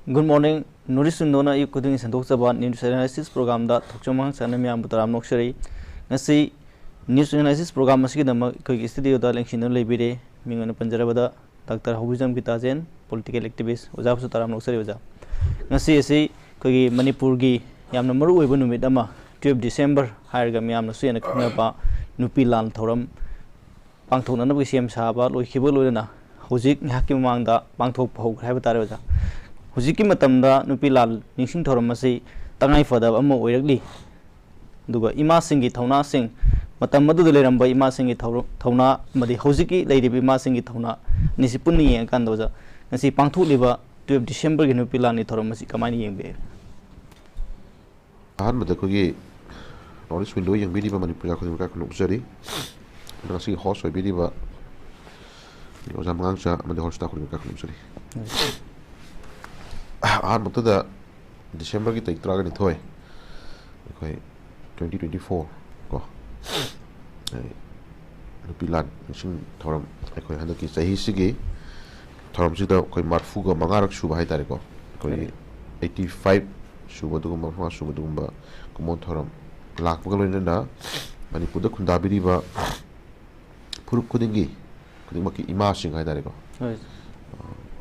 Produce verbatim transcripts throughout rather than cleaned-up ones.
Good morning. North East Window-ꯅ ꯑꯌꯨꯛ ꯈꯨꯗꯤꯡꯒꯤ ꯁꯟꯗꯣꯛꯆꯕ News Analysis program-ꯗ ꯊꯣꯛꯆꯣꯝ ꯑꯉꯥꯡꯆꯥꯅ ꯃꯤꯌꯥꯝꯕꯨ ꯇꯔꯥꯝꯅ ꯑꯣꯛꯆꯔꯤ꯫ ꯉꯁꯤ News Analysis program ꯑꯁꯤꯒꯤꯗꯃꯛ ꯑꯩꯈꯣꯏꯒꯤ studio-ꯗ ꯂꯦꯡꯁꯤꯟꯗꯨꯅ ꯂꯩꯕꯤꯔꯦ꯫ ꯃꯤꯡ ꯑꯣꯏꯅ ꯄꯟꯖꯔꯕꯗ Doctor ꯍꯧꯕꯤꯖꯝ ꯒꯤꯇꯥꯖꯦꯟ, political activist꯫ ꯑꯣꯖꯥꯕꯨꯁꯨ ꯇꯔꯥꯝꯅ ꯑꯣꯛꯆꯔꯤ ꯑꯣꯖꯥ꯫ ꯉꯁꯤ ꯑꯁꯤ ꯑꯩꯈꯣꯏꯒꯤ ꯃꯅꯤꯄꯨꯔꯒꯤ ꯌꯥꯝꯅ ꯃꯔꯨ ꯑꯣꯏꯕ ꯅꯨꯃꯤꯠ ꯑꯃ, twelve December ꯍꯥꯏꯔꯒ ꯃꯤꯌꯥꯝꯅꯁꯨ ꯍꯦꯟꯅ ꯈꯪꯅꯕ ꯅꯨꯄꯤ ꯂꯥꯟ ꯊꯧꯔꯝ ꯄꯥꯡꯊꯣꯛꯅꯅꯕꯒꯤ ꯁꯦꯝ ꯁꯥꯕ ꯂꯣꯏꯈꯤꯕ ꯂꯣꯏꯅꯅ ꯍꯧꯖꯤꯛ ꯉꯥꯏꯍꯥꯛꯀꯤ ꯃꯃꯥꯡꯗ ꯄꯥꯡꯊꯣꯛꯄ ꯍꯧꯈ꯭ꯔꯦ ꯍꯥꯏꯕ ꯇꯥꯔꯦ ꯑꯣꯖꯥ꯫ ꯍꯧꯖꯤꯛꯀꯤ ꯃꯇꯝꯗ ꯅꯨꯄꯤ ꯂꯥꯟ ꯅꯤꯡꯁꯤꯡ ꯊꯧꯔꯝ ꯑꯁꯤ ꯇꯉꯥꯏ ꯐꯗꯕ ꯑꯃ ꯑꯣꯏꯔꯛꯂꯤ꯫ ꯑꯗꯨꯒ ꯏꯃꯥꯁꯤꯡꯒꯤ ꯊꯧꯅꯥꯁꯤꯡ, ꯃꯇꯝ ꯑꯗꯨꯗ ꯂꯩꯔꯝꯕ ꯏꯃꯥꯁꯤꯡꯒꯤ ꯊꯧꯔ-, ꯊꯧꯅꯥ ꯑꯃꯗꯤ ꯍꯧꯖꯤꯛꯀꯤ ꯂꯩꯔꯤꯕ ꯏꯃꯥꯁꯤꯡꯒꯤ ꯊꯧꯅꯥ ꯑꯅꯤꯁꯤ ꯄꯨꯟꯅ ꯌꯦꯡꯉꯀꯥꯟꯗ ꯑꯣꯖꯥ, ꯉꯁꯤ ꯄꯥꯡꯊꯣꯛꯂꯤꯕ twelve December-ꯒꯤ ꯅꯨꯄꯤ ꯂꯥꯟꯒꯤ ꯊꯧꯔꯝ ꯑꯁꯤ ꯀꯃꯥꯏꯅ ꯌꯦꯡꯕꯤꯔꯤ? ꯑꯍꯥꯟꯕꯗ ꯑꯩꯈꯣꯏꯒꯤ North East Window ꯌꯦꯡꯕꯤꯔꯤꯕ ꯃꯅꯤꯄꯨꯔ ꯈꯨꯗꯤꯡꯃꯛ ꯏꯀꯥꯏ ꯈꯨꯝꯅꯕ ꯎꯠꯆꯔꯤ꯫ ꯑꯗꯨꯒ ꯉꯁꯤꯒꯤ host ꯑꯣꯏꯕꯤꯔꯤꯕ ꯑꯣꯖꯥ ꯃꯉꯥꯡꯆꯥ ꯑꯃꯗꯤ host staff ꯈꯨꯗꯤꯡꯃꯛ ꯏꯀꯥꯏ ꯈꯨꯝꯅꯕ ꯎꯠꯆꯔꯤ꯫ ꯑꯍꯥꯟꯕꯗꯨꯗ December-ꯒꯤ ꯇꯥꯔꯤꯛ ꯇꯔꯥꯒ ꯅꯤꯊꯣꯏ, ꯑꯩꯈꯣꯏ twenty twenty-four ꯀꯣ, ꯑꯩ ꯅꯨꯄꯤ ꯂꯥꯟ ꯅꯤꯡꯁꯤꯡ ꯊꯧꯔꯝ, ꯑꯩꯈꯣꯏ ꯍꯟꯗꯛꯀꯤ ꯆꯍꯤꯁꯤꯒꯤ ꯊꯧꯔꯝꯁꯤꯗ ꯑꯩꯈꯣꯏ ꯃꯔꯐꯨꯒ ꯃꯉꯥꯔꯛ ꯁꯨꯕ ꯍꯥꯏꯇꯥꯔꯦꯀꯣ, ꯑꯩꯈꯣꯏꯒꯤ eighty five ꯁꯨꯕ ꯑꯗꯨꯒꯨꯝꯕ, ꯃꯉꯥ ꯁꯨꯕ ꯑꯗꯨꯒꯨꯝꯕ ꯀꯨꯝꯑꯣꯟ ꯊꯧꯔꯝ ꯂꯥꯛꯄꯒ ꯂꯣꯏꯅꯅ ꯃꯅꯤꯄꯨꯔꯗ ꯈꯨꯟꯗꯥꯕꯤꯔꯤꯕ ꯐꯨꯔꯨꯞ ꯈꯨꯗꯤꯡꯒꯤ, ꯈꯨꯗꯤꯡꯃꯛꯀꯤ ꯏꯃꯥꯁꯤꯡ ꯍꯥꯏꯇꯥꯔꯦꯀꯣ, ꯍꯣꯏ꯫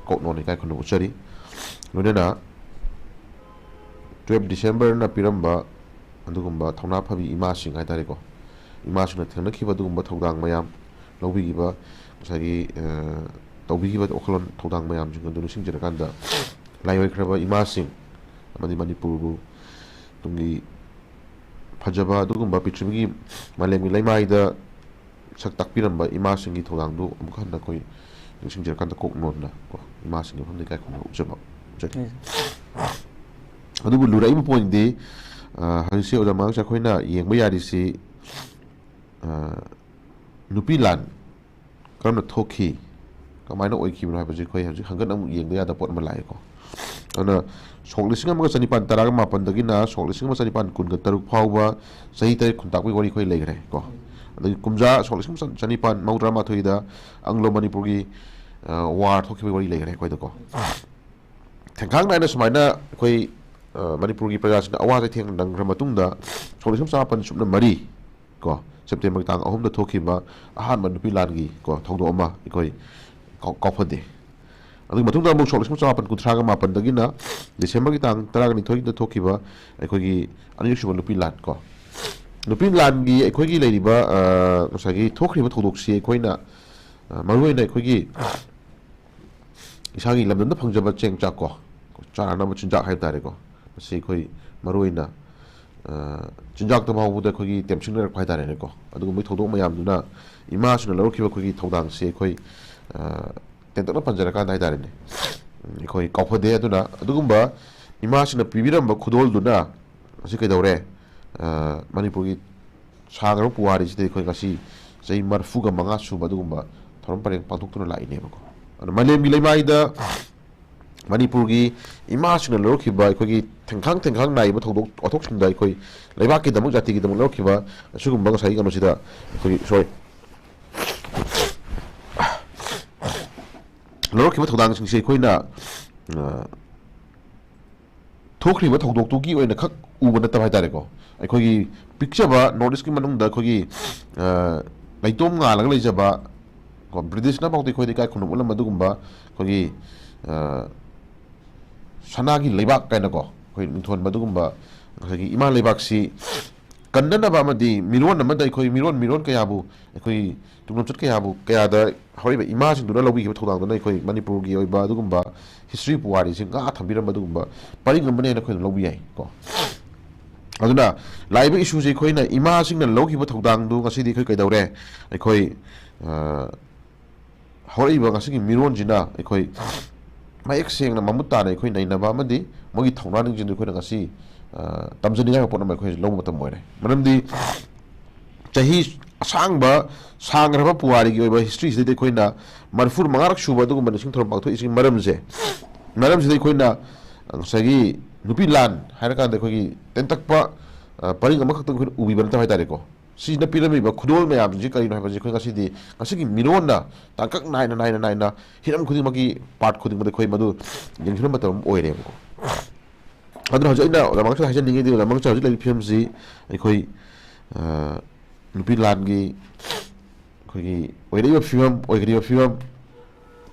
ꯀꯣꯛꯅꯣꯟ ꯏꯀꯥꯏ ꯈꯨꯝꯅꯕ ꯎꯠꯆꯔꯤ꯫ ꯂꯣꯏꯅꯅ twelve December-ꯅ ꯄꯤꯔꯝꯕ ꯑꯗꯨꯒꯨꯝꯕ ꯊꯧꯅꯥ ꯐꯕꯤ ꯏꯃꯥꯁꯤꯡ ꯍꯥꯏꯇꯥꯔꯦꯀꯣ, ꯏꯃꯥꯁꯤꯡꯅ ꯊꯦꯡꯅꯈꯤꯕ ꯑꯗꯨꯒꯨꯝꯕ ꯊꯧꯗꯥꯡ ꯃꯌꯥꯝ, ꯂꯧꯕꯤꯈꯤꯕ, ꯉꯁꯥꯏꯒꯤ, ꯑ, ꯇꯧꯕꯤꯈꯤꯕ ꯋꯥꯈꯜꯂꯣꯟ ꯊꯧꯗꯥꯡ ꯃꯌꯥꯝꯁꯤꯡ ꯑꯗꯨ ꯅꯤꯡꯁꯤꯡꯖꯔꯀꯥꯟꯗ, ꯂꯥꯏꯑꯣꯏꯈ꯭ꯔꯕ ꯏꯃꯥꯁꯤꯡ ꯑꯃꯗꯤ ꯃꯅꯤꯄꯨꯔꯕꯨ ꯇꯨꯡꯒꯤ ꯐꯖꯕ ꯑꯗꯨꯒꯨꯝꯕ ꯄ꯭ꯔꯤꯊꯤꯕꯤꯒꯤ, ꯃꯥꯂꯦꯝꯒꯤ ꯂꯩꯃꯥꯏꯗ ꯁꯛ ꯇꯥꯛꯄꯤꯔꯝꯕ ꯏꯃꯥꯁꯤꯡꯒꯤ ꯊꯧꯗꯥꯡꯗꯨ ꯑꯃꯨꯛ ꯍꯟꯅ ꯑꯩꯈꯣꯏ ꯅꯤꯡꯁꯤꯡꯖꯔꯀꯥꯟꯗ ꯀꯣꯛ ꯅꯣꯟꯅ ꯀꯣ, ꯏꯃꯥꯁꯤꯡꯒꯤ ꯃꯐꯝꯗ ꯏꯀꯥꯏ ꯈꯨꯝꯅꯕ ꯎꯠꯆꯕ, ꯎꯠꯆꯔꯤ꯫ ꯎꯝ꯫ ꯑꯗꯨꯕꯨ ꯂꯨꯔꯛꯏꯕ point-ꯗꯤ, ꯑ, ꯍꯧꯖꯤꯛꯁꯤ ꯑꯣꯖꯥ ꯃꯉꯥꯡꯆꯥ ꯑꯩꯈꯣꯏꯅ ꯌꯦꯡꯕ ꯌꯥꯔꯤꯁꯤ, ꯑ, ꯅꯨꯄꯤ ꯂꯥꯟ ꯀꯔꯝꯅ ꯊꯣꯛꯈꯤ, ꯀꯃꯥꯏꯅ ꯑꯣꯏꯈꯤꯕꯅꯣ ꯍꯥꯏꯕꯁꯤ ꯑꯩꯈꯣꯏ ꯍꯧꯖꯤꯛ ꯍꯪꯒꯠ ꯑꯃꯨꯛ ꯌꯦꯡꯗ ꯌꯥꯗꯕ ꯄꯣꯠ ꯑꯃ ꯂꯥꯛꯑꯦꯀꯣ꯫ ꯑꯗꯨꯅ ꯁꯣꯛ ꯂꯤꯁꯤꯡ ꯑꯃꯒ ꯆꯅꯤꯄꯥꯟ ꯇꯔꯥꯃꯥꯄꯟꯗꯒꯤꯅ ꯁꯣꯛ ꯂꯤꯁꯤꯡ ꯑꯃ ꯆꯅꯤꯄꯥꯟ ꯀꯨꯟꯒ ꯇꯔꯨꯛ ꯐꯥꯎꯕ ꯆꯍꯤ ꯇꯔꯦꯠ ꯈꯨꯟꯇꯥꯛꯄꯒꯤ ꯋꯥꯔꯤ ꯑꯩꯈꯣꯏ ꯂꯩꯈ꯭ꯔꯦ ꯀꯣ꯫ ꯑꯗꯒꯤ ꯀꯨꯝꯖꯥ ꯁꯣꯛ ꯂꯤꯁꯤꯡ ꯑꯃ ꯆꯅꯤꯄꯥꯟ ꯃꯧꯗ꯭ꯔꯥ ꯃꯥꯊꯣꯏꯗ ꯑꯪꯒ꯭ꯂꯣ ꯃꯅꯤꯄꯨꯔꯒꯤ, ꯑ, war ꯊꯣꯛꯈꯤꯕꯒꯤ ꯋꯥꯔꯤ ꯂꯩꯈ꯭ꯔꯦ ꯑꯩꯈꯣꯏꯗꯀꯣ꯫ ꯊꯦꯡꯈꯥꯡ ꯅꯥꯏꯅ ꯁꯨꯃꯥꯏꯅ ꯑꯩꯈꯣꯏ, ꯑ, ꯃꯅꯤꯄꯨꯔꯒꯤ ꯄ꯭ꯔꯖꯥꯁꯤꯡꯅ ꯑꯋꯥ ꯆꯩꯊꯦꯡ ꯅꯪꯈ꯭ꯔ ꯃꯇꯨꯡꯗ, ꯁꯣꯛ ꯂꯤꯁꯤꯡ ꯆꯃꯥꯄꯟ ꯁꯨꯞꯅ ꯃꯔꯤ ꯀꯣ, ꯁꯦꯞꯇꯦꯝꯕꯔꯒꯤ ꯇꯥꯡ ꯑꯍꯨꯝꯗ ꯊꯣꯛꯈꯤꯕ ꯑꯍꯥꯟꯕ ꯅꯨꯄꯤ ꯂꯥꯟꯒꯤ ꯀꯣ, ꯊꯧꯗꯣꯛ ꯑꯃ ꯑꯩꯈꯣꯏ ꯀꯥꯎ-, ꯀꯥꯎꯐꯗꯦ꯫ ꯑꯗꯨꯒꯤ ꯃꯇꯨꯡꯗ ꯑꯃꯨꯛ ꯁꯣꯛ ꯂꯤꯁꯤꯡ ꯆꯃꯥꯄꯟ ꯀꯨꯟꯊ꯭ꯔꯥꯒ ꯃꯥꯄꯟꯗꯒꯤꯅ ꯗꯤꯁꯦꯝꯕꯔꯒꯤ ꯇꯥꯡ ꯇꯔꯥꯅꯤꯊꯣꯏꯗ ꯊꯣꯛꯈꯤꯕ ꯑꯩꯈꯣꯏꯒꯤ ꯑꯅꯤꯔꯛꯁꯨꯕ ꯅꯨꯄꯤ ꯂꯥꯟ ꯀꯣ꯫ ꯅꯨꯄꯤ ꯂꯥꯟꯒꯤ ꯑꯩꯈꯣꯏꯒꯤ ꯂꯩꯔꯤꯕ, ꯑ, ꯉꯁꯥꯏꯒꯤ ꯊꯣꯛꯈ꯭ꯔꯤꯕ ꯊꯧꯗꯣꯛꯁꯤ ꯑꯩꯈꯣꯏꯅ, ꯑ, ꯃꯔꯨꯑꯣꯏꯅ ꯑꯩꯈꯣꯏꯒꯤ ꯏꯁꯥꯒꯤ ꯂꯝꯗꯝꯗ ꯐꯪꯖꯕ ꯆꯦꯡ ꯆꯥꯛ ꯀꯣ, ꯆꯥꯅꯅꯕ ꯆꯤꯟꯖꯥꯛ ꯍꯥꯏꯕ ꯇꯥꯔꯦꯀꯣ, ꯃꯁꯤ ꯑꯩꯈꯣꯏ ꯃꯔꯨꯑꯣꯏꯅ, ꯑ, ꯆꯤꯟꯖꯥꯛꯇ ꯐꯥꯎꯕꯗ ꯑꯩꯈꯣꯏꯒꯤ ꯇꯦꯝꯁꯤꯡꯅꯔꯛꯄ ꯍꯥꯏ ꯇꯥꯔꯦꯅꯦꯀꯣ꯫ ꯑꯗꯨꯒꯨꯝꯕꯒꯤ ꯊꯧꯗꯣꯛ ꯃꯌꯥꯝꯗꯨꯅ ꯏꯃꯥꯁꯤꯡꯅ ꯂꯧꯔꯛꯈꯤꯕ ꯑꯩꯈꯣꯏꯒꯤ ꯊꯧꯗꯥꯡꯁꯦ ꯑꯩꯈꯣꯏ, ꯑ, ꯇꯦꯟꯇꯛꯅ ꯄꯟꯖꯔꯀꯥꯟꯗ ꯍꯥꯏ ꯇꯥꯔꯦꯅꯦ, ꯎꯝ, ꯑꯩꯈꯣꯏ ꯀꯥꯎꯐꯗꯦ꯫ ꯑꯗꯨꯅ ꯑꯗꯨꯒꯨꯝꯕ ꯏꯃꯥꯁꯤꯡꯅ ꯄꯤꯕꯤꯔꯝꯕ ꯈꯨꯗꯣꯜꯗꯨꯅ ꯉꯁꯤ ꯀꯩꯗꯧꯔꯦ? ꯑ, ꯃꯅꯤꯄꯨꯔꯒꯤ ꯁꯥꯈ꯭ꯔꯕ ꯄꯨꯋꯥꯔꯤꯁꯤꯗ ꯑꯩꯈꯣꯏ ꯉꯁꯤ ꯆꯍꯤ ꯃꯔꯤꯐꯨꯒ ꯃꯉꯥ ꯁꯨꯕ ꯑꯗꯨꯒꯨꯝꯕ ꯊꯧꯔꯝ ꯄꯔꯦꯡ ꯄꯥꯡꯊꯣꯛꯇꯨꯅ ꯂꯥꯛꯏꯅꯦꯕꯀꯣ꯫ ꯑꯗꯣ ꯃꯥꯂꯦꯝꯒꯤ ꯂꯩꯃꯥꯏꯗ ꯃꯅꯤꯄꯨꯔꯒꯤ ꯏꯃꯥꯁꯤꯡꯅ ꯂꯧꯔꯛꯈꯤꯕ ꯑꯩꯈꯣꯏꯒꯤ ꯊꯦꯡꯈꯥꯡ ꯊꯦꯡꯈꯥꯡ ꯅꯥꯏꯕ ꯊꯧꯗꯣꯛ ꯋꯥꯊꯣꯛꯁꯤꯡꯗ ꯑꯩꯈꯣꯏ ꯂꯩꯕꯥꯛꯀꯤꯗꯃꯛ, ꯖꯥꯇꯤꯒꯤꯗꯃꯛ ꯂꯧꯔꯛꯈꯤꯕ ꯑꯁꯤꯒꯨꯝꯕ ꯉꯁꯥꯏꯒꯤ ꯀꯩꯅꯣꯁꯤꯗ ꯑꯩꯈꯣꯏꯒꯤ, ꯁꯣꯔꯤ, ꯂꯧꯔꯛꯈꯤꯕ ꯊꯧꯗꯥꯡꯁꯤꯡꯁꯦ ꯑꯩꯈꯣꯏꯅ, ꯑ, ꯊꯣꯛꯈ꯭ꯔꯤꯕ ꯊꯧꯗꯣꯛꯇꯨꯒꯤ ꯑꯣꯏꯅ ꯈꯛ ꯎꯕ ꯅꯠꯇꯕ ꯍꯥꯏ ꯇꯥꯔꯦꯀꯣ, ꯑꯩꯈꯣꯏꯒꯤ ꯄꯤꯛꯆꯕ ꯅꯣꯔꯠ ꯏꯁꯀꯤ ꯃꯅꯨꯡꯗ ꯑꯩꯈꯣꯏꯒꯤ, ꯑ, ꯂꯩꯇꯣꯝ ꯉꯥꯜꯂꯒ ꯂꯩꯖꯕ ꯀꯣ, ꯕ꯭ꯔꯤꯇꯤꯁꯅ ꯐꯥꯎꯗ ꯑꯩꯈꯣꯏꯗ ꯏꯀꯥꯏ ꯈꯨꯝꯅꯕ ꯎꯠꯂꯝꯕ ꯑꯗꯨꯒꯨꯝꯕ ꯑꯩꯈꯣꯏꯒꯤ, ꯑ, ꯁꯅꯥꯒꯤ ꯂꯩꯕꯥꯛ ꯀꯥꯏꯅꯀꯣ, ꯑꯩꯈꯣꯏ ꯃꯤꯡꯊꯣꯟꯕ ꯑꯗꯨꯒꯨꯝꯕ ꯉꯁꯥꯏꯒꯤ ꯏꯃꯥ ꯂꯩꯕꯥꯛꯁꯤ ꯀꯟꯅꯅꯕ ꯑꯃꯗꯤ ꯃꯤꯔꯣꯟ ꯑꯃꯗ ꯑꯩꯈꯣꯏ ꯃꯤꯔꯣꯟ, ꯃꯤꯔꯣꯟ ꯀꯌꯥꯕꯨ, ꯑꯩꯈꯣꯏ ꯇꯨꯡꯂꯝꯆꯠ ꯀꯌꯥꯕꯨ, ꯀꯌꯥꯗ ꯍꯧꯔꯛꯏꯕ ꯏꯃꯥꯁꯤꯡꯗꯨꯅ ꯂꯧꯕꯤꯈꯤꯕ ꯊꯧꯗꯥꯡꯗꯨꯅ ꯑꯩꯈꯣꯏ ꯃꯅꯤꯄꯨꯔꯒꯤ ꯑꯣꯏꯕ ꯑꯗꯨꯒꯨꯝꯕ ꯍꯤꯁꯇ꯭ꯔꯤ ꯄꯨꯋꯥꯔꯤꯁꯤ ꯉꯥꯛꯑ ꯊꯝꯕꯤꯔꯝꯕ ꯑꯗꯨꯒꯨꯝꯕ ꯄꯔꯤꯡ ꯑꯃꯅꯦꯅ ꯑꯩꯈꯣꯏꯅ ꯂꯧꯕ ꯌꯥꯏ ꯀꯣ꯫ ꯑꯗꯨꯅ ꯂꯥꯛꯏꯕ ꯏꯁꯨꯁꯤ ꯑꯩꯈꯣꯏꯅ ꯏꯃꯥꯁꯤꯡꯅ ꯂꯧꯈꯤꯕ ꯊꯧꯗꯥꯡꯗꯨ ꯉꯁꯤꯗꯤ ꯑꯩꯈꯣꯏ ꯀꯩꯗꯧꯔꯦ? ꯑꯩꯈꯣꯏ, ꯑ, ꯍꯧꯔꯛꯏꯕ ꯉꯁꯤꯒꯤ ꯃꯤꯔꯣꯟꯁꯤꯅ ꯑꯩꯈꯣꯏ ꯃꯌꯦꯛ ꯁꯦꯡꯅ ꯃꯃꯨꯠ ꯇꯥꯅ ꯑꯩꯈꯣꯏ ꯅꯩꯅꯕ ꯑꯃꯗꯤ ꯃꯣꯏꯒꯤ ꯊꯧꯅꯥ ꯅꯤꯡꯖꯤꯡꯗꯨ ꯑꯩꯈꯣꯏꯅ ꯉꯁꯤ, ꯑ, ꯇꯝꯖꯅꯤꯡꯉꯥꯏ ꯑꯣꯏꯕ ꯄꯣꯠ ꯑꯃ ꯑꯩꯈꯣꯏ ꯂꯧꯕ ꯃꯇꯝ ꯑꯣꯏꯔꯦ꯫ ꯃꯔꯝꯗꯤ ꯆꯍꯤ ꯑꯁꯥꯡꯕ, ꯁꯥꯡꯈ꯭ꯔꯕ ꯄꯨꯋꯥꯔꯤꯒꯤ ꯑꯣꯏꯕ ꯍꯤꯁꯇ꯭ꯔꯤꯁꯤꯗꯩꯗ ꯑꯩꯈꯣꯏꯅ ꯃꯔꯤꯐꯨ ꯃꯉꯥꯔꯛ ꯁꯨꯕ ꯑꯗꯨꯒꯨꯝꯕ ꯅꯤꯡꯁꯤꯡ ꯊꯧꯔꯝ ꯄꯥꯡꯊꯣꯛꯏꯁꯤꯒꯤ ꯃꯔꯝꯁꯦ, ꯃꯔꯝꯁꯤꯗ ꯑꯩꯈꯣꯏꯅ ꯉꯁꯥꯏꯒꯤ ꯅꯨꯄꯤ ꯂꯥꯟ ꯍꯥꯏꯔꯀꯥꯟꯗ ꯑꯩꯈꯣꯏꯒꯤ ꯇꯦꯟꯇꯛꯄ, ꯑ, ꯄꯔꯤꯡ ꯑꯃꯈꯛꯇꯪ ꯑꯩꯈꯣꯏꯅ ꯎꯕꯤꯕ ꯅꯠꯇꯕ ꯍꯥꯏ ꯇꯥꯔꯦꯀꯣ꯫ ꯁꯤꯅ ꯄꯤꯔꯝꯃꯤꯕ ꯈꯨꯗꯣꯜ ꯃꯌꯥꯝꯁꯤ ꯀꯔꯤꯅꯣ ꯍꯥꯏꯕꯁꯤ ꯑꯩꯈꯣꯏ ꯉꯁꯤꯗꯤ, ꯉꯁꯤꯒꯤ ꯃꯤꯔꯣꯟꯅ ꯇꯥꯡꯀꯛ ꯅꯥꯏꯅ, ꯅꯥꯏꯅ, ꯅꯥꯏꯅ ꯍꯤꯔꯝ ꯈꯨꯗꯤꯡꯃꯛꯀꯤ ꯄꯥꯔꯠ ꯈꯨꯗꯤꯡꯃꯛꯇ ꯑꯩꯈꯣꯏ ꯃꯗꯨ ꯌꯦꯡꯁꯤꯟꯕ ꯃꯇꯝ ꯑꯃ ꯑꯣꯏꯔꯦꯕꯀꯣ꯫ ꯑꯗꯨꯅ ꯍꯧꯖꯤꯛ ꯑꯩꯅ ꯑꯣꯖꯥ ꯃꯉꯛꯇ ꯍꯥꯏꯖꯅꯤꯡꯉꯤꯗꯤ, ꯑꯣꯖꯥ ꯃꯉꯛꯇ ꯍꯧꯖꯤꯛ ꯂꯩꯔꯤꯕ ꯐꯤꯕꯝꯁꯤ ꯑꯩꯈꯣꯏ, ꯑ, ꯅꯨꯄꯤ ꯂꯥꯟꯒꯤ ꯑꯩꯈꯣꯏꯒꯤ ꯑꯣꯏꯔꯛꯏꯕ ꯐꯤꯕꯝ, ꯑꯣꯏꯒꯗꯧꯔꯤꯕ ꯐꯤꯕꯝ,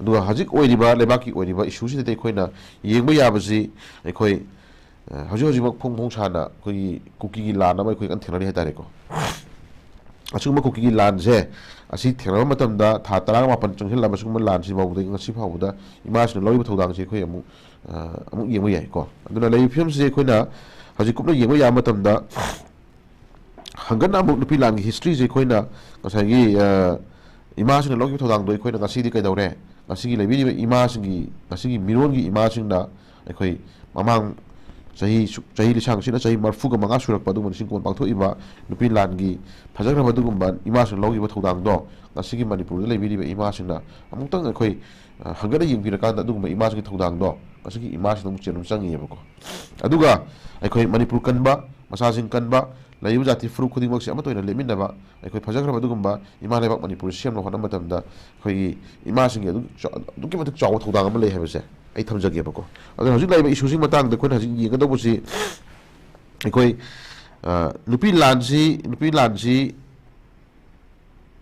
ꯑꯗꯨꯒ ꯍꯧꯖꯤꯛ ꯑꯣꯏꯔꯤꯕ, ꯂꯩꯕꯥꯛꯀꯤ ꯑꯣꯏꯔꯤꯕ ꯏꯁꯨꯁꯤꯗꯗꯤ ꯑꯩꯈꯣꯏꯅ ꯌꯦꯡꯕ ꯌꯥꯕꯁꯤ, ꯑꯩꯈꯣꯏ, ꯑ, ꯍꯧꯖꯤꯛ ꯍꯧꯖꯤꯛꯃꯛ ꯐꯣꯡ ꯐꯣꯡ ꯁꯥꯅ ꯑꯩꯈꯣꯏꯒꯤ ꯀꯨꯀꯤꯒꯤ ꯂꯥꯟ ꯑꯃ ꯑꯩꯈꯣꯏ ꯀꯟꯅ ꯊꯦꯡꯅꯔꯤ ꯍꯥꯏꯇꯥꯔꯦꯀꯣ꯫ ꯑꯁꯤꯒꯨꯝꯕ ꯀꯨꯀꯤꯒꯤ ꯂꯥꯟꯁꯦ, ꯑꯁꯤ ꯊꯦꯡꯅꯕ ꯃꯇꯝꯗ ꯊꯥ ꯇꯔꯥꯃꯥꯄꯟ ꯆꯪꯁꯤꯜꯂꯕ ꯁꯤꯒꯨꯝꯕ ꯂꯥꯟꯁꯤ ꯐꯥꯎꯕꯗꯒꯤ ꯉꯁꯤ ꯐꯥꯎꯕꯗ ꯏꯃꯥꯁꯤꯡꯅ ꯂꯧꯔꯤꯕ ꯊꯧꯗꯥꯡꯁꯦ ꯑꯩꯈꯣꯏ ꯑꯃꯨꯛ, ꯑ, ꯑꯃꯨꯛ ꯌꯦꯡꯕ ꯌꯥꯏꯀꯣ꯫ ꯑꯗꯨꯅ ꯂꯩꯔꯤꯕ ꯐꯤꯕꯝꯁꯤꯗꯤ ꯑꯩꯈꯣꯏꯅ ꯍꯧꯖꯤꯛ ꯀꯨꯞꯅ ꯌꯦꯡꯕ ꯌꯥꯕ ꯃꯇꯝꯗ, ꯍꯪꯒꯠꯅ ꯑꯃꯨꯛ ꯅꯨꯄꯤ ꯂꯥꯟꯒꯤ ꯍꯤꯁꯇ꯭ꯔꯤꯁꯦ ꯑꯩꯈꯣꯏꯅ ꯉꯁꯥꯏꯒꯤ, ꯑ, ꯏꯃꯥꯁꯤꯡꯅ ꯂꯧꯈꯤꯕ ꯊꯧꯗꯥꯡꯗꯣ ꯑꯩꯈꯣꯏꯅ ꯉꯁꯤꯗꯤ ꯀꯩꯗꯧꯔꯦ? ꯉꯁꯤꯒꯤ ꯂꯩꯕꯤꯔꯤꯕ ꯏꯃꯥꯁꯤꯡꯒꯤ, ꯉꯁꯤꯒꯤ ꯃꯤꯔꯣꯟꯒꯤ ꯏꯃꯥꯁꯤꯡꯅ ꯑꯩꯈꯣꯏ ꯃꯃꯥꯡ ꯆꯍꯤ ꯁꯨ-, ꯆꯍꯤ ꯂꯤꯁꯥꯡꯁꯤꯠꯅ ꯆꯍꯤ ꯃꯔꯤꯐꯨꯒ ꯃꯉꯥ ꯁꯨꯔꯛꯄ ꯑꯗꯨꯒꯨꯝꯕ ꯅꯤꯡꯁꯤꯡ ꯀꯨꯟ ꯄꯥꯡꯊꯣꯛꯏꯕ ꯅꯨꯄꯤ ꯂꯥꯟꯒꯤ ꯐꯖꯈ꯭ꯔꯕ ꯑꯗꯨꯒꯨꯝꯕ ꯏꯃꯥꯁꯤꯡꯅ ꯂꯧꯈꯤꯕ ꯊꯧꯗꯥꯡꯗꯣ ꯉꯁꯤꯒꯤ ꯃꯅꯤꯄꯨꯔꯗ ꯂꯩꯕꯤꯔꯤꯕ ꯏꯃꯥꯁꯤꯡꯅ ꯑꯃꯨꯛꯇꯪ ꯑꯩꯈꯣꯏ, ꯑ, ꯍꯪꯒꯠꯅ ꯌꯦꯡꯕꯤꯔꯀꯥꯟꯗ ꯑꯗꯨꯒꯨꯝꯕ ꯏꯃꯥꯁꯤꯡꯒꯤ ꯊꯧꯗꯥꯡꯗꯣ ꯉꯁꯤꯒꯤ ꯏꯃꯥꯁꯤꯡꯗ ꯑꯃꯨꯛ ꯆꯦꯟꯕ ꯆꯪꯉꯤꯑꯕꯀꯣ꯫ ꯑꯗꯨꯒ ꯑꯩꯈꯣꯏ ꯃꯅꯤꯄꯨꯔ ꯀꯟꯕ, ꯃꯆꯥꯁꯤꯡ ꯀꯟꯕ, ꯂꯩꯔꯤꯕ ꯖꯥꯇꯤ ꯐꯨꯔꯨꯞ ꯈꯨꯗꯤꯡꯃꯛꯁꯦ ꯑꯃꯠꯇ ꯑꯣꯏꯅ ꯂꯦꯞꯃꯤꯟꯅꯕ, ꯑꯩꯈꯣꯏ ꯐꯖꯈ꯭ꯔꯕ ꯑꯗꯨꯒꯨꯝꯕ ꯏꯃꯥ ꯂꯩꯕꯥꯛ ꯃꯅꯤꯄꯨꯔꯁꯤ ꯁꯦꯝꯅꯕ ꯍꯣꯠꯅꯕ ꯃꯇꯝꯗ ꯑꯩꯈꯣꯏꯒꯤ ꯏꯃꯥꯁꯤꯡꯒꯤ ꯑꯗꯨꯛ ꯆꯥ-, ꯑꯗꯨꯛꯀꯤ ꯃꯇꯤꯛ ꯆꯥꯎꯕ ꯊꯧꯗꯥꯡ ꯑꯃ ꯂꯩ ꯍꯥꯏꯕꯁꯦ ꯑꯩ ꯊꯝꯖꯒꯦꯕꯀꯣ꯫ ꯑꯗꯨꯅ ꯍꯧꯖꯤꯛ ꯂꯩꯔꯤꯕ ꯏꯁꯨꯁꯤꯒꯤ ꯃꯇꯥꯡꯗ ꯑꯩꯈꯣꯏꯅ ꯍꯧꯖꯤꯛ ꯌꯦꯡꯒꯗꯧꯕꯁꯤ ꯑꯩꯈꯣꯏ, ꯑ, ꯅꯨꯄꯤ ꯂꯥꯟꯁꯤ, ꯅꯨꯄꯤ ꯂꯥꯟꯁꯤ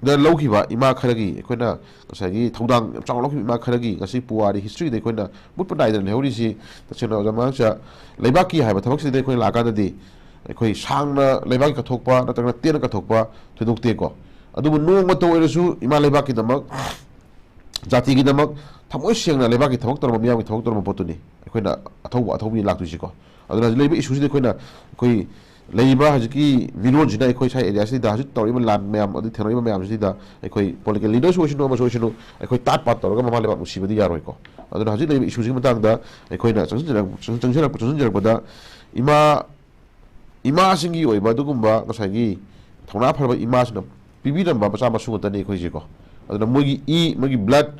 ꯗ ꯂꯧꯈꯤꯕ ꯏꯃꯥ ꯈꯔꯒꯤ, ꯑꯩꯈꯣꯏꯅ ꯉꯁꯥꯏꯒꯤ ꯊꯧꯗꯥꯡ ꯌꯥꯝ ꯆꯥꯎꯅ ꯂꯧꯈꯤꯕ ꯏꯃꯥ ꯈꯔꯒꯤ ꯉꯁꯤ ꯄꯨꯋꯥꯔꯤ ꯍꯤꯁꯇ꯭ꯔꯤꯗ ꯑꯩꯈꯣꯏꯅ ꯃꯨꯠꯄ ꯅꯥꯏꯗꯅ ꯂꯩꯍꯧꯔꯤꯁꯤ, ꯇꯁꯦꯡꯅ ꯑꯣꯖꯥ ꯃꯉꯛꯇ ꯂꯩꯕꯥꯛꯀꯤ ꯍꯥꯏꯕ ꯊꯕꯛꯁꯤꯗ ꯑꯩꯈꯣꯏꯅ ꯂꯥꯛꯑꯀꯥꯟꯗꯗꯤ ꯑꯩꯈꯣꯏ ꯁꯥꯡꯅ ꯂꯩꯕꯥꯛꯀꯤ ꯀꯠꯊꯣꯛꯄ ꯅꯠꯇ꯭ꯔꯒꯅ ꯇꯦꯟꯅ ꯀꯠꯊꯣꯛꯄ ꯊꯣꯏꯗꯣꯛꯇꯦꯀꯣ꯫ ꯑꯗꯨꯕꯨ ꯅꯣꯡꯃꯇ ꯑꯣꯏꯔꯁꯨ ꯏꯃꯥ ꯂꯩꯕꯥꯛꯀꯤꯗꯃꯛ, ꯖꯥꯇꯤꯒꯤꯗꯃꯛ ꯊꯃꯣꯏ ꯁꯦꯡꯅ ꯂꯩꯕꯥꯛꯀꯤ ꯊꯕꯛ ꯇꯧꯔꯝꯕ, ꯃꯤꯌꯥꯝꯒꯤ ꯊꯕꯛ ꯇꯧꯔꯝꯕ ꯄꯣꯠꯇꯨꯅꯤ ꯑꯩꯈꯣꯏꯅ ꯑꯊꯧꯕ, ꯑꯊꯧꯕꯤ ꯂꯥꯛꯇꯣꯏꯁꯤꯀꯣ꯫ ꯑꯗꯨꯅ ꯍꯧꯖꯤꯛ ꯂꯩꯔꯤꯕ ꯏꯁꯨꯁꯤꯗꯤ ꯑꯩꯈꯣꯏꯅ, ꯑꯩꯈꯣꯏ ꯂꯩꯔꯤꯕ ꯍꯧꯖꯤꯛꯀꯤ ꯃꯤꯔꯣꯟꯁꯤꯅ ꯑꯩꯈꯣꯏ ꯁ꯭ꯋꯥꯏ ꯑꯦꯔꯤꯌꯥꯁꯤꯗ ꯍꯧꯖꯤꯛ ꯇꯧꯔꯤꯕ ꯂꯥꯟ ꯃꯌꯥꯝ, ꯑꯗꯩ ꯊꯦꯡꯅꯔꯤꯕ ꯃꯌꯥꯝꯁꯤꯗ ꯑꯩꯈꯣꯏ ꯄꯣꯂꯤꯇꯤꯀꯦꯜ ꯂꯤꯗꯔꯁꯨ ꯑꯣꯏꯁꯅꯨ, ꯑꯃꯁꯨ ꯑꯣꯏꯁꯅꯨ, ꯑꯩꯈꯣꯏ ꯇꯥꯠ ꯄꯥꯠ ꯇꯧꯔꯒ ꯃꯃꯥ ꯂꯩꯕꯥꯛ ꯅꯨꯡꯁꯤꯕꯗꯤ ꯌꯥꯔꯣꯏꯀꯣ꯫ ꯑꯗꯨꯅ ꯍꯧꯖꯤꯛ ꯂꯩꯔꯤꯕ ꯏꯁꯨꯁꯤꯒꯤ ꯃꯇꯥꯡꯗ ꯑꯩꯈꯣꯏꯅ ꯆꯪꯁꯤꯟꯖꯔꯛ-, ꯆꯪꯁꯤꯟꯖꯔꯛꯄ, ꯆꯪꯁꯤꯟꯖꯔꯛꯄꯗ ꯏꯃꯥ, ꯏꯃꯥꯁꯤꯡꯒꯤ ꯑꯣꯏꯕ ꯑꯗꯨꯒꯨꯝꯕ ꯉꯁꯥꯏꯒꯤ ꯊꯧꯅꯥ ꯐꯔꯕ ꯏꯃꯥꯁꯤꯡꯅ ꯄꯤꯕꯤꯔꯝꯕ ꯃꯆꯥ ꯃꯁꯨ ꯉꯥꯛꯇꯅꯤ ꯑꯩꯈꯣꯏꯁꯦꯀꯣ꯫ ꯑꯗꯨꯅ ꯃꯣꯏꯒꯤ ꯏ, ꯃꯣꯏꯒꯤ ꯕ꯭ꯂꯠ,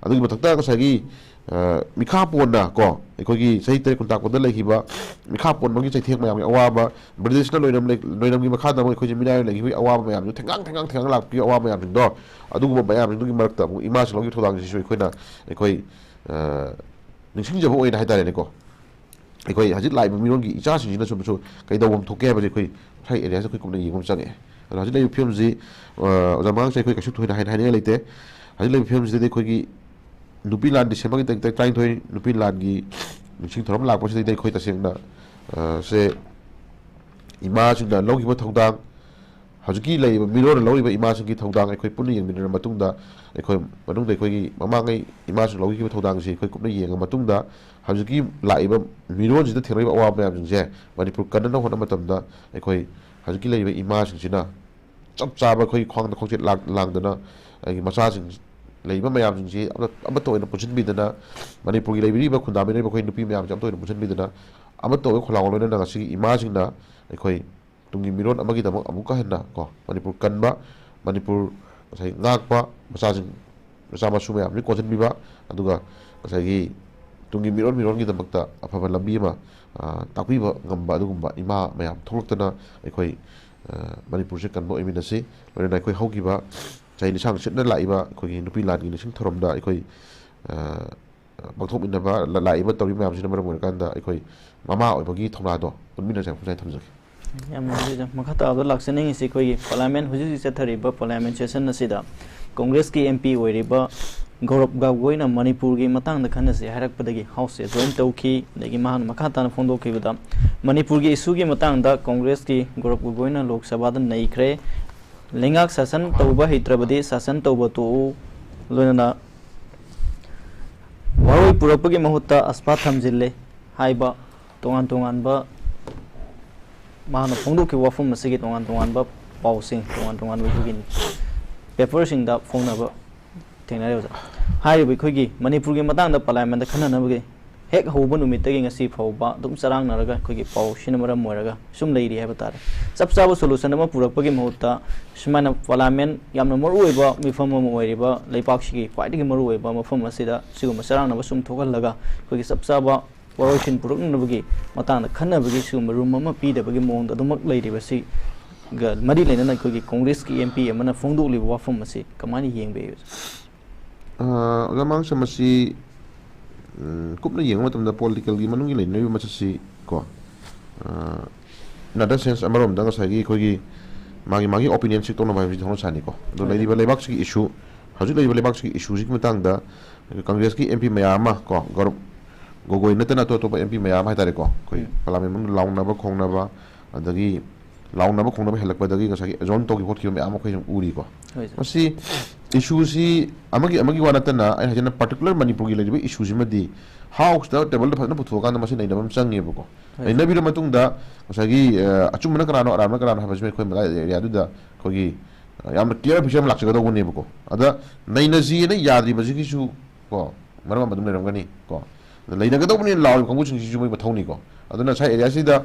ꯑꯗꯨꯒꯤ ꯃꯊꯛꯇ ꯉꯁꯥꯏꯒꯤ ꯑ, ꯃꯤꯈꯥ ꯄꯣꯟꯅ ꯀꯣ, ꯑꯩꯈꯣꯏꯒꯤ ꯆꯍꯤ ꯇꯔꯦꯠ ꯀꯨꯟ ꯇꯥꯛꯄꯗ ꯂꯩꯈꯤꯕ ꯃꯤꯈꯥ ꯄꯣꯟꯕꯒꯤ ꯆꯩꯊꯦꯡ ꯃꯌꯥꯝꯒꯤ ꯑꯋꯥꯕ, ꯕ꯭ꯔꯤꯇꯤꯁꯅ ꯂꯣꯏꯅꯝ ꯂꯩ-, ꯂꯣꯏꯅꯝꯒꯤ ꯃꯈꯥꯗ ꯑꯃꯨꯛ ꯑꯩꯈꯣꯏꯁꯦ ꯃꯤꯅꯥꯏ ꯑꯣꯏꯅ ꯂꯩꯈꯤꯕꯒꯤ ꯑꯋꯥꯕ ꯃꯌꯥꯝꯗꯨ ꯊꯦꯡꯒꯥꯡ ꯊꯦꯡꯒꯥꯡ ꯊꯦꯡꯒꯥꯡ ꯂꯥꯛꯄꯒꯤ ꯑꯋꯥꯕ ꯃꯌꯥꯝꯁꯤꯡꯗꯣ, ꯑꯗꯨꯒꯨꯝꯕ ꯃꯌꯥꯝꯁꯤꯡꯗꯨꯒꯤ ꯃꯔꯛꯇ ꯑꯃꯨꯛ ꯏꯃꯥꯁꯤꯡ ꯂꯧꯈꯤꯕ ꯊꯧꯗꯥꯡꯁꯤꯁꯨ ꯑꯩꯈꯣꯏꯅ, ꯑꯩꯈꯣꯏ, ꯑ, ꯅꯤꯡꯁꯤꯡꯖꯕ ꯑꯣꯏꯅ ꯍꯥꯏꯇꯥꯔꯦꯅꯦꯀꯣ, ꯑꯩꯈꯣꯏ ꯍꯧꯖꯤꯛ ꯂꯥꯛꯏꯕ ꯃꯤꯔꯣꯟꯒꯤ ꯏꯆꯥꯁꯤꯡꯁꯤꯅꯁꯨ ꯃꯁꯨ ꯀꯩꯗꯧꯐꯝ ꯊꯣꯛꯀꯦ ꯍꯥꯏꯕꯁꯦ ꯑꯩꯈꯣꯏ ꯉꯁꯥꯏ ꯑꯦꯔꯤꯌꯥꯁꯤꯗ ꯑꯩꯈꯣꯏ ꯀꯨꯞꯅ ꯌꯦꯡꯕ ꯑꯃ ꯆꯪꯉꯛꯑꯦ꯫ ꯑꯗꯣ ꯍꯧꯖꯤꯛ ꯂꯩꯔꯤꯕ ꯐꯤꯕꯝꯁꯤ, ꯑ, ꯑꯣꯖꯥ ꯃꯉꯥꯡꯁꯦ ꯑꯩꯈꯣꯏ ꯀꯩꯁꯨ ꯊꯣꯏꯅ ꯍꯥꯏꯅ ꯍꯥꯏꯅꯤꯡꯉꯥꯏ ꯂꯩꯇꯦ꯫ ꯍꯧꯖꯤꯛ ꯂꯩꯔꯤꯕ ꯐꯤꯕꯝꯁꯤꯗꯗꯤ ꯑꯩꯈꯣꯏꯒꯤ ꯅꯨꯄꯤ ꯂꯥꯟ ꯗꯤꯁꯦꯝꯕꯔꯒꯤ ꯇꯥꯔꯤꯛ ꯇꯔꯥꯅꯤꯊꯣꯏ ꯅꯨꯄꯤ ꯂꯥꯟꯒꯤ ꯅꯤꯡꯁꯤꯡ ꯊꯧꯔꯝ ꯂꯥꯛꯄꯁꯤꯗꯩꯗ ꯑꯩꯈꯣꯏ ꯇꯁꯦꯡꯅ, ꯑ, ꯁꯦ ꯏꯃꯥꯁꯤꯡꯅ ꯂꯧꯈꯤꯕ ꯊꯧꯗꯥꯡ, ꯍꯧꯖꯤꯛꯀꯤ ꯂꯩꯔꯤꯕ ꯃꯤꯔꯣꯟꯅ ꯂꯧꯔꯤꯕ ꯏꯃꯥꯁꯤꯡꯒꯤ ꯊꯧꯗꯥꯡ ꯑꯩꯈꯣꯏ ꯄꯨꯟꯅ ꯌꯦꯡꯃꯤꯟꯅꯔꯕ ꯃꯇꯨꯡꯗ, ꯑꯩꯈꯣꯏ ꯃꯅꯨꯡꯗ ꯑꯩꯈꯣꯏꯒꯤ ꯃꯃꯥꯡꯉꯩ ꯏꯃꯥꯁꯤꯡ ꯂꯧꯈꯤꯕ ꯊꯧꯗꯥꯡꯁꯤ ꯑꯩꯈꯣꯏ ꯀꯨꯞꯅ ꯌꯦꯡꯉ ꯃꯇꯨꯡꯗ, ꯍꯧꯖꯤꯛꯀꯤ ꯂꯥꯛꯏꯕ ꯃꯤꯔꯣꯟꯁꯤꯗ ꯊꯦꯡꯅꯔꯤꯕ ꯑꯋꯥꯕ ꯃꯌꯥꯝꯁꯤꯡꯁꯦ ꯃꯅꯤꯄꯨꯔ ꯀꯟꯅꯅꯕ ꯍꯣꯠꯅꯕ ꯃꯇꯝꯗ ꯑꯩꯈꯣꯏ ꯍꯧꯖꯤꯛꯀꯤ ꯂꯩꯔꯤꯕ ꯏꯃꯥꯁꯤꯡꯁꯤꯅ ꯆꯞ ꯆꯥꯕ ꯑꯩꯈꯣꯏ ꯈ꯭ꯋꯥꯡꯗ ꯈ꯭ꯋꯥꯡꯆꯦꯠ ꯂꯥꯡ-, ꯂꯥꯡꯗꯅ ꯑꯩꯒꯤ ꯃꯆꯥꯁꯤꯡ ꯂꯩꯔꯤꯕ ꯃꯌꯥꯝꯁꯤꯡꯁꯤ ꯑꯃ-, ꯑꯃꯠꯇ ꯑꯣꯏꯅ ꯄꯨꯟꯁꯤꯟꯕꯤꯗꯅ, ꯃꯅꯤꯄꯨꯔꯒꯤ ꯂꯩꯕꯤꯔꯤꯕ ꯈꯨꯟꯗꯥꯃꯤꯟꯅꯔꯤꯕ ꯑꯩꯈꯣꯏ ꯅꯨꯄꯤ ꯃꯌꯥꯝꯁꯦ ꯑꯃꯠꯇ ꯑꯣꯏꯅ ꯄꯨꯟꯁꯤꯟꯕꯤꯗꯅ, ꯑꯃꯠꯇ ꯑꯣꯏꯕ ꯈꯣꯜꯂꯥꯎ ꯂꯣꯏꯅꯅ ꯉꯁꯤꯒꯤ ꯏꯃꯥꯁꯤꯡꯅ ꯑꯩꯈꯣꯏ ꯇꯨꯡꯒꯤ ꯃꯤꯔꯣꯟ ꯑꯃꯒꯤꯗꯃꯛ ꯑꯃꯨꯛꯀ ꯍꯟꯅ ꯀꯣ, ꯃꯅꯤꯄꯨꯔ ꯀꯟꯕ, ꯃꯅꯤꯄꯨꯔ ꯉꯁꯥꯏ ꯉꯥꯛꯄ, ꯃꯆꯥꯁꯤꯡ, ꯃꯆꯥ ꯃꯁꯨ ꯃꯌꯥꯝꯁꯤ ꯀꯣꯟꯁꯤꯟꯕꯤꯕ, ꯑꯗꯨꯒ ꯉꯁꯥꯏꯒꯤ ꯇꯨꯡꯒꯤ ꯃꯤꯔꯣꯟ ꯃꯤꯔꯣꯟꯒꯤꯗꯃꯛꯇ ꯑꯐꯕ ꯂꯝꯕꯤ ꯑꯃ, ꯑ, ꯇꯥꯛꯄꯤꯕ ꯉꯝꯕ ꯑꯗꯨꯒꯨꯝꯕ ꯏꯃꯥ ꯃꯌꯥꯝ ꯊꯣꯛꯂꯛꯇꯅ ꯑꯩꯈꯣꯏ, ꯑ, ꯃꯅꯤꯄꯨꯔꯁꯦ ꯀꯟꯕ ꯑꯣꯏꯃꯤꯟꯅꯁꯤ꯫ ꯂꯣꯏꯅꯅ ꯑꯩꯈꯣꯏ ꯍꯧꯈꯤꯕ ꯆꯍꯤ ꯂꯤꯁꯥꯡ ꯁꯤꯠꯅ ꯂꯥꯛꯏꯕ ꯑꯩꯈꯣꯏꯒꯤ ꯅꯨꯄꯤ ꯂꯥꯟꯒꯤ ꯅꯤꯡꯁꯤꯡ ꯊꯧꯔꯝꯗ ꯑꯩꯈꯣꯏ, ꯑ, ꯄꯥꯡꯊꯣꯛꯃꯤꯟꯅꯕ ꯂ-, ꯂꯥꯛꯏꯕ ꯇꯧꯔꯤꯕ ꯃꯌꯥꯝꯁꯤꯅ ꯃꯔꯝ ꯑꯣꯏꯔꯀꯥꯟꯗ ꯑꯩꯈꯣꯏ ꯃꯃꯥ ꯑꯣꯏꯕꯒꯤ ꯊꯧꯅꯥꯗꯣ ꯎꯠꯃꯤꯟꯅꯁꯦ ꯍꯥꯏꯅ ꯊꯝꯖꯒꯦ꯫ ꯌꯥꯝ ꯅꯨꯡꯉꯥꯏꯖꯩ ꯑꯣꯖꯥ꯫ ꯃꯈꯥ ꯇꯥꯕꯗ ꯂꯥꯛꯆꯅꯤꯡꯉꯤꯁꯤ ꯑꯩꯈꯣꯏꯒꯤ ꯄꯥꯔꯂꯤꯌꯥꯃꯦꯟ, ꯍꯧꯖꯤꯛ ꯍꯧꯖꯤꯛ ꯆꯠꯊꯔꯤꯕ ꯄꯥꯔꯂꯤꯌꯥꯃꯦꯟ ꯁꯦꯁꯟ ꯑꯁꯤꯗ ꯀꯣꯡꯒ꯭ꯔꯦꯁꯀꯤ ꯑꯦꯝ ꯄꯤ ꯑꯣꯏꯔꯤꯕ ꯒꯧꯔꯕ ꯒꯒꯣꯏꯅ ꯃꯅꯤꯄꯨꯔꯒꯤ ꯃꯇꯥꯡꯗ ꯈꯟꯅꯁꯤ ꯍꯥꯏꯔꯛꯄꯗꯒꯤ ꯍꯥꯎꯁꯁꯦ ꯖꯣꯏꯟ ꯇꯧꯈꯤ꯫ ꯑꯗꯒꯤ ꯃꯍꯥꯛꯅ ꯃꯈꯥ ꯇꯥꯅ ꯐꯣꯡꯗꯣꯛꯈꯤꯕꯗ, ꯃꯅꯤꯄꯨꯔꯒꯤ ꯏꯁꯨꯒꯤ ꯃꯇꯥꯡꯗ ꯀꯣꯡꯒ꯭ꯔꯦꯁꯀꯤ ꯒꯧꯔꯕ ꯒꯒꯣꯏꯅ ꯂꯣꯛ ꯁꯚꯥꯗ ꯅꯩꯈ꯭ꯔꯦ꯫ ꯂꯩꯉꯥꯛ ꯁꯥꯁꯟ ꯇꯧꯕ ꯍꯩꯇ꯭ꯔꯕꯗꯤ ꯁꯥꯁꯟ ꯇꯧꯕ ꯇꯣꯛꯎ꯫ ꯂꯣꯏꯅꯅ ꯋꯥꯔꯣꯏ ꯄꯨꯔꯛꯄꯒꯤ ꯃꯍꯨꯠꯇ ꯑꯁꯐꯥ ꯊꯝꯖꯤꯜꯂꯦ ꯍꯥꯏꯕ ꯇꯣꯉꯥꯟ ꯇꯣꯉꯥꯟꯕ ꯃꯍꯥꯛꯅ ꯐꯣꯡꯗꯣꯛꯈꯤꯕ ꯋꯥꯐꯝ ꯑꯁꯤꯒꯤ ꯇꯣꯉꯥꯟ ꯇꯣꯉꯥꯟꯕ ꯄꯥꯎꯁꯤꯡ, ꯇꯣꯉꯥꯟ ꯇꯣꯉꯥꯟꯕ ꯑꯩꯈꯣꯏꯒꯤ ꯄꯦꯄꯔꯁꯤꯡꯗ ꯐꯣꯡꯅꯕ ꯊꯦꯡꯅꯔꯦ ꯑꯣꯖꯥ꯫ ꯍꯥꯏꯔꯤꯕ ꯑꯩꯈꯣꯏꯒꯤ ꯃꯅꯤꯄꯨꯔꯒꯤ ꯃꯇꯥꯡꯗ ꯄꯥꯔꯂꯤꯌꯥꯃꯦꯟꯗ ꯈꯟꯅꯅꯕꯒꯤ ꯍꯦꯛ ꯍꯧꯕ ꯅꯨꯃꯤꯠꯇꯒꯤ ꯉꯁꯤ ꯐꯥꯎꯕ ꯑꯗꯨꯝ ꯆꯔꯥꯡꯅꯔꯒ ꯑꯩꯈꯣꯏꯒꯤ ꯄꯥꯎꯁꯤꯅ ꯃꯔꯝ ꯑꯣꯏꯔꯒ ꯁꯨꯝ ꯂꯩꯔꯤ ꯍꯥꯏꯕ ꯇꯥꯔꯦ꯫ ꯆꯞ ꯆꯥꯕ solution ꯑꯃ ꯄꯨꯔꯛꯄꯒꯤ ꯃꯍꯨꯠꯇ ꯁꯨꯃꯥꯏꯅ parliament ꯌꯥꯝꯅ ꯃꯔꯨꯑꯣꯏꯕ ꯃꯤꯐꯝ ꯑꯃ ꯑꯣꯏꯔꯤꯕ ꯂꯩꯕꯥꯛꯁꯤꯒꯤ ꯈ꯭ꯋꯥꯏꯗꯒꯤ ꯃꯔꯨꯑꯣꯏꯕ ꯃꯐꯝ ꯑꯁꯤꯗ ꯁꯤꯒꯨꯝꯕ ꯆꯔꯥꯡꯅꯕ ꯁꯨꯝ ꯊꯣꯛꯍꯜꯂꯒ ꯑꯩꯈꯣꯏꯒꯤ ꯆꯞ ꯆꯥꯕ ꯋꯥꯔꯣꯏꯁꯤꯟ ꯄꯨꯔꯛꯅꯅꯕꯒꯤ ꯃꯇꯥꯡꯗ ꯈꯟꯅꯕꯒꯤ ꯁꯤꯒꯨꯝꯕ room ꯑꯃ ꯄꯤꯗꯕꯒꯤ ꯃꯑꯣꯡꯗ ꯑꯗꯨꯃꯛ ꯂꯩꯔꯤꯕꯁꯤꯒ ꯃꯔꯤ ꯂꯩꯅꯅ ꯑꯩꯈꯣꯏꯒꯤ ꯀꯣꯡꯒ꯭ꯔꯦꯁꯀꯤ MP ꯑꯃꯅ ꯐꯣꯡꯗꯣꯛꯂꯤꯕ ꯋꯥꯐꯝ ꯑꯁꯤ ꯀꯃꯥꯏꯅ ꯌꯦꯡꯕꯤꯕ? ꯑ, ꯑꯣꯖꯥ ꯃꯥꯡꯁꯝ, ꯃꯁꯤ, ꯎꯝ, ꯀꯨꯞꯅ ꯌꯦꯡꯕ ꯃꯇꯝꯗ politicalꯒꯤ ꯃꯅꯨꯡꯒꯤ ꯂꯩꯅꯔꯤꯕ ꯃꯆꯠꯁꯤ ꯀꯣ, ꯑ, in other sense, ꯑꯃꯔꯣꯝꯗ ꯉꯁꯥꯏꯒꯤ ꯑꯩꯈꯣꯏꯒꯤ ꯃꯥꯒꯤ ꯃꯥꯒꯤ opinion seek ꯇꯧꯅꯕ ꯍꯥꯏꯕꯁꯤꯗꯤ ꯍꯧꯅ ꯁꯥꯅꯤꯀꯣ꯫ ꯑꯗꯣ ꯍꯣꯏ꯫ ꯂꯩꯔꯤꯕ ꯂꯩꯕꯥꯛꯁꯤꯒꯤ issue, ꯍꯧꯖꯤꯛ ꯂꯩꯔꯤꯕ ꯂꯩꯕꯥꯛꯁꯤꯒꯤ issueꯁꯤꯒꯤ ꯃꯇꯥꯡꯗ ꯀꯪꯒ꯭ꯔꯦꯁꯀꯤ MP ꯃꯌꯥꯝ ꯑꯃ ꯀꯣ, ꯒꯧꯔꯕ ꯒꯣꯒꯣꯏ ꯅꯠꯇꯅ ꯑꯇꯣꯞ ꯑꯇꯣꯞꯄ MP ꯃꯌꯥꯝ ꯍꯥꯏꯇꯥꯔꯦꯀꯣ, ꯑꯩꯈꯣꯏ ꯎꯝ꯫ parliament ꯃꯅꯨꯡꯗ ꯂꯥꯎꯅꯕ ꯈꯣꯡꯅꯕ, ꯑꯗꯒꯤ ꯂꯥꯎꯅꯕ ꯈꯣꯡꯅꯕ ꯍꯦꯜꯂꯛꯄꯗꯒꯤ ꯉꯁꯥꯏꯒꯤ adjourn ꯇꯧꯈꯤꯕ ꯈꯣꯠꯈꯤꯕ ꯃꯌꯥꯝ ꯑꯃ ꯑꯩꯈꯣꯏ ꯁꯨꯝ ꯎꯔꯤꯀꯣ꯫ ꯍꯣꯏ, ꯁꯥꯔ꯫ ꯃꯁꯤ issueꯁꯤ ꯑꯃꯒꯤ ꯑꯃꯒꯤ ꯋꯥ ꯅꯠꯇꯅ, ꯑꯩ ꯍꯥꯏꯖꯅ particular ꯃꯅꯤꯄꯨꯔꯒꯤ ꯂꯩꯔꯤꯕ issueꯁꯤꯃꯗꯤ Houseꯇ tableꯗ ꯐꯖꯅ ꯄꯨꯊꯣꯛꯑꯀꯥꯟꯗ ꯃꯁꯤ ꯅꯩꯅꯕ ꯑꯃ ꯆꯪꯉꯦꯕꯀꯣ꯫ ꯍꯣꯏ, ꯁꯥꯔ꯫ ꯅꯩꯅꯕꯤꯔ ꯃꯇꯨꯡꯗ ꯉꯁꯥꯏꯒꯤ, ꯑ, ꯑꯆꯨꯝꯕꯅ ꯀꯅꯥꯅꯣ, ꯑꯔꯥꯟꯕꯅ ꯀꯅꯥꯅꯣ ꯍꯥꯏꯕꯁꯤꯃ ꯑꯩꯈꯣꯏ ꯃꯇꯥꯏ areaꯗꯨꯗ ꯑꯩꯈꯣꯏꯒꯤ, ꯑ, ꯌꯥꯝꯅ clear picture ꯑꯃ ꯂꯥꯛꯆꯒꯗꯧꯕꯅꯦꯕꯀꯣ꯫ ꯑꯗ ꯅꯩꯅꯁꯤꯅ ꯌꯥꯗ꯭ꯔꯤꯕꯁꯤꯒꯤꯁꯨ ꯀꯣ, ꯃꯔꯝ ꯑꯃ ꯑꯗꯨꯝ ꯂꯩꯔꯝꯒꯅꯤ ꯀꯣ꯫ ꯑꯗ ꯂꯩꯅꯒꯗꯧꯕꯅꯤ ꯂꯥꯎꯔꯤꯕ ꯀꯥꯡꯕꯨꯁꯤꯡꯁꯤꯁꯨ ꯃꯣꯏ ꯃꯊꯧꯅꯤꯀꯣ꯫ ꯑꯗꯨꯅ ꯉꯁꯥꯏ areaꯁꯤꯗ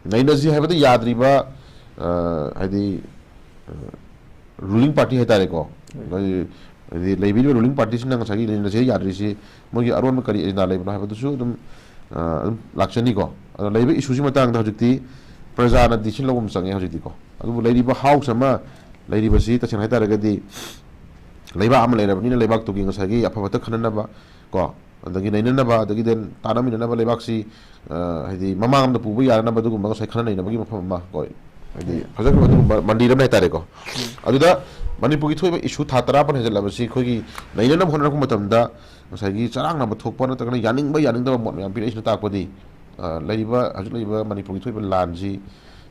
ꯅꯩꯅꯁꯤ ꯍꯥꯏꯕꯗ ꯌꯥꯗ꯭ꯔꯤꯕ, ꯑ, ꯍꯥꯏꯗꯤ, ꯑ, ruling party ꯍꯥꯏꯇꯥꯔꯦꯀꯣ꯫ ꯎꯝ꯫ ꯍꯥꯏꯗꯤ, ꯍꯥꯏꯗꯤ ꯂꯩꯕꯤꯔꯤꯕ ruling partyꯁꯤꯅ ꯉꯁꯥꯏꯒꯤ ꯅꯩꯅꯁꯤ ꯌꯥꯗ꯭ꯔꯤꯁꯤ ꯃꯣꯏꯒꯤ ꯑꯔꯣꯟꯕ ꯀꯔꯤ agenda ꯂꯩꯕꯅꯣ ꯍꯥꯏꯕꯗꯨꯁꯨ ꯑꯗꯨꯝ, ꯑ, ꯑꯗꯨꯝ ꯂꯥꯛꯆꯅꯤꯀꯣ꯫ ꯑꯗꯣ ꯂꯩꯔꯤꯕ issueꯁꯤ ꯃꯇꯥꯡꯗ ꯍꯧꯖꯤꯛꯇꯤ ꯄ꯭ꯔꯖꯥꯅ decision ꯂꯧꯕ ꯑꯃ ꯆꯪꯉꯦ ꯍꯧꯖꯤꯛꯇꯤꯀꯣ꯫ ꯑꯗꯨꯕꯨ ꯂꯩꯔꯤꯕ House ꯑꯃ ꯂꯩꯔꯤꯕꯁꯤ ꯇꯁꯦꯡꯅ ꯍꯥꯏꯇꯥꯔꯒꯗꯤ ꯂꯩꯕꯥꯛ ꯑꯃ ꯂꯩꯔꯕꯅꯤꯅ ꯂꯩꯕꯥꯛꯇꯨꯒꯤ ꯉꯁꯥꯏꯒꯤ ꯑꯐ ꯐꯠꯇ ꯈꯟꯅꯅꯕ ꯀꯣ, ꯑꯗꯒꯤ ꯅꯩꯅꯅꯕ, ꯑꯗꯒꯤ then ꯇꯥꯟꯅꯃꯤꯟꯅꯅꯕ ꯂꯩꯕꯥꯛꯁꯤ, ꯑ, ꯍꯥꯏꯗꯤ ꯃꯃꯥꯡꯂꯣꯝꯗ ꯄꯨꯕ ꯌꯥꯅꯅꯕ ꯑꯗꯨꯒꯨꯝꯕ ꯉꯁꯥꯏ ꯈꯟꯅ ꯅꯩꯅꯕꯒꯤ ꯃꯐꯝ ꯑꯃ ꯀꯣ, ꯍꯥꯏꯗꯤ ꯎꯝ꯫ ꯐꯖꯈ꯭ꯔꯕ ꯑꯗꯨꯒꯨꯝꯕ ꯃꯟꯗꯤꯔ ꯑꯃ ꯍꯥꯏꯇꯥꯔꯦꯀꯣ꯫ ꯎꯝ꯫ ꯑꯗꯨꯗ ꯃꯅꯤꯄꯨꯔꯒꯤ ꯊꯣꯛꯏꯕ issue ꯊꯥ ꯇꯔꯥ ꯃꯥꯄꯟ ꯍꯦꯟꯖꯜꯂꯕꯁꯤ ꯑꯩꯈꯣꯏꯒꯤ ꯅꯩꯅꯅꯕ ꯍꯣꯠꯅꯔꯛꯄ ꯃꯇꯝꯗ ꯉꯁꯥꯏꯒꯤ ꯆꯔꯥꯡꯅꯕ ꯊꯣꯛꯄ ꯅꯠꯇ꯭ꯔꯒꯅ ꯌꯥꯅꯤꯡꯕ ꯌꯥꯅꯤꯡꯗꯕ ꯃꯣꯠ ꯃꯌꯥꯝ ꯄꯤꯔꯛꯏꯁꯤꯅ ꯇꯥꯛꯄꯗꯤ, ꯑ, ꯂꯩꯔꯤꯕ, ꯍꯧꯖꯤꯛ ꯂꯩꯔꯤꯕ ꯃꯅꯤꯄꯨꯔꯒꯤ ꯊꯣꯛꯏꯕ ꯂꯥꯟꯁꯤ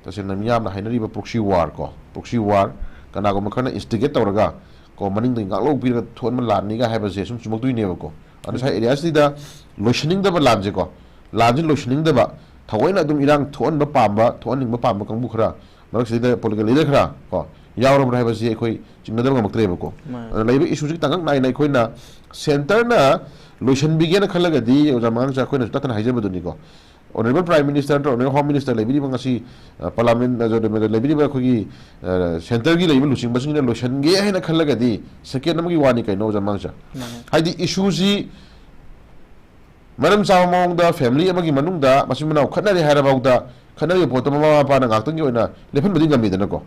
ꯇꯁꯦꯡꯅ ꯃꯤꯌꯥꯝꯅ ꯍꯥꯏꯅꯔꯤꯕ proxy war ꯀꯣ, proxy war, ꯀꯅꯥꯒꯨꯝꯕ ꯈꯔꯅ instigate ꯇꯧꯔꯒ ꯀꯣ, ꯃꯅꯤꯡꯗꯒꯤ ꯉꯥꯛꯂꯧ ꯄꯤꯔꯒ ꯊꯣꯛꯍꯟꯕ ꯂꯥꯟꯅꯤꯒ ꯍꯥꯏꯕꯁꯦ ꯁꯨꯝ ꯆꯨꯝꯃꯛꯇꯣꯏꯅꯦꯕꯀꯣ꯫ ꯑꯗꯨ ꯉꯁꯥꯏ areaꯁꯤꯗ ꯂꯣꯏꯁꯤꯟꯅꯤꯡꯗꯕ ꯂꯥꯟꯁꯦꯀꯣ, ꯂꯥꯟꯁꯤ ꯂꯣꯏꯁꯤꯟꯅꯤꯡꯗꯕ, ꯊꯑꯣꯏꯅ ꯑꯗꯨꯝ ꯏꯔꯥꯡ ꯊꯣꯛꯍꯟꯕ ꯄꯥꯝꯕ, ꯊꯣꯛꯍꯟꯅꯤꯡꯕ ꯄꯥꯝꯕ ꯀꯥꯡꯕꯨ ꯈꯔ, ꯃꯔꯛꯁꯤꯗ political leader ꯈꯔ ꯀꯣ, ꯌꯥꯎꯔꯕ꯭ꯔꯥ ꯍꯥꯏꯕꯁꯤ ꯑꯩꯈꯣꯏ ꯆꯤꯡꯅꯗꯕ ꯉꯝꯃꯛꯇ꯭ꯔꯦꯕꯀꯣ꯫ ꯃꯥꯅꯦ꯫ ꯑꯗꯨꯅ ꯂꯩꯔꯤꯕ issueꯁꯤ ꯇꯥꯡꯀꯛ ꯅꯥꯏꯅ ꯑꯩꯈꯣꯏꯅ centreꯅ ꯂꯣꯏꯁꯤꯟꯕꯤꯒꯦꯅ ꯈꯜꯂꯒꯗꯤ ꯑꯣꯖꯥ ꯃꯉꯥꯡꯆꯥ, ꯑꯩꯈꯣꯏꯅꯁꯨ ꯇꯠꯇꯅ ꯍꯥꯏꯖꯕꯗꯨꯅꯤꯀꯣ, Honourable Prime Minister ꯅꯠꯇ꯭ꯔꯒ Honourable Home Minister ꯂꯩꯕꯤꯔꯤꯕ ꯉꯁꯤ, ꯑ, Parliament, ꯑ, ꯂꯩꯕꯤꯔꯤꯕ ꯑꯩꯈꯣꯏꯒꯤ, ꯑ, centreꯒꯤ ꯂꯩꯔꯤꯕ ꯂꯨꯆꯤꯡꯕꯁꯤꯡꯅ ꯂꯣꯏꯁꯤꯟꯒꯦ ꯍꯥꯏꯅ ꯈꯜꯂꯒꯗꯤ second ꯑꯃꯒꯤ ꯋꯥꯅꯤ ꯀꯩꯅꯣ ꯑꯣꯖꯥ ꯃꯉꯥꯡꯆꯥ꯫ ꯃꯥꯅꯦ꯫ ꯍꯥꯏꯗꯤ issueꯁꯤ ꯃꯔꯝ ꯆꯥꯕ ꯃꯑꯣꯡꯗ family ꯑꯃꯒꯤ ꯃꯅꯨꯡꯗ ꯃꯆꯤꯟ ꯃꯅꯥꯎ ꯈꯠꯅꯔꯦ ꯍꯥꯏꯔꯐꯥꯎꯗ ꯈꯠꯅꯔꯤꯕ ꯄꯣꯠꯇꯣ ꯃꯃꯥ ꯃꯄꯥꯅ ꯉꯥꯛꯇꯪꯒꯤ ꯑꯣꯏꯅ ꯂꯦꯞꯍꯟꯕꯗꯤ ꯉꯝꯃꯤꯗꯅꯀꯣ꯫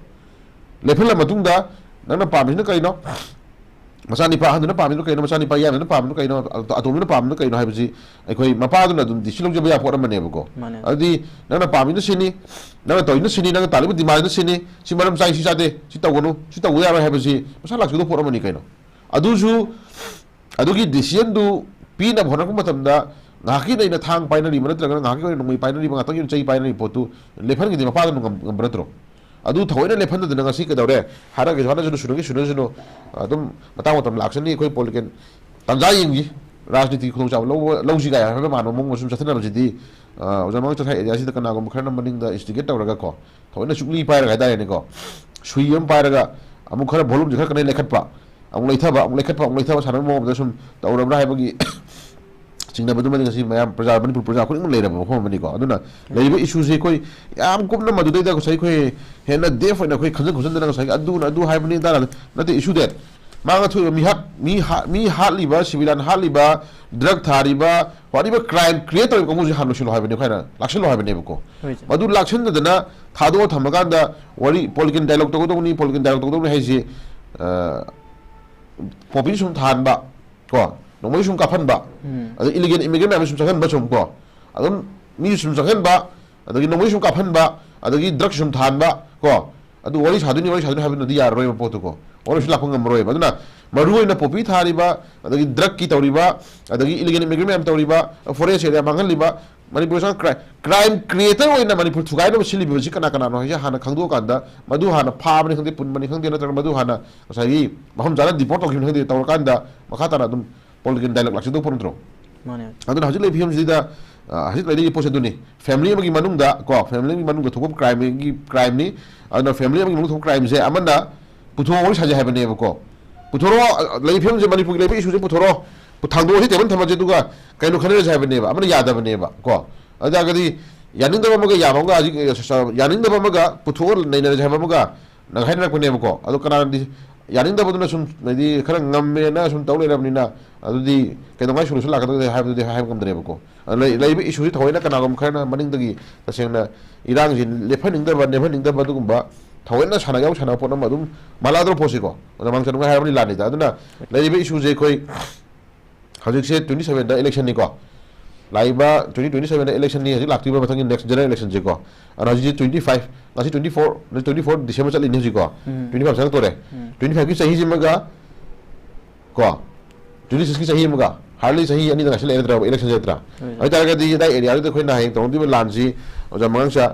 ꯂꯦꯞꯍꯜꯂ ꯃꯇꯨꯡꯗ ꯅꯪꯅ ꯄꯥꯝꯃꯤꯁꯤꯅ ꯀꯩꯅꯣ? ꯃꯆꯥꯅꯤꯄꯥ ꯑꯍꯟꯗꯨꯅ ꯄꯥꯝꯃꯤꯗꯨ ꯀꯩꯅꯣ? ꯃꯆꯥꯅꯤꯄꯥ ꯌꯥꯏꯃꯗꯨꯅ ꯄꯥꯝꯃꯤꯗꯨ ꯀꯩꯅꯣ? ꯑꯇꯣ-, ꯑꯇꯣꯝꯕꯗꯨꯅ ꯄꯥꯝꯃꯤꯗꯨ ꯀꯩꯅꯣ ꯍꯥꯏꯕꯁꯤ ꯑꯩꯈꯣꯏ ꯃꯄꯥꯗꯨꯅ ꯑꯗꯨꯝ decision ꯂꯧꯖꯕ ꯌꯥꯕ ꯄꯣꯠ ꯑꯃꯅꯦꯕꯀꯣ꯫ ꯃꯥꯅꯦ꯫ ꯑꯗꯨꯗꯤ ꯅꯪꯅ ꯄꯥꯝꯃꯤꯗꯨꯅ ꯁꯤꯅꯤ, ꯅꯪꯅ ꯇꯧꯔꯤꯗꯨꯅ ꯁꯤꯅꯤ, ꯅꯪꯅ ꯇꯥꯜꯂꯤꯕ demandꯗꯨꯅ ꯁꯤꯅꯤ, ꯁꯤ ꯃꯔꯝ ꯆꯥꯏ, ꯁꯤ ꯆꯥꯗꯦ, ꯁꯤ ꯇꯧꯒꯅꯨ, ꯁꯤ ꯇꯧꯕ ꯌꯥꯔꯣꯏ ꯍꯥꯏꯕꯁꯤ ꯃꯁꯥ ꯂꯥꯛꯆꯒꯗꯧꯕ ꯄꯣꯠ ꯑꯃꯅꯤ ꯀꯩꯅꯣ꯫ ꯑꯗꯨꯁꯨ ꯑꯗꯨꯒꯤ decisionꯗꯨ ꯄꯤꯅꯕ ꯍꯣꯠꯅꯔꯛꯄ ꯃꯇꯝꯗ ꯉꯥꯏꯍꯥꯛꯀꯤ ꯑꯣꯏꯅ ꯊꯥꯡ ꯄꯥꯏꯅꯔꯤꯕ ꯅꯠꯇ꯭ꯔꯒꯅ ꯉꯥꯏꯍꯥꯛꯀꯤ ꯑꯣꯏꯅ ꯅꯣꯡꯃꯩ ꯄꯥꯏꯅꯔꯤꯕ, ꯉꯥꯛꯇꯪꯒꯤ ꯑꯣꯏꯅ ꯆꯩ ꯄꯥꯏꯅꯔꯤꯕ ꯄꯣꯠꯇꯨ ꯂꯦꯞꯍꯟꯒꯗꯤ ꯃꯄꯥꯗꯨꯅ ꯉꯝ-, ꯉꯝꯕ ꯅꯠꯇ꯭ꯔꯣ? ꯑꯗꯨ ꯊꯑꯣꯏꯅ ꯂꯦꯞꯍꯟꯗꯗꯅ ꯉꯁꯤ ꯀꯩꯗꯧꯔꯦ? ꯍꯥꯏꯔꯒꯁꯨ ꯍꯥꯏꯅꯁꯅꯨ, ꯁꯨꯅꯒꯤ ꯁꯨꯅꯁꯅꯨ, ꯑꯗꯨꯝ ꯃꯇꯥꯡ ꯃꯇꯝ ꯂꯥꯛꯆꯅꯤ꯫ ꯑꯩꯈꯣꯏ political ꯇꯥꯟꯖꯥ ꯌꯦꯡꯈꯤ꯫ ꯔꯥꯖꯅꯤꯇꯤꯒꯤ ꯈꯨꯗꯣꯡꯆꯥꯕ ꯂꯧꯕ, ꯂꯧꯁꯤ ꯀꯥꯏ ꯍꯥꯏꯕ ꯃꯥꯟꯕ ꯃꯑꯣꯡ ꯁꯨꯝ ꯆꯠꯊꯅꯕꯁꯤꯗꯤ, ꯑ, ꯑꯣꯖꯥ ꯃꯉꯥꯡ ꯆꯠꯊ areaꯁꯤꯗ ꯀꯅꯥꯒꯨꯝꯕ ꯈꯔꯅ ꯃꯅꯤꯡꯗ instigate ꯇꯧꯔꯒ ꯀꯣ, ꯊꯑꯣꯏꯅ ꯆꯨꯛꯂꯤ ꯄꯥꯏꯔꯒ ꯍꯥꯏꯇꯥꯔꯦꯅꯦꯀꯣ, ꯁꯨꯏ ꯑꯃ ꯄꯥꯏꯔꯒ ꯑꯃꯨꯛ ꯈꯔ volumeꯁꯦ ꯈꯔ ꯀꯟꯅ ꯂꯩꯈꯠꯄ, ꯑꯃꯨꯛ ꯂꯩꯊꯕ, ꯑꯃꯨꯛ ꯂꯩꯈꯠꯄ, ꯑꯃꯨꯛ ꯂꯩꯊꯕ ꯁꯥꯟꯅꯕ ꯃꯑꯣꯡꯗ ꯁꯨꯝ ꯇꯧꯔꯕ꯭ꯔꯥ ꯍꯥꯏꯕꯒꯤ ꯆꯤꯡꯅꯕꯗꯨꯃꯗꯤ ꯉꯁꯤ ꯃꯌꯥꯝ ꯄ꯭ꯔꯖꯥ, ꯃꯅꯤꯄꯨꯔ ꯄ꯭ꯔꯖꯥ ꯈꯨꯗꯤꯡꯃꯛ ꯂꯩꯔꯕ ꯃꯐꯝ ꯑꯃꯅꯤꯀꯣ꯫ ꯑꯗꯨꯅ ꯂꯩꯔꯤꯕ issueꯁꯦ ꯑꯩꯈꯣꯏ ꯌꯥꯝ ꯀꯨꯞꯅ ꯃꯗꯨꯗꯩꯗ ꯉꯁꯥꯏ ꯑꯩꯈꯣꯏ ꯍꯦꯟꯅ depth ꯑꯣꯏꯅ ꯑꯩꯈꯣꯏ ꯈꯟꯖꯟ ꯈꯣꯠꯆꯟꯗꯅ ꯉꯁꯥꯏꯒꯤ ꯑꯗꯨꯅ ꯑꯗꯨ ꯍꯥꯏꯕꯅꯤ ꯑꯗꯥꯅ ꯅꯠꯇꯦ꯫ Issue that ꯃꯥꯡꯗ ꯊꯣꯛꯏꯕ ꯃꯤꯍꯥꯠ, ꯃꯤ ꯍꯥ-, ꯃꯤ ꯍꯥꯠꯂꯤꯕ, civilian ꯍꯥꯠꯂꯤꯕ, drug ꯊꯥꯔꯤꯕ, whatever crime create ꯇꯧꯔꯤꯕ ꯀꯥꯡꯕꯨꯁꯦ ꯍꯥꯟꯅ ꯂꯣꯏꯁꯤꯜꯂꯣ ꯍꯥꯏꯕꯅꯦ, ꯑꯩꯈꯣꯏꯅ ꯂꯥꯛꯁꯤꯜꯂꯣ ꯍꯥꯏꯕꯅꯦꯕꯀꯣ꯫ ꯍꯣꯏ, ꯁꯥꯔ꯫ ꯃꯗꯨ ꯂꯥꯛꯁꯤꯟꯗꯗꯅ ꯊꯥꯗꯣꯛꯑ ꯊꯝꯃꯀꯥꯟꯗ ꯋꯥꯔꯤ political dialogue ꯇꯧꯒꯗꯧꯕꯅꯤ, political dialogue ꯇꯧꯒꯗꯧꯕꯅꯤ ꯍꯥꯏꯁꯤ, ꯑ, ꯄꯣꯄꯤ ꯁꯨꯝ ꯊꯥꯍꯟꯕ, ꯀꯣ, ꯅꯣꯡꯃꯩ ꯁꯨꯝ ꯀꯥꯞꯍꯟꯕ, ꯎꯝ꯫ ꯑꯗꯩ illegal immigrant ꯃꯌꯥꯝ ꯁꯨꯝ ꯆꯪꯍꯟꯕ ꯁꯨꯝ, ꯀꯣ, ꯑꯗꯨꯝ ꯃꯤ ꯁꯨꯝ ꯆꯪꯍꯟꯕ, ꯑꯗꯒꯤ ꯅꯣꯡꯃꯩ ꯁꯨꯝ ꯀꯥꯞꯍꯟꯕ, ꯑꯗꯒꯤ drug ꯁꯨꯝ ꯊꯥꯍꯟꯕ, ꯀꯣ, ꯑꯗꯨ ꯋꯥꯔꯤ ꯁꯥꯗꯣꯏꯅꯤ, ꯋꯥꯔꯤ ꯁꯥꯗꯣꯏꯅꯤ ꯍꯥꯏꯕꯅꯗꯤ ꯌꯥꯔꯔꯣꯏꯕ ꯄꯣꯠꯇꯨ, ꯀꯣ, ꯋꯥꯔꯤ ꯁꯨꯝ ꯂꯥꯛꯄ ꯉꯝꯃꯔꯣꯏꯕ꯫ ꯑꯗꯨꯅ ꯃꯔꯨꯑꯣꯏꯅ ꯄꯣꯄꯤ ꯊꯥꯔꯤꯕ, ꯑꯗꯒꯤ drugꯀꯤ ꯇꯧꯔꯤꯕ, ꯑꯗꯒꯤ illegal immigrant ꯃꯌꯥꯝ ꯇꯧꯔꯤꯕ, forest area ꯃꯥꯡꯍꯜꯂꯤꯕ, ꯃꯅꯤꯄꯨꯔ ꯆꯪ-, crime, crime creator ꯑꯣꯏꯅ ꯃꯅꯤꯄꯨꯔ ꯊꯨꯒꯥꯏꯅꯕ ꯁꯤꯜꯂꯤꯕꯁꯤ ꯀꯅꯥ ꯀꯅꯥꯅꯣ ꯍꯥꯏꯁꯦ ꯍꯥꯟꯅ ꯈꯪꯗꯣꯛꯑꯀꯥꯟꯗ, ꯃꯗꯨ ꯍꯥꯟꯅ ꯐꯥꯕꯅꯤ ꯈꯪꯗꯦ, ꯄꯨꯟꯕꯅꯤ ꯈꯪꯗꯦ, ꯅꯠꯇ꯭ꯔꯒ ꯃꯗꯨ ꯍꯥꯟꯅ ꯉꯁꯥꯏꯒꯤ ꯃꯐꯝ ꯆꯥꯅ deport ꯇꯧꯈꯤꯕꯅꯤ ꯈꯪꯗꯦ, ꯇꯧꯔꯀꯥꯟꯗ ꯃꯈꯥ ꯇꯥꯅ ꯑꯗꯨꯝ political dialogue ꯂꯥꯛꯆꯗꯧꯕ ꯅꯠꯇ꯭ꯔꯣ? ꯃꯥꯅꯦ꯫ ꯑꯗꯨꯅ ꯍꯧꯖꯤꯛ ꯂꯩꯔꯤꯕ ꯐꯤꯕꯝꯁꯤꯗ, ꯑ, ꯍꯧꯖꯤꯛ ꯂꯩꯔꯤꯕ ꯄꯣꯠꯁꯦ ꯑꯗꯨꯅꯤ, family ꯑꯃꯒꯤ ꯃꯅꯨꯡꯗ ꯀꯣ, family ꯑꯃꯒꯤ ꯃꯅꯨꯡꯗ ꯊꯣꯛꯄ crimeꯒꯤ, crimeꯅꯤ꯫ ꯑꯗꯨꯅ family ꯑꯃꯒꯤ ꯃꯅꯨꯡꯗ ꯊꯣꯛꯄ crimeꯁꯦ ꯑꯃꯅ ꯄꯨꯊꯣꯛꯑꯣ, ꯋꯥꯔꯤ ꯁꯥꯖꯩ ꯍꯥꯏꯕꯅꯦꯕꯀꯣ꯫ ꯄꯨꯊꯣꯔꯛꯑꯣ, ꯑ, ꯂꯩꯔꯤꯕ ꯐꯤꯕꯝꯁꯦ, ꯃꯅꯤꯄꯨꯔꯒꯤ ꯂꯩꯔꯤꯕ issueꯁꯦ ꯄꯨꯊꯣꯔꯛꯑꯣ꯫ ꯊꯥꯡꯗꯣꯛꯑꯁꯤ, ꯇꯦꯕꯜ ꯊꯝꯃꯁꯤ, ꯑꯗꯨꯒ ꯀꯩꯅꯣ ꯈꯟꯅꯔꯁꯤ ꯍꯥꯏꯕꯅꯦꯕ, ꯑꯃꯅ ꯌꯥꯗꯕꯅꯦꯕ ꯀꯣ꯫ ꯑꯗꯨ ꯇꯥꯔꯒꯗꯤ ꯌꯥꯅꯤꯡꯗꯕ ꯑꯃꯒ ꯌꯥꯕ ꯑꯃꯒ ꯍꯧꯖꯤꯛ, ꯑ, ꯌꯥꯅꯤꯡꯗꯕ ꯑꯃꯒ ꯄꯨꯊꯣꯛꯑ ꯅꯩꯅꯔꯁꯤ ꯍꯥꯏꯕ ꯑꯃꯒ ꯅꯪ ꯍꯥꯏꯅꯔꯛꯄꯅꯦꯕꯀꯣ꯫ ꯑꯗꯣ ꯀꯅꯥꯅꯗꯤ ꯌꯥꯅꯤꯡꯗꯕꯗꯨꯅ ꯁꯨꯝ, ꯍꯥꯏꯗꯤ, ꯈꯔ ꯉꯝꯃꯦꯅ ꯁꯨꯝ ꯇꯧ ꯂꯩꯔꯕꯅꯤꯅ, ꯑꯗꯨꯗꯤ ꯀꯩꯗꯧꯉꯩ solution ꯂꯥꯛꯀꯗꯒꯦ ꯍꯥꯏꯕꯗꯨꯗꯤ ꯍꯥꯏꯕ ꯉꯝꯗ꯭ꯔꯦꯕꯀꯣ꯫ ꯑꯗꯨꯅ ꯂꯩ-, ꯂꯩꯔꯤꯕ issueꯁꯤ ꯊꯑꯣꯏꯅ ꯀꯅꯥꯒꯨꯝꯕ ꯈꯔꯅ ꯃꯅꯤꯡꯗꯒꯤ ꯇꯁꯦꯡꯅ ꯏꯔꯥꯡꯁꯤ ꯂꯦꯞꯍꯟꯅꯤꯡꯗꯕ, ꯅꯦꯝꯍꯟꯅꯤꯡꯗꯕ, ꯑꯗꯨꯒꯨꯝꯕ ꯊꯑꯣꯏꯅ ꯁꯥꯟꯅ ꯌꯥꯎ ꯁꯥꯟꯅꯕ ꯄꯣꯠ ꯑꯃ ꯑꯗꯨꯝ ꯃꯥꯟꯅꯗ꯭ꯔꯣ ꯄꯣꯠꯁꯤꯀꯣ? ꯑꯗ ꯃꯥꯡ ꯆꯠꯅꯉꯥꯏ ꯍꯥꯏꯔꯕꯅꯤ ꯂꯥꯟꯅꯤꯗ꯫ ꯑꯗꯨꯅ ꯂꯩꯔꯤꯕ issueꯁꯦ ꯑꯩꯈꯣꯏ ꯍꯧꯖꯤꯛꯁꯦ twenty sevenꯗ electionꯅꯤꯀꯣ꯫ ꯂꯥꯛꯏꯕ twenty twenty sevenꯗ electionꯅꯤ, ꯍꯧꯖꯤꯛ ꯂꯥꯛꯇꯣꯏꯕ ꯃꯊꯪꯒꯤ next general electionꯁꯦꯀꯣ꯫ ꯑꯗꯨꯅ ꯍꯧꯖꯤꯛꯁꯦ twenty five, ꯉꯁꯤ twenty four, twenty four December ꯆꯠꯂꯤꯅꯤ ꯍꯧꯖꯤꯛꯀꯣ꯫ ꯎꯝ꯫ Twenty five ꯆꯪꯉꯛꯇꯣꯔꯦ꯫ ꯎꯝ꯫ Twenty fiveꯀꯤ ꯆꯍꯤꯁꯤꯃꯒ ꯀꯣ, twenty sixꯀꯤ ꯆꯍꯤ ꯑꯃꯒ, hardly ꯆꯍꯤ ꯑꯅꯤꯗ ꯉꯥꯏꯁꯤꯜꯂꯛꯑꯦ ꯅꯠꯇ꯭ꯔꯥ electionꯁꯦ ꯅꯠꯇ꯭ꯔꯥ? ꯍꯣꯏ꯫ ꯑꯗꯨ ꯇꯥꯔꯒꯗꯤ ꯑꯗꯥꯏ areaꯗꯨꯗ ꯑꯩꯈꯣꯏꯅ ꯍꯌꯦꯡ ꯇꯧꯅꯗꯣꯏꯕ ꯂꯥꯟꯁꯤ, ꯑꯣꯖꯥ ꯃꯉꯥꯡꯆꯥ,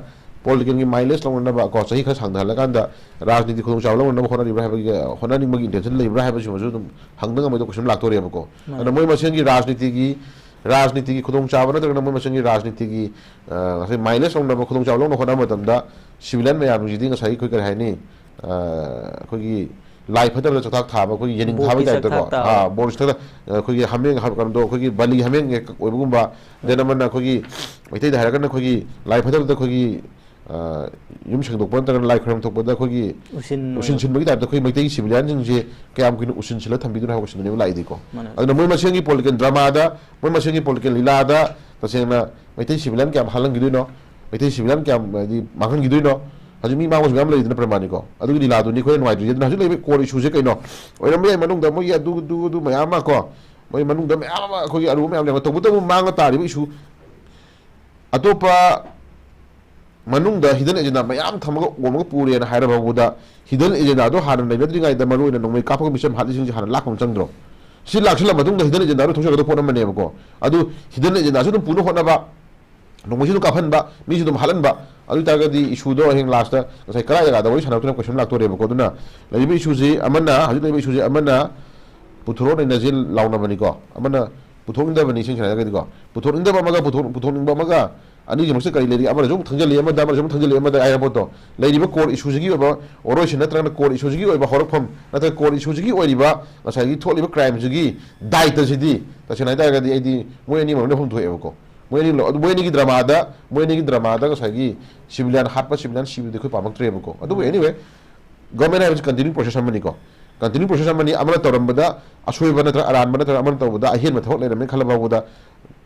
politicalꯒꯤ mileage ꯂꯧꯅꯅꯕ ꯀꯣ, ꯆꯍꯤ ꯈꯔ ꯁꯥꯡꯊꯍꯜꯂꯀꯥꯟꯗ ꯔꯥꯖꯅꯤꯇꯤ ꯈꯨꯗꯣꯡꯆꯥꯕ ꯂꯧꯅꯅꯕ ꯍꯣꯠꯅꯔꯤꯕ꯭ꯔꯥ ꯍꯥꯏꯕꯒꯤ, ꯍꯣꯠꯅꯅꯤꯡꯕꯒꯤ intention ꯂꯩꯕ꯭ꯔꯥ ꯍꯥꯏꯕꯁꯤꯃꯁꯨ ꯑꯗꯨꯝ ꯍꯪꯗ ꯉꯝꯃꯣꯏꯗꯕ question ꯂꯥꯛꯇꯣꯔꯦꯕꯀꯣ꯫ ꯃꯥꯅꯦ꯫ ꯑꯗꯨꯅ ꯃꯣꯏ ꯃꯁꯦꯟꯒꯤ ꯔꯥꯖꯅꯤꯇꯤꯒꯤ, ꯔꯥꯖꯅꯤꯇꯤꯒꯤ ꯈꯨꯗꯣꯡꯆꯥꯕ ꯅꯠꯇ꯭ꯔꯒꯅ ꯃꯣꯏ ꯃꯁꯦꯟꯒꯤ ꯔꯥꯖꯅꯤꯇꯤꯒꯤ, ꯑ, ꯉꯁꯥꯏ mileage ꯂꯧꯅꯕ ꯈꯨꯗꯣꯡꯆꯥꯕ ꯂꯧꯅꯕ ꯍꯣꯠꯅꯕ ꯃꯇꯝꯗ civilian ꯃꯌꯥꯝꯁꯤꯗꯤ ꯉꯁꯥꯏꯒꯤ ꯑꯩꯈꯣꯏ ꯀꯔꯤ ꯍꯥꯏꯅꯤ, ꯑ, ꯑꯩꯈꯣꯏꯒꯤ ꯂꯥꯏ ꯐꯠꯇꯕꯗ ꯆꯥꯛꯊꯥꯛ ꯊꯥꯕ, ꯑꯩꯈꯣꯏꯒꯤ ꯌꯦꯅꯤꯡ ꯊꯥꯕꯒꯤ ꯕꯣꯔꯒꯤ ꯇꯥꯏꯞꯇꯀꯣ꯫ ꯆꯥꯛꯊꯥꯛ ꯊꯥꯕ꯫ ꯑꯥ, ꯕꯣꯔꯒꯤ ꯆꯥꯛꯊꯥꯛ, ꯑ, ꯑꯩꯈꯣꯏꯒꯤ ꯍꯥꯃꯦꯡ ꯍꯥꯏꯕ ꯀꯩꯅꯣꯗꯣ, ꯑꯩꯈꯣꯏꯒꯤ ꯕꯂꯤ ꯍꯥꯃꯦꯡ ꯍꯦꯛ ꯑꯣꯏꯕꯒꯨꯝꯕ, then ꯑꯃꯅ ꯑꯩꯈꯣꯏꯒꯤ ꯃꯩꯇꯩꯗ ꯍꯥꯏꯔꯒꯅ ꯑꯩꯈꯣꯏꯒꯤ ꯂꯥꯏ ꯐꯠꯇꯕꯗ ꯑꯩꯈꯣꯏꯒꯤ, ꯑ, ꯌꯨꯝ ꯁꯦꯡꯗꯣꯛꯄ ꯅꯠꯇ꯭ꯔꯒꯅ ꯂꯥꯏ ꯈꯣꯏꯔꯝ ꯊꯣꯛꯄꯗ ꯑꯩꯈꯣꯏꯒꯤ ꯎꯁꯤꯟ ꯎꯁꯤꯟ ꯑꯣꯏꯕ꯫ ꯁꯤꯟꯕꯒꯤ ꯇꯥꯏꯞꯇ ꯑꯩꯈꯣꯏ ꯃꯩꯇꯩꯒꯤ civilianꯁꯤꯡꯁꯦ ꯀꯌꯥꯝ ꯀꯨꯏꯅ ꯎꯁꯤꯟ ꯁꯤꯜꯂ ꯊꯝꯕꯤꯗꯣꯏꯅꯣ ꯍꯥꯏꯕ question ꯗꯨꯅꯦꯕ ꯂꯥꯛꯏꯗꯤꯀꯣ꯫ ꯃꯥꯅꯦ꯫ ꯑꯗꯨꯅ ꯃꯣꯏ ꯃꯁꯦꯟꯒꯤ political dramaꯗ, ꯃꯣꯏ ꯃꯁꯦꯟꯒꯤ political ꯂꯤꯂꯥꯗ ꯇꯁꯦꯡꯅ ꯃꯩꯇꯩ civilian ꯀꯌꯥꯝ ꯍꯥꯠꯍꯟꯈꯤꯗꯣꯏꯅꯣ, ꯃꯩꯇꯩ civilian ꯀꯌꯥꯝ, ꯍꯥꯏꯗꯤ, ꯃꯥꯡꯍꯟꯈꯤꯗꯣꯏꯅꯣ? ꯍꯧꯖꯤꯛ ꯃꯤ ꯃꯥꯡꯕꯁꯨ ꯃꯌꯥꯝ ꯂꯩꯗꯅ ꯄ꯭ꯔꯃꯥꯅꯤꯀꯣ꯫ ꯑꯗꯨꯒꯤ ꯂꯤꯂꯥꯗꯨꯅꯤ ꯑꯩꯈꯣꯏꯅ ꯅꯨꯡꯉꯥꯏꯇ꯭ꯔꯤꯁꯦ꯫ ꯑꯗꯨꯅ ꯍꯧꯖꯤꯛ ꯂꯩꯔꯤꯕ core issueꯁꯦ ꯀꯩꯅꯣ? ꯑꯣꯏꯔꯝꯕ ꯌꯥꯏ ꯃꯅꯨꯡꯗ ꯃꯣꯏꯒꯤ ꯑꯗꯨ, ꯑꯗꯨ, ꯑꯗꯨ ꯃꯌꯥꯝ ꯑꯃ ꯀꯣ, ꯃꯣꯏ ꯃꯅꯨꯡꯗ ꯃꯌꯥꯝ ꯑꯃ ꯑꯩꯈꯣꯏꯒꯤ ꯑꯔꯨꯕ ꯃꯌꯥꯝ ꯂꯩꯕ꯫ ꯇꯧꯕꯇꯕꯨ ꯃꯥꯡꯉ ꯇꯥꯔꯤꯕ issue ꯑꯇꯣꯞꯄ ꯃꯅꯨꯡꯗ hidden agenda ꯃꯌꯥꯝ ꯊꯝꯃꯒ ꯑꯣꯝꯃꯒ ꯄꯨꯔꯦꯅ ꯍꯥꯏꯔꯕ ꯐꯥꯎꯕꯗ, hidden agendaꯗꯣ ꯍꯥꯟꯅ ꯂꯩꯅꯗ꯭ꯔꯤꯉꯩꯗ ꯃꯔꯨ ꯑꯣꯏꯅ ꯅꯣꯡꯃꯩ ꯀꯥꯞꯄꯒ ꯃꯤꯆꯝ ꯍꯥꯠꯂꯤꯁꯤꯡꯁꯦ ꯍꯥꯟꯅ ꯂꯥꯛꯄ ꯑꯃ ꯆꯪꯗ꯭ꯔꯣ? ꯁꯤ ꯂꯥꯛꯁꯤꯜꯂ ꯃꯇꯨꯡꯗ hidden agendaꯗꯣ ꯊꯣꯛꯆꯒꯗꯕ ꯄꯣꯠ ꯑꯃꯅꯦꯕꯀꯣ꯫ ꯑꯗꯨ hidden agendaꯁꯨ ꯑꯗꯨꯝ ꯄꯨꯅ ꯍꯣꯠꯅꯕ, ꯅꯣꯡꯃꯩꯁꯨ ꯑꯗꯨꯝ ꯀꯥꯞꯍꯟꯕ, ꯃꯤꯁꯨ ꯑꯗꯨꯝ ꯍꯥꯠꯍꯟꯕ, ꯑꯗꯨ ꯑꯣꯏꯇꯥꯔꯒꯗꯤ issueꯗꯣ ꯍꯌꯦꯡ lastꯇ ꯉꯁꯥꯏ ꯀꯗꯥꯏ ꯖꯒꯥꯗ ꯋꯥꯔꯤ ꯁꯥꯟꯅꯔꯛꯇꯣꯏꯅꯣ question ꯂꯥꯛꯇꯣꯔꯦꯕꯀꯣ꯫ ꯑꯗꯨꯅ ꯂꯩꯔꯤꯕ issueꯁꯤ ꯑꯃꯅ, ꯍꯧꯖꯤꯛ ꯂꯩꯔꯤꯕ issueꯁꯤ ꯑꯃꯅ ꯄꯨꯊꯣꯔꯛꯑꯣ ꯅꯩꯅꯁꯤ ꯂꯥꯎꯅꯕꯅꯤꯀꯣ, ꯑꯃꯅ ꯄꯨꯊꯣꯛꯅꯤꯡꯗꯕꯅꯤ꯫ ꯏꯁꯦꯡ ꯁꯦꯡꯅ ꯍꯥꯏꯔꯒꯗꯤꯀꯣ, ꯄꯨꯊꯣꯛꯅꯤꯡꯗꯕ ꯑꯃꯒ ꯄꯨꯊꯣꯛ-, ꯄꯨꯊꯣꯛꯅꯤꯡꯕ ꯑꯃꯒ ꯑꯅꯤꯒꯤ ꯃꯔꯛꯇ ꯀꯔꯤ ꯂꯩꯔꯤ? ꯑꯃꯅꯁꯨ ꯑꯃꯨꯛ ꯊꯪꯖꯜꯂꯤ, ꯑꯃꯗ, ꯑꯃꯅꯁꯨ ꯑꯃꯨꯛ ꯊꯪꯖꯜꯂꯤ, ꯑꯃꯗ ꯍꯥꯏꯔ ꯄꯣꯠꯇꯣ꯫ ꯂꯩꯔꯤꯕ core issue ꯁꯤꯒꯤ ꯑꯣꯏꯕ ꯋꯥꯔꯣꯏꯁꯤꯟ ꯅꯠꯇ꯭ꯔꯒꯅ core issue ꯁꯤꯒꯤ ꯑꯣꯏꯕ ꯍꯧꯔꯛꯐꯝ ꯅꯠꯇ꯭ꯔꯒ core issue ꯁꯤꯒꯤ ꯑꯣꯏꯔꯤꯕ ꯉꯁꯥꯏꯒꯤ ꯊꯣꯛꯂꯤꯕ crime ꯁꯤꯒꯤ ꯗꯥꯏꯇꯁꯤꯗꯤ ꯇꯁꯦꯡꯅ ꯍꯥꯏꯇꯥꯔꯒꯗꯤ ꯑꯩꯗꯤ ꯃꯣꯏ ꯑꯅꯤ ꯃꯔꯛꯇ ꯍꯨꯝꯊꯣꯛꯑꯦꯕꯀꯣ꯫ ꯃꯣꯏ ꯑꯅꯤ ꯂꯧ-, ꯑꯗꯨ ꯃꯣꯏ ꯑꯅꯤꯒꯤ drama ꯗ, ꯃꯣꯏ ꯑꯅꯤꯒꯤ drama ꯗ ꯉꯁꯥꯏꯒꯤ civilian ꯍꯥꯠꯄ, civilian ꯁꯤꯕꯗꯨꯗꯤ ꯑꯩꯈꯣꯏ ꯄꯥꯝꯃꯛꯇ꯭ꯔꯦꯕꯀꯣ꯫ ꯑꯗꯨꯕꯨ anyway, government ꯍꯥꯏꯕꯁꯤ continuing process ꯑꯃꯅꯤꯀꯣ꯫ Continuing process ꯑꯃꯅꯤ, ꯑꯃꯅ ꯇꯧꯔꯝꯕꯗ ꯑꯁꯣꯏꯕ ꯅꯠꯇ꯭ꯔꯒ ꯑꯔꯥꯟꯕ ꯅꯠꯇ꯭ꯔꯒ ꯑꯃꯅ ꯇꯧꯕꯗ ꯑꯍꯦꯟꯕ ꯊꯕꯛ ꯂꯩꯔꯝꯃꯦ ꯈꯜꯂ ꯐꯥꯎꯕꯗ,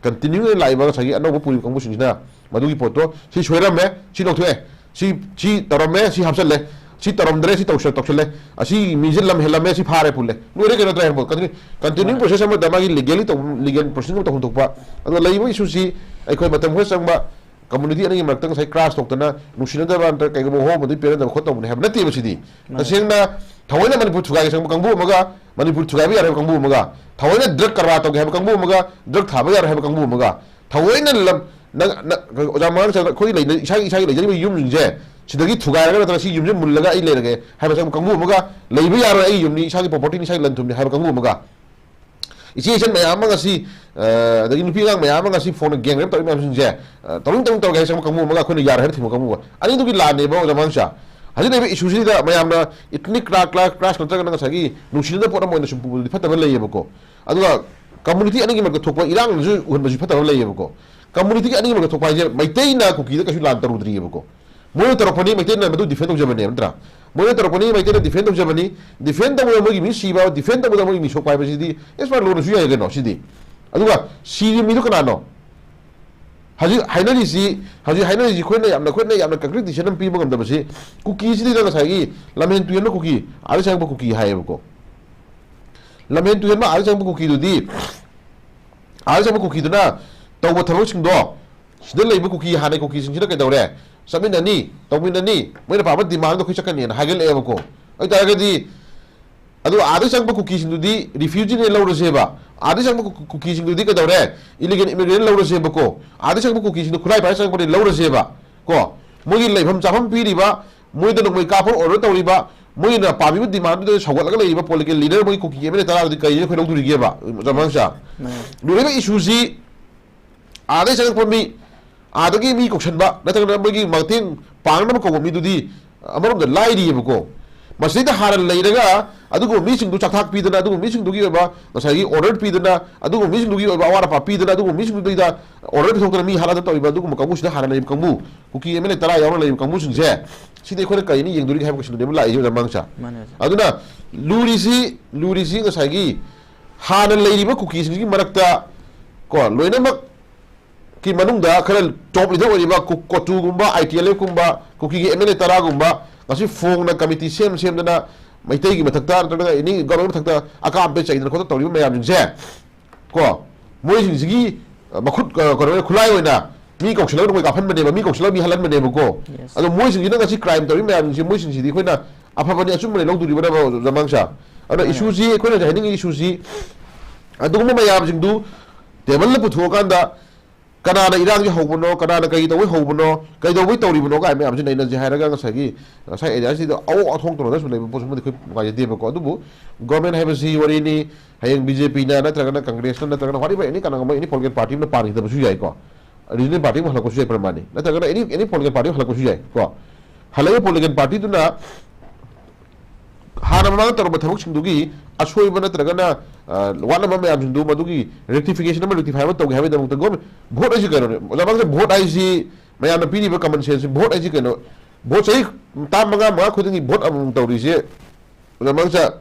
continue ꯑꯣꯏꯅ ꯂꯥꯛꯏꯕ ꯉꯁꯥꯏꯒꯤ ꯑꯅꯧꯕ ꯄꯨꯔꯤꯕ ꯀꯥꯡꯕꯨꯁꯤꯡꯁꯤꯅ ꯃꯗꯨꯒꯤ ꯄꯣꯠꯇꯣ ꯁꯤ ꯁꯣꯏꯔꯝꯃꯦ, ꯁꯤ ꯂꯧꯊꯣꯛꯑꯦ, ꯁꯤ, ꯁꯤ ꯇꯧꯔꯝꯃꯦ, ꯁꯤ ꯍꯥꯞꯆꯜꯂꯦ, ꯁꯤ ꯇꯧꯔꯝꯗ꯭ꯔꯦ, ꯁꯤ ꯇꯧꯁ-, ꯇꯧꯁꯜꯂꯦ, ꯑꯁꯤ ꯃꯤꯁꯦ ꯂꯝ ꯍꯦꯜꯂꯝꯃꯦ, ꯁꯤ ꯐꯥꯔꯦ ꯄꯨꯜꯂꯦ, ꯂꯣꯏꯔꯦ ꯀꯩꯅꯣ ꯇꯧꯔꯦ ꯍꯥꯏꯕ ꯄꯣꯠ꯫ Continue, continuing ꯃꯥꯅꯦ꯫ Process ꯑꯃꯗ ꯃꯥꯒꯤ legally ꯇꯧꯕ, legal proceeding ꯑꯃ ꯇꯧꯐꯝ ꯊꯣꯛꯄ꯫ ꯑꯗꯨꯒ ꯂꯩꯔꯤꯕ issue ꯁꯤ ꯑꯩꯈꯣꯏ ꯃꯇꯝ ꯈꯔ ꯆꯪꯕ, community ꯑꯅꯤꯒꯤ ꯃꯔꯛꯇ ꯉꯁꯥꯏ clash ꯊꯣꯛꯇꯅ ꯅꯨꯡꯁꯤꯅꯗꯕ ꯅꯠꯇ꯭ꯔꯒ ꯀꯩꯒꯨꯝꯕ ꯍꯣꯃꯣꯗꯤ ꯄꯦꯟꯅꯗꯕ ꯈꯣꯠꯇꯧꯕꯅꯦ ꯍꯥꯏꯕ ꯅꯠꯇꯦꯕ ꯁꯤꯗꯤ꯫ ꯃꯥꯅꯦ꯫ ꯇꯁꯦꯡꯅ ꯊꯑꯣꯏꯅ ꯃꯅꯤꯄꯨꯔ ꯊꯨꯒꯥꯏꯒꯦ ꯆꯪꯕ ꯀꯥꯡꯕꯨ ꯑꯃꯒ, ꯃꯅꯤꯄꯨꯔ ꯊꯨꯒꯥꯏꯕ ꯌꯥꯔꯣꯏ ꯍꯥꯏꯕ ꯀꯥꯡꯕꯨ ꯑꯃꯒ, ꯊꯑꯣꯏꯅ drug ꯀꯔꯕꯥꯔ ꯇꯧꯒꯦ ꯍꯥꯏꯕ ꯀꯥꯡꯕꯨ ꯑꯃꯒ, drug ꯊꯥꯕ ꯌꯥꯔꯣꯏ ꯍꯥꯏꯕ ꯀꯥꯡꯕꯨ ꯑꯃꯒ, ꯊꯑꯣꯏꯅ ꯂꯝ, ꯅꯪ, ꯅꯪ, ꯑꯣꯖꯥ ꯃꯃꯥꯡ ꯆꯠꯄꯗ ꯑꯩꯈꯣꯏꯒꯤ ꯂꯩꯅ-, ꯏꯁꯥꯒꯤ, ꯏꯁꯥꯒꯤ ꯂꯩꯖꯔꯤꯕ ꯌꯨꯝꯁꯤꯡꯁꯦ ꯁꯤꯗꯒꯤ ꯊꯨꯒꯥꯏꯔꯒ ꯅꯠꯇ꯭ꯔꯒ ꯁꯤ ꯌꯨꯝꯁꯦ ꯃꯨꯜꯂꯒ ꯑꯩ ꯂꯩꯔꯒꯦ ꯍꯥꯏꯕ ꯆꯪꯕ ꯀꯥꯡꯕꯨ ꯑꯃꯒ, ꯂꯩꯕ ꯌꯥꯔꯣꯏ, ꯑꯩꯒꯤ ꯌꯨꯝꯅꯤ, ꯏꯁꯥꯒꯤ property ꯅꯤ, ꯏꯁꯥꯒꯤ ꯂꯟ ꯊꯨꯝꯅꯤ ꯍꯥꯏꯕ ꯀꯥꯡꯕꯨ ꯑꯃꯒ, ꯏꯆꯦ ꯏꯆꯟ ꯃꯌꯥꯝ ꯑꯃ ꯉꯁꯤ, ꯑ, ꯑꯗꯒꯤ ꯅꯨꯄꯤ ꯑꯉꯥꯡ ꯃꯌꯥꯝ ꯑꯃ ꯉꯁꯤ phone ꯒ gang rape ꯇꯧꯔꯤ ꯃꯌꯥꯝꯁꯤꯡꯁꯦ, ꯑ, ꯇꯧꯅꯤꯡ ꯇꯧꯅꯤꯡ ꯇꯧꯔꯒꯦ ꯍꯥꯏ ꯆꯪꯕ ꯀꯥꯡꯕꯨ ꯑꯃꯒ, ꯑꯩꯈꯣꯏꯅ ꯌꯥꯔꯣꯏ ꯍꯥꯏꯅ ꯊꯤꯡꯕ ꯀꯥꯡꯕꯨ ꯑꯃꯒ, ꯑꯅꯤꯗꯨꯒꯤ ꯂꯥꯟꯅꯦꯕ ꯑꯣꯖꯥ ꯃꯃꯥꯡꯁꯦ꯫ ꯍꯧꯖꯤꯛ ꯂꯩꯔꯤꯕ issue ꯁꯤꯗ ꯃꯌꯥꯝꯅ ethnic clash, clash, clash ꯅꯠꯇ꯭ꯔꯒꯅ ꯉꯁꯥꯏꯒꯤ ꯅꯨꯡꯁꯤꯅꯗꯕ ꯄꯣꯠ ꯑꯃ ꯑꯣꯏꯅ ꯁꯨꯝ ꯄꯨꯕꯗꯨꯗꯤ ꯐꯠꯇꯕ ꯂꯩꯌꯦꯕꯀꯣ꯫ ꯑꯗꯨꯒ community ꯑꯅꯤꯒꯤ ꯃꯔꯛꯇ ꯊꯣꯛꯄ ꯏꯔꯥꯡꯅꯁꯨ ꯎꯍꯟꯕꯁꯨ ꯐꯠꯇꯕ ꯂꯩꯌꯦꯕꯀꯣ꯫ Community ꯑꯅꯤꯒꯤ ꯃꯔꯛꯇ ꯊꯣꯛꯄ ꯍꯥꯏꯁꯦ ꯃꯩꯇꯩꯅ ꯀꯨꯀꯤꯗ ꯀꯩꯁꯨ ꯂꯥꯟ ꯇꯧꯔꯨꯗ꯭ꯔꯤꯑꯕꯀꯣ꯫ ꯃꯣꯏꯅ ꯇꯧꯔꯛꯄꯅꯤ, ꯃꯩꯇꯩꯅ ꯃꯗꯨ defend ꯇꯧꯖꯕꯅꯦꯕ, ꯅꯠꯇ꯭ꯔꯥ? ꯃꯣꯏꯅ ꯇꯧꯔꯛꯄꯅꯤ, ꯃꯩꯇꯩꯅ defend ꯇꯧꯖꯕꯅꯤ꯫ Defend ꯇꯧꯕꯗ ꯃꯣꯏꯒꯤ ꯃꯤ ꯁꯤꯕ, defend ꯇꯧꯕꯗ ꯃꯣꯏꯒꯤ ꯃꯤ ꯁꯣꯛꯄ ꯍꯥꯏꯕꯁꯤꯗꯤ as per law ꯅꯁꯨ ꯌꯥꯏ ꯀꯩꯅꯣ ꯁꯤꯗꯤ꯫ ꯑꯗꯨꯒ ꯁꯤꯔꯤꯕ ꯃꯤꯗꯨ ꯀꯅꯥꯅꯣ? ꯍꯧꯖꯤꯛ ꯍꯥꯏꯅꯔꯤꯁꯤ, ꯍꯧꯖꯤꯛ ꯍꯥꯏꯅꯔꯤꯁꯤ ꯑꯩꯈꯣꯏꯅ ꯌꯥꯝꯅ, ꯑꯩꯈꯣꯏꯅ ꯌꯥꯝꯅ concrete decision ꯑꯃ ꯄꯤꯕ ꯉꯝꯗꯕꯁꯤ, ꯀꯨꯀꯤꯁꯤꯗ ꯉꯁꯥꯏꯒꯤ ꯂꯝꯍꯦꯟ ꯇꯨꯍꯦꯟꯕ ꯀꯨꯀꯤ, ꯑꯥꯗ ꯆꯪꯉꯛꯄ ꯀꯨꯀꯤ ꯍꯥꯏꯌꯦꯕꯀꯣ꯫ ꯂꯝꯍꯦꯟ ꯇꯨꯍꯦꯟꯕ ꯑꯥꯗ ꯆꯪꯉꯛꯄ ꯀꯨꯀꯤꯗꯨꯗꯤ, ꯑꯥꯗ ꯆꯪꯉꯛꯄ ꯀꯨꯀꯤꯗꯨꯅ ꯇꯧꯕ ꯊꯕꯛꯁꯤꯡꯗꯣ ꯁꯤꯗ ꯂꯩꯕ ꯀꯨꯀꯤ, ꯍꯥꯟꯅꯩ ꯀꯨꯀꯤꯁꯤꯡꯁꯤꯅ ꯀꯩꯗꯧꯔꯦ? ꯆꯠꯃꯤꯟꯅꯅꯤ, ꯇꯧꯃꯤꯟꯅꯅꯤ, ꯃꯣꯏꯅ ꯄꯥꯝꯕ demandꯗꯣ ꯑꯩꯈꯣꯏ ꯆꯠꯀꯅꯤꯅ ꯍꯥꯏꯒꯠꯂꯛꯑꯦꯕꯀꯣ꯫ ꯑꯗꯨ ꯑꯣꯏꯇꯥꯔꯒꯗꯤ, ꯑꯗꯨ ꯑꯥꯗ ꯆꯪꯕ ꯀꯨꯀꯤꯁꯤꯡꯗꯨꯗꯤ refugeeꯅꯦ ꯂꯧꯔꯁꯦꯕ꯫ ꯑꯥꯗ ꯆꯪꯕ ꯀꯨ-, ꯀꯨꯀꯤꯁꯤꯡꯗꯨꯗꯤ ꯀꯩꯗꯧꯔꯦ? Illegal immigrant ꯂꯧꯔꯁꯦꯕꯀꯣ꯫ ꯑꯥꯗ ꯆꯪꯕ ꯀꯨꯀꯤꯁꯤꯡꯗꯨ ꯈꯨꯠꯂꯥꯏ ꯄꯥꯏꯔ ꯆꯪꯉꯛꯄꯅꯦ ꯂꯧꯔꯁꯦꯕ꯫ ꯀꯣ? ꯃꯣꯏꯒꯤ ꯂꯩꯐꯝ ꯆꯥꯐꯝ ꯄꯤꯔꯤꯕ, ꯃꯣꯏꯗ ꯅꯣꯡꯃꯩ ꯀꯥꯞꯄ order ꯇꯧꯔꯤꯕ, ꯃꯣꯏꯅ ꯄꯥꯝꯃꯤꯕ demandꯗꯨꯗ ꯁꯧꯒꯠꯂꯒ ꯂꯩꯔꯤꯕ political leader, ꯃꯣꯏ ꯀꯨꯀꯤ MLA ꯇꯔꯥꯗꯨꯗꯤ ꯀꯩꯅꯣ ꯑꯩꯈꯣꯏ ꯂꯧꯗꯣꯔꯤꯒꯦꯕ? ꯖꯃꯥꯟꯁꯥ꯫ ꯃꯥꯅꯦ꯫ ꯂꯨꯔꯤꯕ issueꯁꯤ ꯑꯥꯗꯩ ꯆꯪꯉꯛꯄ ꯃꯤ, ꯑꯥꯗꯒꯤ ꯃꯤ ꯀꯧꯁꯟꯕ ꯅꯠꯇ꯭ꯔꯒꯅ ꯃꯣꯏꯒꯤ ꯃꯇꯦꯡ ꯄꯥꯡꯅꯕ ꯀꯧꯕ ꯃꯤꯗꯨꯗꯤ ꯑꯃꯔꯣꯝꯗ ꯂꯥꯏꯔꯤꯑꯕꯀꯣ꯫ ꯃꯁꯤꯗꯩꯗ ꯍꯥꯟꯅ ꯂꯩꯔꯒ ꯑꯗꯨꯒꯨꯝꯕ ꯃꯤꯁꯤꯡꯗꯨ ꯆꯥꯛꯊꯥꯛ ꯄꯤꯗꯅ, ꯑꯗꯨꯒꯨꯝꯕ ꯃꯤꯁꯤꯡꯗꯨꯒꯤ ꯑꯣꯏꯕ ꯉꯁꯥꯏꯒꯤ ꯑꯣꯔꯗꯔ ꯄꯤꯗꯅ, ꯑꯗꯨꯒꯨꯝꯕ ꯃꯤꯁꯤꯡꯗꯨꯒꯤ ꯑꯣꯏꯕ ꯑꯋꯥꯠ ꯑꯄꯥ ꯄꯤꯗꯅ, ꯑꯗꯨꯒꯨꯝꯕ ꯃꯤꯁꯤꯡꯗꯨꯗꯩꯗ ꯑꯣꯔꯗꯔ ꯄꯤꯊꯣꯛꯇꯅ ꯃꯤ ꯍꯥꯠꯂꯒ ꯇꯧꯔꯤꯕ ꯑꯗꯨꯒꯨꯝꯕ ꯀꯥꯡꯕꯨꯁꯤꯗ ꯍꯥꯟꯅ ꯂꯩꯔꯤꯕ ꯀꯥꯡꯕꯨ, ꯀꯨꯀꯤ ꯑꯦꯝ ꯑꯦꯜ ꯑꯦ ꯇꯔꯥ ꯌꯥꯎꯅ ꯂꯩꯔꯤꯕ ꯀꯥꯡꯕꯨꯁꯤꯡꯁꯦ, ꯁꯤꯗꯤ ꯑꯩꯈꯣꯏꯅ ꯀꯔꯤꯅ ꯌꯦꯡꯗꯣꯔꯤꯒꯦ ꯍꯥꯏꯕ ꯀꯣꯏꯁꯟꯗꯨꯅꯦꯕ ꯂꯥꯛꯏꯁꯦ, ꯑꯣꯖꯥ ꯃꯥꯡꯁꯥ꯫ ꯃꯥꯅꯦ, ꯑꯣꯖꯥ꯫ ꯑꯗꯨꯅ ꯂꯨꯔꯤꯁꯤ, ꯂꯨꯔꯤꯁꯤ ꯉꯁꯥꯏꯒꯤ ꯍꯥꯟꯅ ꯂꯩꯔꯤꯕ ꯀꯨꯀꯤꯁꯤꯡꯁꯤꯒꯤ ꯃꯔꯛꯇ ꯀꯣ, ꯂꯣꯏꯅꯃꯛ ꯀꯤ ꯃꯅꯨꯡꯗ ꯈꯔ ꯇꯣꯞ ꯂꯤꯗꯔ ꯑꯣꯏꯔꯤꯕ ꯀꯨ-, ꯀꯣꯇꯨꯒꯨꯝꯕ, ꯑꯥꯏ ꯇꯤ ꯑꯦꯜ ꯑꯦꯐꯀꯨꯝꯕ, ꯀꯨꯀꯤꯒꯤ ꯑꯦꯝ ꯑꯦꯜ ꯑꯦ ꯇꯔꯥꯒꯨꯝꯕ ꯉꯁꯤ ꯐꯣꯡꯅ ꯀꯃꯤꯇꯤ ꯁꯦꯝ ꯁꯦꯝꯗꯅ ꯃꯩꯇꯩꯒꯤ ꯃꯊꯛꯇ ꯅꯠꯇ꯭ꯔꯒꯅ ꯑꯦꯅꯤ ꯒꯚꯔꯟꯃꯦꯟ ꯃꯊꯛꯇ ꯑꯀꯥꯝ ꯑꯄꯩ ꯆꯩꯗꯅ ꯈꯣꯠꯇꯅ ꯇꯧꯔꯤꯕ ꯃꯌꯥꯝꯁꯤꯡꯁꯦ ꯀꯣ, ꯃꯣꯏꯁꯤꯡꯁꯤꯒꯤ, ꯑ, ꯃꯈꯨꯠ, ꯑ, ꯀꯩꯅꯣ, ꯈꯨꯠꯂꯥꯏ ꯑꯣꯏꯅ ꯃꯤ ꯀꯧꯁꯤꯜꯂꯒ ꯃꯣꯏ ꯀꯥꯞꯍꯟꯕꯅꯦꯕ, ꯃꯤ ꯀꯧꯁꯤꯜꯂꯒ ꯃꯤ ꯍꯜꯍꯟꯕꯅꯦꯕꯀꯣ꯫ Yes. ꯑꯗꯣ ꯃꯣꯏꯁꯤꯡꯁꯤꯅ ꯉꯁꯤ ꯀ꯭ꯔꯥꯏꯝ ꯇꯧꯔꯤ ꯃꯌꯥꯝꯁꯤꯡꯁꯦ, ꯃꯣꯏꯁꯤꯡꯁꯤꯗꯤ ꯑꯩꯈꯣꯏꯅ ꯑꯐꯕꯅꯤ, ꯑꯆꯨꯝꯕꯅꯤ ꯂꯧꯗꯣꯔꯤꯕꯅꯦꯕ, ꯑꯣꯖꯥ ꯃꯥꯡꯁꯥ꯫ ꯑꯗꯨꯅ ꯃꯥꯅꯦ꯫ ꯏꯁꯨꯁꯤ, ꯑꯩꯈꯣꯏꯅ ꯍꯧꯖꯤꯛ ꯍꯥꯏꯅꯤꯡꯉꯤ ꯏꯁꯨꯁꯤ, ꯑꯗꯨꯒꯨꯝꯕ ꯃꯌꯥꯝꯁꯤꯡꯗꯨ ꯇꯦꯕꯜꯗ ꯄꯨꯊꯣꯛꯑꯀꯥꯟꯗ ꯀꯅꯥꯅ ꯏꯔꯥꯡꯁꯦ ꯍꯧꯕꯅꯣ, ꯀꯅꯥꯅ ꯀꯔꯤ ꯇꯧꯕꯩ ꯍꯧꯕꯅꯣ, ꯀꯩꯗꯧꯕꯩ ꯇꯧꯔꯤꯕꯅꯣ ꯀꯥꯏ ꯃꯌꯥꯝꯁꯤ ꯅꯩꯅꯁꯦ ꯍꯥꯏꯔꯒ ꯉꯁꯥꯏꯒꯤ, ꯉꯁꯥꯏ ꯑꯦꯔꯤꯌꯥꯁꯤꯗ ꯑꯋꯣ ꯑꯊꯣꯡ ꯇꯧꯅꯗꯅ ꯁꯨꯝ ꯂꯩꯕ ꯄꯣꯠꯁꯤꯃꯗꯤ ꯑꯩꯈꯣꯏ ꯅꯨꯡꯉꯥꯏꯖꯗꯦꯕꯀꯣ꯫ ꯑꯗꯨꯕꯨ ꯒꯣꯔꯃꯦꯟ ꯍꯥꯏꯕꯁꯤ ꯋꯥꯔꯤꯅꯤ, ꯍꯌꯦꯡ ꯕꯤ ꯖꯦ ꯄꯤꯅ ꯅꯠꯇ꯭ꯔꯒꯅ ꯀꯪꯒ꯭ꯔꯦꯁꯅ ꯅꯠꯇ꯭ꯔꯒꯅ whatever any ꯀꯅꯥꯒꯨꯝꯕ any political party ꯑꯃꯅ ꯄꯥꯟꯈꯤꯗꯕꯁꯨ ꯌꯥꯏꯀꯣ, ꯔꯤꯖꯅꯦꯜ ꯄꯥꯔꯇꯤ ꯑꯃ ꯍꯜꯂꯛꯄꯁꯨ ꯌꯥꯏ ꯄ꯭ꯔꯃꯥꯅꯤ, ꯅꯠꯇ꯭ꯔꯒꯅ any, any political party ꯑꯃ ꯍꯜꯂꯛꯄꯁꯨ ꯌꯥꯏꯀꯣ꯫ ꯍꯜꯂꯛꯏꯕ political party ꯗꯨꯅ ꯍꯥꯟꯅ ꯃꯃꯥꯡꯗ ꯇꯧꯔꯝꯕ ꯊꯕꯛꯁꯤꯡꯗꯨꯒꯤ ꯑꯁꯣꯏꯕ ꯅꯠꯇ꯭ꯔꯒꯅ, ꯑ, ꯋꯥꯠꯂꯝꯕ ꯃꯌꯥꯝꯁꯤꯡꯗꯨ ꯃꯗꯨꯒꯤ rectification ꯑꯃ, rectify ꯑꯃ ꯇꯧꯒꯦ ꯍꯥꯏꯕꯒꯤꯗꯃꯛꯇ ꯒꯣꯔꯃꯦꯟ, ꯚꯣꯠ ꯍꯥꯏꯁꯤ ꯀꯩꯅꯣꯅꯦ? ꯑꯣꯖꯥ ꯃꯥꯡꯁꯥ, ꯚꯣꯠ ꯍꯥꯏꯁꯤ ꯃꯌꯥꯝꯅ ꯄꯤꯔꯤꯕ common sense, ꯚꯣꯠ ꯍꯥꯏꯁꯤ ꯀꯩꯅꯣ? ꯚꯣꯠ ꯆꯍꯤ ꯇꯔꯥ ꯃꯉꯥ, ꯃꯉꯥ ꯈꯨꯗꯤꯡꯒꯤ ꯚꯣꯠ ꯑꯃꯃꯝ ꯇꯧꯔꯤꯁꯦ, ꯑꯣꯖꯥ ꯃꯥꯡꯁꯥ,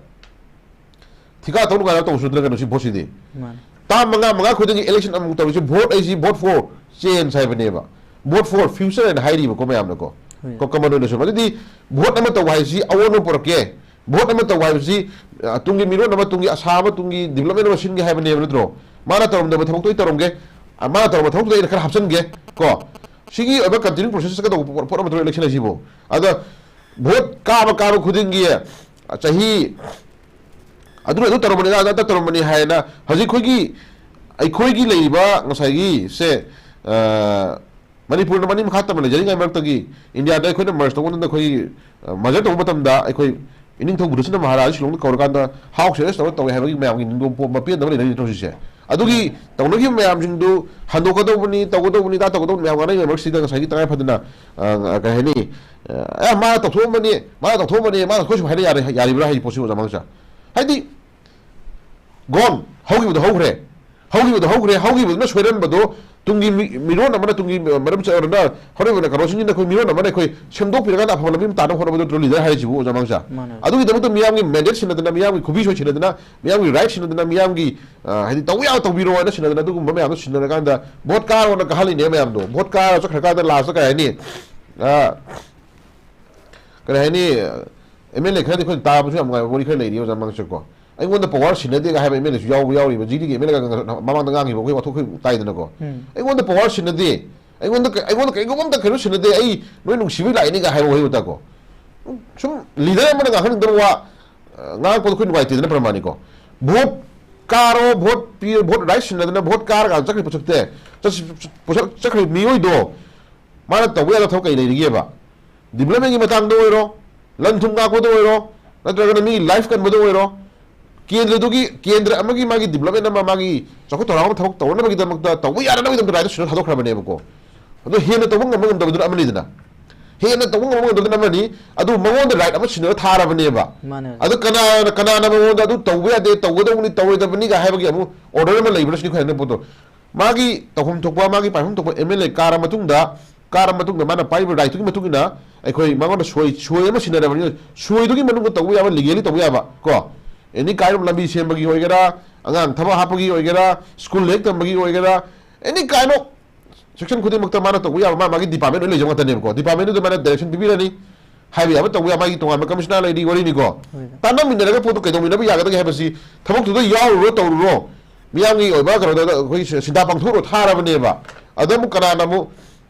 ꯊꯤꯀꯥ ꯇꯧꯅ ꯀꯥꯏꯅ ꯇꯧꯕꯁꯨ ꯅꯠꯇ꯭ꯔꯒꯅꯣ ꯁꯤ ꯚꯣꯠꯁꯤꯗꯤ꯫ ꯃꯥꯅꯦ꯫ ꯇꯔꯥ ꯃꯉꯥ, ꯃꯉꯥ ꯈꯨꯗꯤꯡꯒꯤ election ꯑꯃꯨꯛ ꯇꯧꯔꯤꯁꯦ, ꯚꯣꯠ ꯑꯩꯁꯤ vote for change ꯍꯥꯏꯕꯅꯦꯕ꯫ Vote for future ꯍꯥꯏꯅ ꯍꯥꯏꯔꯤꯕꯀꯣ ꯃꯌꯥꯝꯅꯀꯣ꯫ ꯍꯣꯏ꯫ ꯀꯣ-, common ꯑꯣꯏꯅꯁꯨ꯫ ꯑꯗꯨꯗꯤ ꯚꯣꯠ ꯑꯃ ꯇꯧꯕ ꯍꯥꯏꯕꯁꯤ ꯑꯑꯣꯟꯕ ꯄꯨꯔꯛꯀꯦ꯫ ꯚꯣꯠ ꯑꯃ ꯇꯧꯕ ꯍꯥꯏꯕꯁꯤ, ꯑ, ꯇꯨꯡꯒꯤ ꯃꯤꯔꯣꯟ ꯑꯃ, ꯇꯨꯡꯒꯤ ꯑꯁꯥ ꯑꯃ, ꯇꯨꯡꯒꯤ development ꯑꯃ ꯁꯤꯟꯒꯦ ꯍꯥꯏꯕꯅꯦꯕ ꯅꯠꯇ꯭ꯔꯣ? ꯃꯥꯅ ꯇꯧꯔꯝꯗꯕ ꯊꯕꯛꯇꯣ ꯑꯩ ꯇꯧꯔꯝꯒꯦ꯫ ꯑ, ꯃꯥꯅ ꯇꯧꯔꯝꯕ ꯊꯕꯛꯇꯨꯗ ꯑꯩꯅ ꯈꯔ ꯍꯥꯞꯆꯤꯟꯒꯦ꯫ ꯀꯣ? ꯁꯤꯒꯤ ꯑꯣꯏꯕ continuing process ꯆꯠꯀꯗꯧꯕ ꯄꯣꯠ, ꯄꯣꯠ ꯑꯃ ꯅꯠꯇ꯭ꯔꯣ election ꯍꯥꯏꯁꯤꯕꯨ? ꯑꯗ ꯚꯣꯠ ꯀꯥꯕ, ꯀꯥꯕ ꯈꯨꯗꯤꯡꯒꯤ, ꯑ, ꯆꯍꯤ ꯑꯗꯨꯅ ꯑꯗꯨ ꯇꯧꯔꯝꯕꯅꯤ, ꯑꯗꯥ, ꯑꯗꯥ ꯇꯧꯔꯝꯕꯅꯤ ꯍꯥꯏꯅ ꯍꯧꯖꯤꯛ ꯑꯩꯈꯣꯏꯒꯤ, ꯑꯩꯈꯣꯏꯒꯤ ꯂꯩꯔꯤꯕ ꯉꯁꯥꯏꯒꯤ ꯁꯦ, ꯑ, ꯃꯅꯤꯄꯨꯔꯅ ꯃꯅꯤꯡ ꯃꯈꯥ ꯇꯝꯅ ꯂꯩꯖꯔꯤꯉꯩ ꯃꯔꯛꯇꯒꯤ ꯏꯟꯗꯤꯌꯥꯗ ꯑꯩꯈꯣꯏꯅ merge ꯇꯧꯕ ꯃꯇꯝꯗ ꯑꯩꯈꯣꯏꯒꯤ, ꯑ, merger ꯇꯧꯕ ꯃꯇꯝꯗ ꯑꯩꯈꯣꯏ ꯏꯅꯤꯡꯊꯧ ꯕꯨꯙꯁꯤꯅ ꯃꯍꯥꯔꯥꯖ ꯁꯤꯂꯣꯡꯗ ꯀꯧꯔꯀꯥꯟꯗ ꯍꯥꯎꯁ ꯑꯦꯔꯦꯁ ꯇꯧꯔ ꯇꯧꯋꯦ ꯍꯥꯏꯕꯒꯤ ꯃꯌꯥꯝꯒꯤ ꯅꯤꯡꯗꯣꯝ ꯄꯣꯝꯕ ꯄꯦꯟꯗꯕ ꯂꯩꯅꯔꯤꯗ꯭ꯔꯣ ꯍꯧꯖꯤꯛꯁꯦ? ꯑꯗꯨꯒꯤ ꯇꯧꯅꯈꯤꯕ ꯃꯌꯥꯝꯁꯤꯡꯗꯨ ꯍꯟꯗꯣꯛꯀꯗꯧꯕꯅꯤ, ꯇꯧꯒꯗꯧꯕꯅꯤ, ꯗꯥ ꯇꯧꯒꯗꯧꯕꯅꯤ ꯃꯌꯥꯝ ꯉꯥꯡꯅꯔꯤꯕ ꯃꯔꯛꯁꯤꯗ ꯉꯁꯥꯏꯒꯤ ꯇꯉꯥꯏ ꯐꯗꯅ, ꯑ, ꯀꯩ ꯍꯥꯏꯅꯤ, ꯑ, ꯑꯦ, ꯃꯥꯅ ꯇꯧꯊꯣꯛꯑꯝꯕꯅꯤ, ꯃꯥꯅ ꯇꯧꯊꯣꯛꯑꯝꯕꯅꯤ, ꯃꯥꯅ ꯑꯩꯈꯣꯏ ꯁꯨꯝ ꯍꯥꯏꯅ ꯌꯥꯔꯦ, ꯌꯥꯔꯤꯕ꯭ꯔꯥ ꯍꯥꯏ ꯄꯣꯠꯁꯤ ꯑꯣꯖꯥ ꯃꯥꯡꯁꯥ? ꯍꯥꯏꯗꯤ, ꯒꯣꯟ, ꯍꯧꯈꯤꯕꯗꯣ ꯍꯧꯈ꯭ꯔꯦ꯫ ꯍꯧꯈꯤꯕꯗꯣ ꯍꯧꯈ꯭ꯔꯦ꯫ ꯍꯧꯈꯤꯕꯗꯨꯅ ꯁꯣꯏꯔꯝꯕꯗꯣ ꯇꯨꯡꯒꯤ ꯃꯤ-, ꯃꯤꯔꯣꯟ ꯑꯃꯅ, ꯇꯨꯡꯒꯤ ꯃꯔꯝ ꯆꯠ-, ꯑꯣꯏꯔꯅ ꯍꯣꯠꯅꯕꯗ ꯀꯩꯅꯣꯁꯤꯡꯁꯤꯅ ꯑꯩꯈꯣꯏ ꯃꯤꯔꯣꯟ ꯑꯃꯅ ꯑꯩꯈꯣꯏ ꯁꯦꯝꯗꯣꯛꯄꯤꯔꯀꯥꯟꯗ ꯑꯐꯕ ꯂꯝꯕꯤ ꯑꯃ ꯇꯥꯅꯕ ꯍꯣꯠꯅꯕꯗꯨ ꯅꯠꯇ꯭ꯔꯣ ꯂꯤꯗꯔ ꯍꯥꯏꯔꯤꯁꯤꯕꯨ, ꯑꯣꯖꯥ ꯃꯥꯡꯁꯥ? ꯃꯥꯅꯦ꯫ ꯑꯗꯨꯒꯤꯗꯃꯛꯇ ꯃꯤꯌꯥꯝꯒꯤ ꯃꯦꯟꯗꯦꯠ ꯁꯤꯟꯅꯗꯅ, ꯃꯤꯌꯥꯝꯒꯤ ꯈꯨꯕꯤ ꯁꯣꯏ ꯁꯤꯟꯅꯗꯅ, ꯃꯤꯌꯥꯝꯒꯤ ꯔꯥꯏꯠ ꯁꯤꯟꯅꯗꯅ, ꯃꯤꯌꯥꯝꯒꯤ, ꯑ, ꯍꯥꯏꯗꯤ ꯇꯧꯕ ꯌꯥꯕ ꯇꯧꯕꯤꯔꯣ ꯍꯥꯏꯅ ꯁꯤꯟꯅꯗꯅ, ꯑꯗꯨꯒꯨꯝꯕ ꯃꯌꯥꯝꯗꯣ ꯁꯤꯟꯅꯔꯀꯥꯟꯗ ꯚꯣꯠ ꯀꯥꯔꯣꯅ ꯀꯥꯍꯜꯂꯤꯅꯦ ꯃꯌꯥꯝꯗꯣ꯫ ꯚꯣꯠ ꯀꯥꯔ ꯆꯠꯈ꯭ꯔꯀꯥꯟꯗ ꯂꯥꯁꯇ ꯀꯩ ꯍꯥꯏꯅꯤ? ꯑ, ꯀꯔꯤ ꯍꯥꯏꯅꯤ? ꯑꯦꯝ ꯑꯦꯜ ꯑꯦ ꯈꯔꯗꯤ ꯑꯩꯈꯣꯏꯅ ꯇꯥꯕꯁꯨ ꯌꯥꯝ ꯅꯨꯡꯉꯥꯏꯕ ꯋꯥꯔꯤ ꯈꯔ ꯂꯩꯔꯤ ꯑꯣꯖꯥ ꯃꯥꯡꯁꯥꯀꯣ꯫ ꯑꯩꯉꯣꯟꯗ ꯄꯋꯥꯔ ꯁꯤꯟꯅꯗꯦꯒ ꯍꯥꯏꯕ ꯑꯦꯝ ꯑꯦꯜ ꯑꯦꯁꯨ ꯌꯥꯎꯕ ꯌꯥꯎꯔꯤꯕ, ꯖꯤ ꯗꯤꯒꯤ ꯑꯦꯝ ꯑꯦꯜ ꯑꯦꯒ ꯃꯃꯥꯡꯗ ꯉꯥꯡꯈꯤꯕ ꯑꯩꯈꯣꯏ ꯋꯥꯊꯣꯛ ꯑꯩꯈꯣꯏ ꯇꯥꯏꯗꯅꯀꯣ꯫ ꯎꯝ꯫ "ꯑꯩꯉꯣꯟꯗ ꯄꯋꯥꯔ ꯁꯤꯟꯅꯗꯦ, ꯑꯩꯉꯣꯟꯗ ꯀ-, ꯑꯩꯉꯣꯟꯗ ꯀꯩꯒꯨꯝꯕ ꯑꯝꯇ ꯀꯩꯅꯣ ꯁꯤꯟꯅꯗꯦ, ꯑꯩ ꯅꯣꯏ ꯅꯨꯡꯁꯤꯕꯩ ꯂꯥꯛꯏꯅꯤꯒ" ꯍꯥꯏꯕ ꯋꯥꯍꯩ ꯋꯥꯇꯥꯀꯣ꯫ ꯁꯨꯝ ꯂꯤꯗꯔ ꯑꯃꯅ ꯉꯥꯡꯍꯟꯅꯤꯡꯗꯕ ꯋꯥ, ꯑ, ꯉꯥꯡꯉꯛꯄꯗꯣ ꯑꯩꯈꯣꯏ ꯅꯨꯡꯉꯥꯏꯇꯦꯗꯅ, ꯄ꯭ꯔꯃꯥꯅꯤꯀꯣ꯫ ꯚꯣꯠ ꯀꯥꯔꯣ, ꯚꯣꯠ ꯄꯤꯌꯣ, ꯚꯣꯠ ꯔꯥꯏꯠ ꯁꯤꯟꯅꯗꯅ ꯚꯣꯠ ꯀꯥꯔꯒ ꯆꯠꯈ꯭ꯔꯤ ꯄꯣꯠꯁꯛꯇꯦ, ꯆꯠ-, ꯄꯣꯠꯁꯛ ꯆꯠꯈ꯭ꯔꯤ ꯃꯤꯑꯣꯏꯗꯣ ꯃꯥꯅ ꯇꯧꯕ ꯌꯥꯗꯕ ꯊꯕꯛ ꯀꯩ ꯂꯩꯔꯤꯒꯦꯕ? ꯗꯤꯕ꯭ꯂꯞꯃꯦꯟꯒꯤ ꯃꯇꯥꯡꯗ ꯑꯣꯏꯔꯣ, ꯂꯟ ꯊꯨꯝ ꯉꯥꯛꯄꯗ ꯑꯣꯏꯔꯣ, ꯅꯠꯇ꯭ꯔꯒꯅ ꯃꯤ ꯂꯥꯏꯐ ꯀꯟꯕꯗ ꯑꯣꯏꯔꯣ, ꯀꯦꯟꯗ꯭ꯔꯗꯨꯒꯤ, ꯀꯦꯟꯗ꯭ꯔ ꯑꯃꯒꯤ ꯃꯥꯒꯤ ꯗꯤꯕ꯭ꯂꯞꯃꯦꯟ ꯑꯃ, ꯃꯥꯒꯤ ꯆꯥꯎꯈꯠ ꯊꯧꯔꯥꯡ ꯑꯃ ꯊꯕꯛ ꯇꯧꯅꯕꯒꯤꯗꯃꯛꯇ, ꯇꯧꯕ ꯌꯥꯅꯅꯕꯒꯤꯗꯃꯛꯇ ꯔꯥꯏꯠꯇꯨ ꯁꯤꯟꯅ ꯊꯥꯗꯣꯛꯈ꯭ꯔꯕꯅꯦꯕꯀꯣ꯫ ꯑꯗꯣ ꯍꯦꯟꯅ ꯇꯧꯕ ꯉꯝꯕ ꯉꯝꯗꯕꯗꯨꯅ ꯑꯃꯅꯤꯗꯅ꯫ ꯍꯦꯟꯅ ꯇꯧꯕ ꯉꯝꯕ ꯉꯝꯗꯕꯗꯨꯅ ꯑꯃꯅꯤ, ꯑꯗꯨ ꯃꯉꯣꯟꯗ ꯔꯥꯏꯠ ꯑꯃ ꯁꯤꯟꯅꯔ ꯊꯥꯔꯕꯅꯦꯕ꯫ ꯃꯥꯅꯦ꯫ ꯑꯗꯣ ꯀꯅꯥꯅ, ꯀꯅꯥꯅ ꯃꯉꯣꯟꯗ ꯑꯗꯨ ꯇꯧꯕ ꯌꯥꯗꯦ, ꯇꯧꯒꯗꯧꯕꯅꯤ, ꯇꯧꯔꯣꯏꯗꯕꯅꯤꯒ ꯍꯥꯏꯕꯒꯤ ꯑꯃꯨꯛ ꯑꯣꯔꯗꯔ ꯑꯃ ꯂꯩꯕ꯭ꯔꯥ ꯁꯤꯅꯤ ꯑꯩꯈꯣꯏ ꯍꯥꯏꯅꯤꯡꯕ ꯄꯣꯠꯇꯣ꯫ ꯃꯥꯒꯤ ꯇꯧꯐꯝ ꯊꯣꯛꯄ, ꯃꯥꯒꯤ ꯄꯥꯏꯐꯝ ꯊꯣꯛꯄ ꯑꯦꯝ ꯑꯦꯜ ꯑꯦ ꯀꯥꯔ ꯃꯇꯨꯡꯗ, ꯀꯥꯔ ꯃꯇꯨꯡꯗ ꯃꯥꯅ ꯄꯥꯏꯔꯤꯕ ꯔꯥꯏꯠꯇꯨꯒꯤ ꯃꯇꯨꯡ ꯏꯟꯅ ꯑꯩꯈꯣꯏ ꯃꯉꯣꯟꯗ ꯁꯣꯏ, ꯁꯣꯏ ꯑꯃ ꯁꯤꯟꯅꯔꯕꯅꯤꯅ, ꯁꯣꯏꯗꯨꯒꯤ ꯃꯅꯨꯡꯗ ꯇꯧꯕ ꯌꯥꯕ, ꯂꯤꯒꯦꯂꯤ ꯇꯧꯕ ꯌꯥꯕ ꯀꯣ, ꯑꯦꯅꯤ ꯀꯥꯏꯟ ꯑꯣꯐ ꯂꯝꯕꯤ ꯁꯦꯝꯕꯒꯤ ꯑꯣꯏꯒꯦꯔꯥ, ꯑꯉꯥꯡ ꯊꯕꯛ ꯍꯥꯞꯄꯒꯤ ꯑꯣꯏꯒꯦꯔꯥ, ꯁ꯭ꯀꯨꯜ ꯂꯥꯏꯔꯤꯛ ꯇꯝꯕꯒꯤ ꯑꯣꯏꯒꯦꯔꯥ, ꯑꯦꯅꯤ ꯀꯥꯏꯟ ꯑꯣꯐ ꯁꯦꯛꯁꯟ ꯈꯨꯗꯤꯡꯃꯛꯇ ꯃꯥꯅ ꯇꯧꯕ ꯌꯥꯕ ꯃꯥ ꯃꯥꯒꯤ ꯗꯤꯄꯥꯔꯠꯃꯦꯟ ꯂꯣꯏ ꯂꯩꯖꯕ ꯉꯥꯛꯇꯅꯦꯕꯀꯣ꯫ ꯗꯤꯄꯥꯔꯠꯃꯦꯟꯗꯨꯗ ꯃꯥꯅ ꯗꯥꯏꯔꯦꯛꯁꯟ ꯄꯤꯕꯤꯔꯅꯤ, ꯍꯥꯏꯕ ꯌꯥꯕ ꯇꯧꯕ ꯌꯥꯕ, ꯃꯥꯒꯤ ꯇꯣꯉꯥꯟꯕ ꯀꯃꯤꯁꯅꯔ ꯂꯩꯔꯤ, ꯋꯥꯔꯤꯅꯤꯀꯣ꯫ ꯍꯣꯏ꯫ ꯇꯥꯟꯅꯃꯤꯟꯅꯔꯒ ꯄꯣꯠꯇꯨ ꯀꯩꯗꯧꯃꯤꯟꯅꯕ ꯌꯥꯒꯗꯒꯦ ꯍꯥꯏꯕꯁꯤ ꯊꯕꯛꯇꯨꯗ ꯌꯥꯎꯔꯨꯔꯣ, ꯇꯧꯔꯨꯔꯣ, ꯃꯤꯌꯥꯝꯒꯤ ꯑꯣꯏꯕ ꯀꯩꯅꯣꯗ ꯑꯩꯈꯣꯏ ꯁꯤ-, ꯁꯤꯟꯊꯥ ꯄꯥꯡꯊꯣꯛꯎꯔꯣ ꯊꯥꯔꯕꯅꯦꯕ꯫ ꯑꯗ ꯑꯃꯨꯛ ꯀꯅꯥꯅ ꯑꯃꯨꯛ,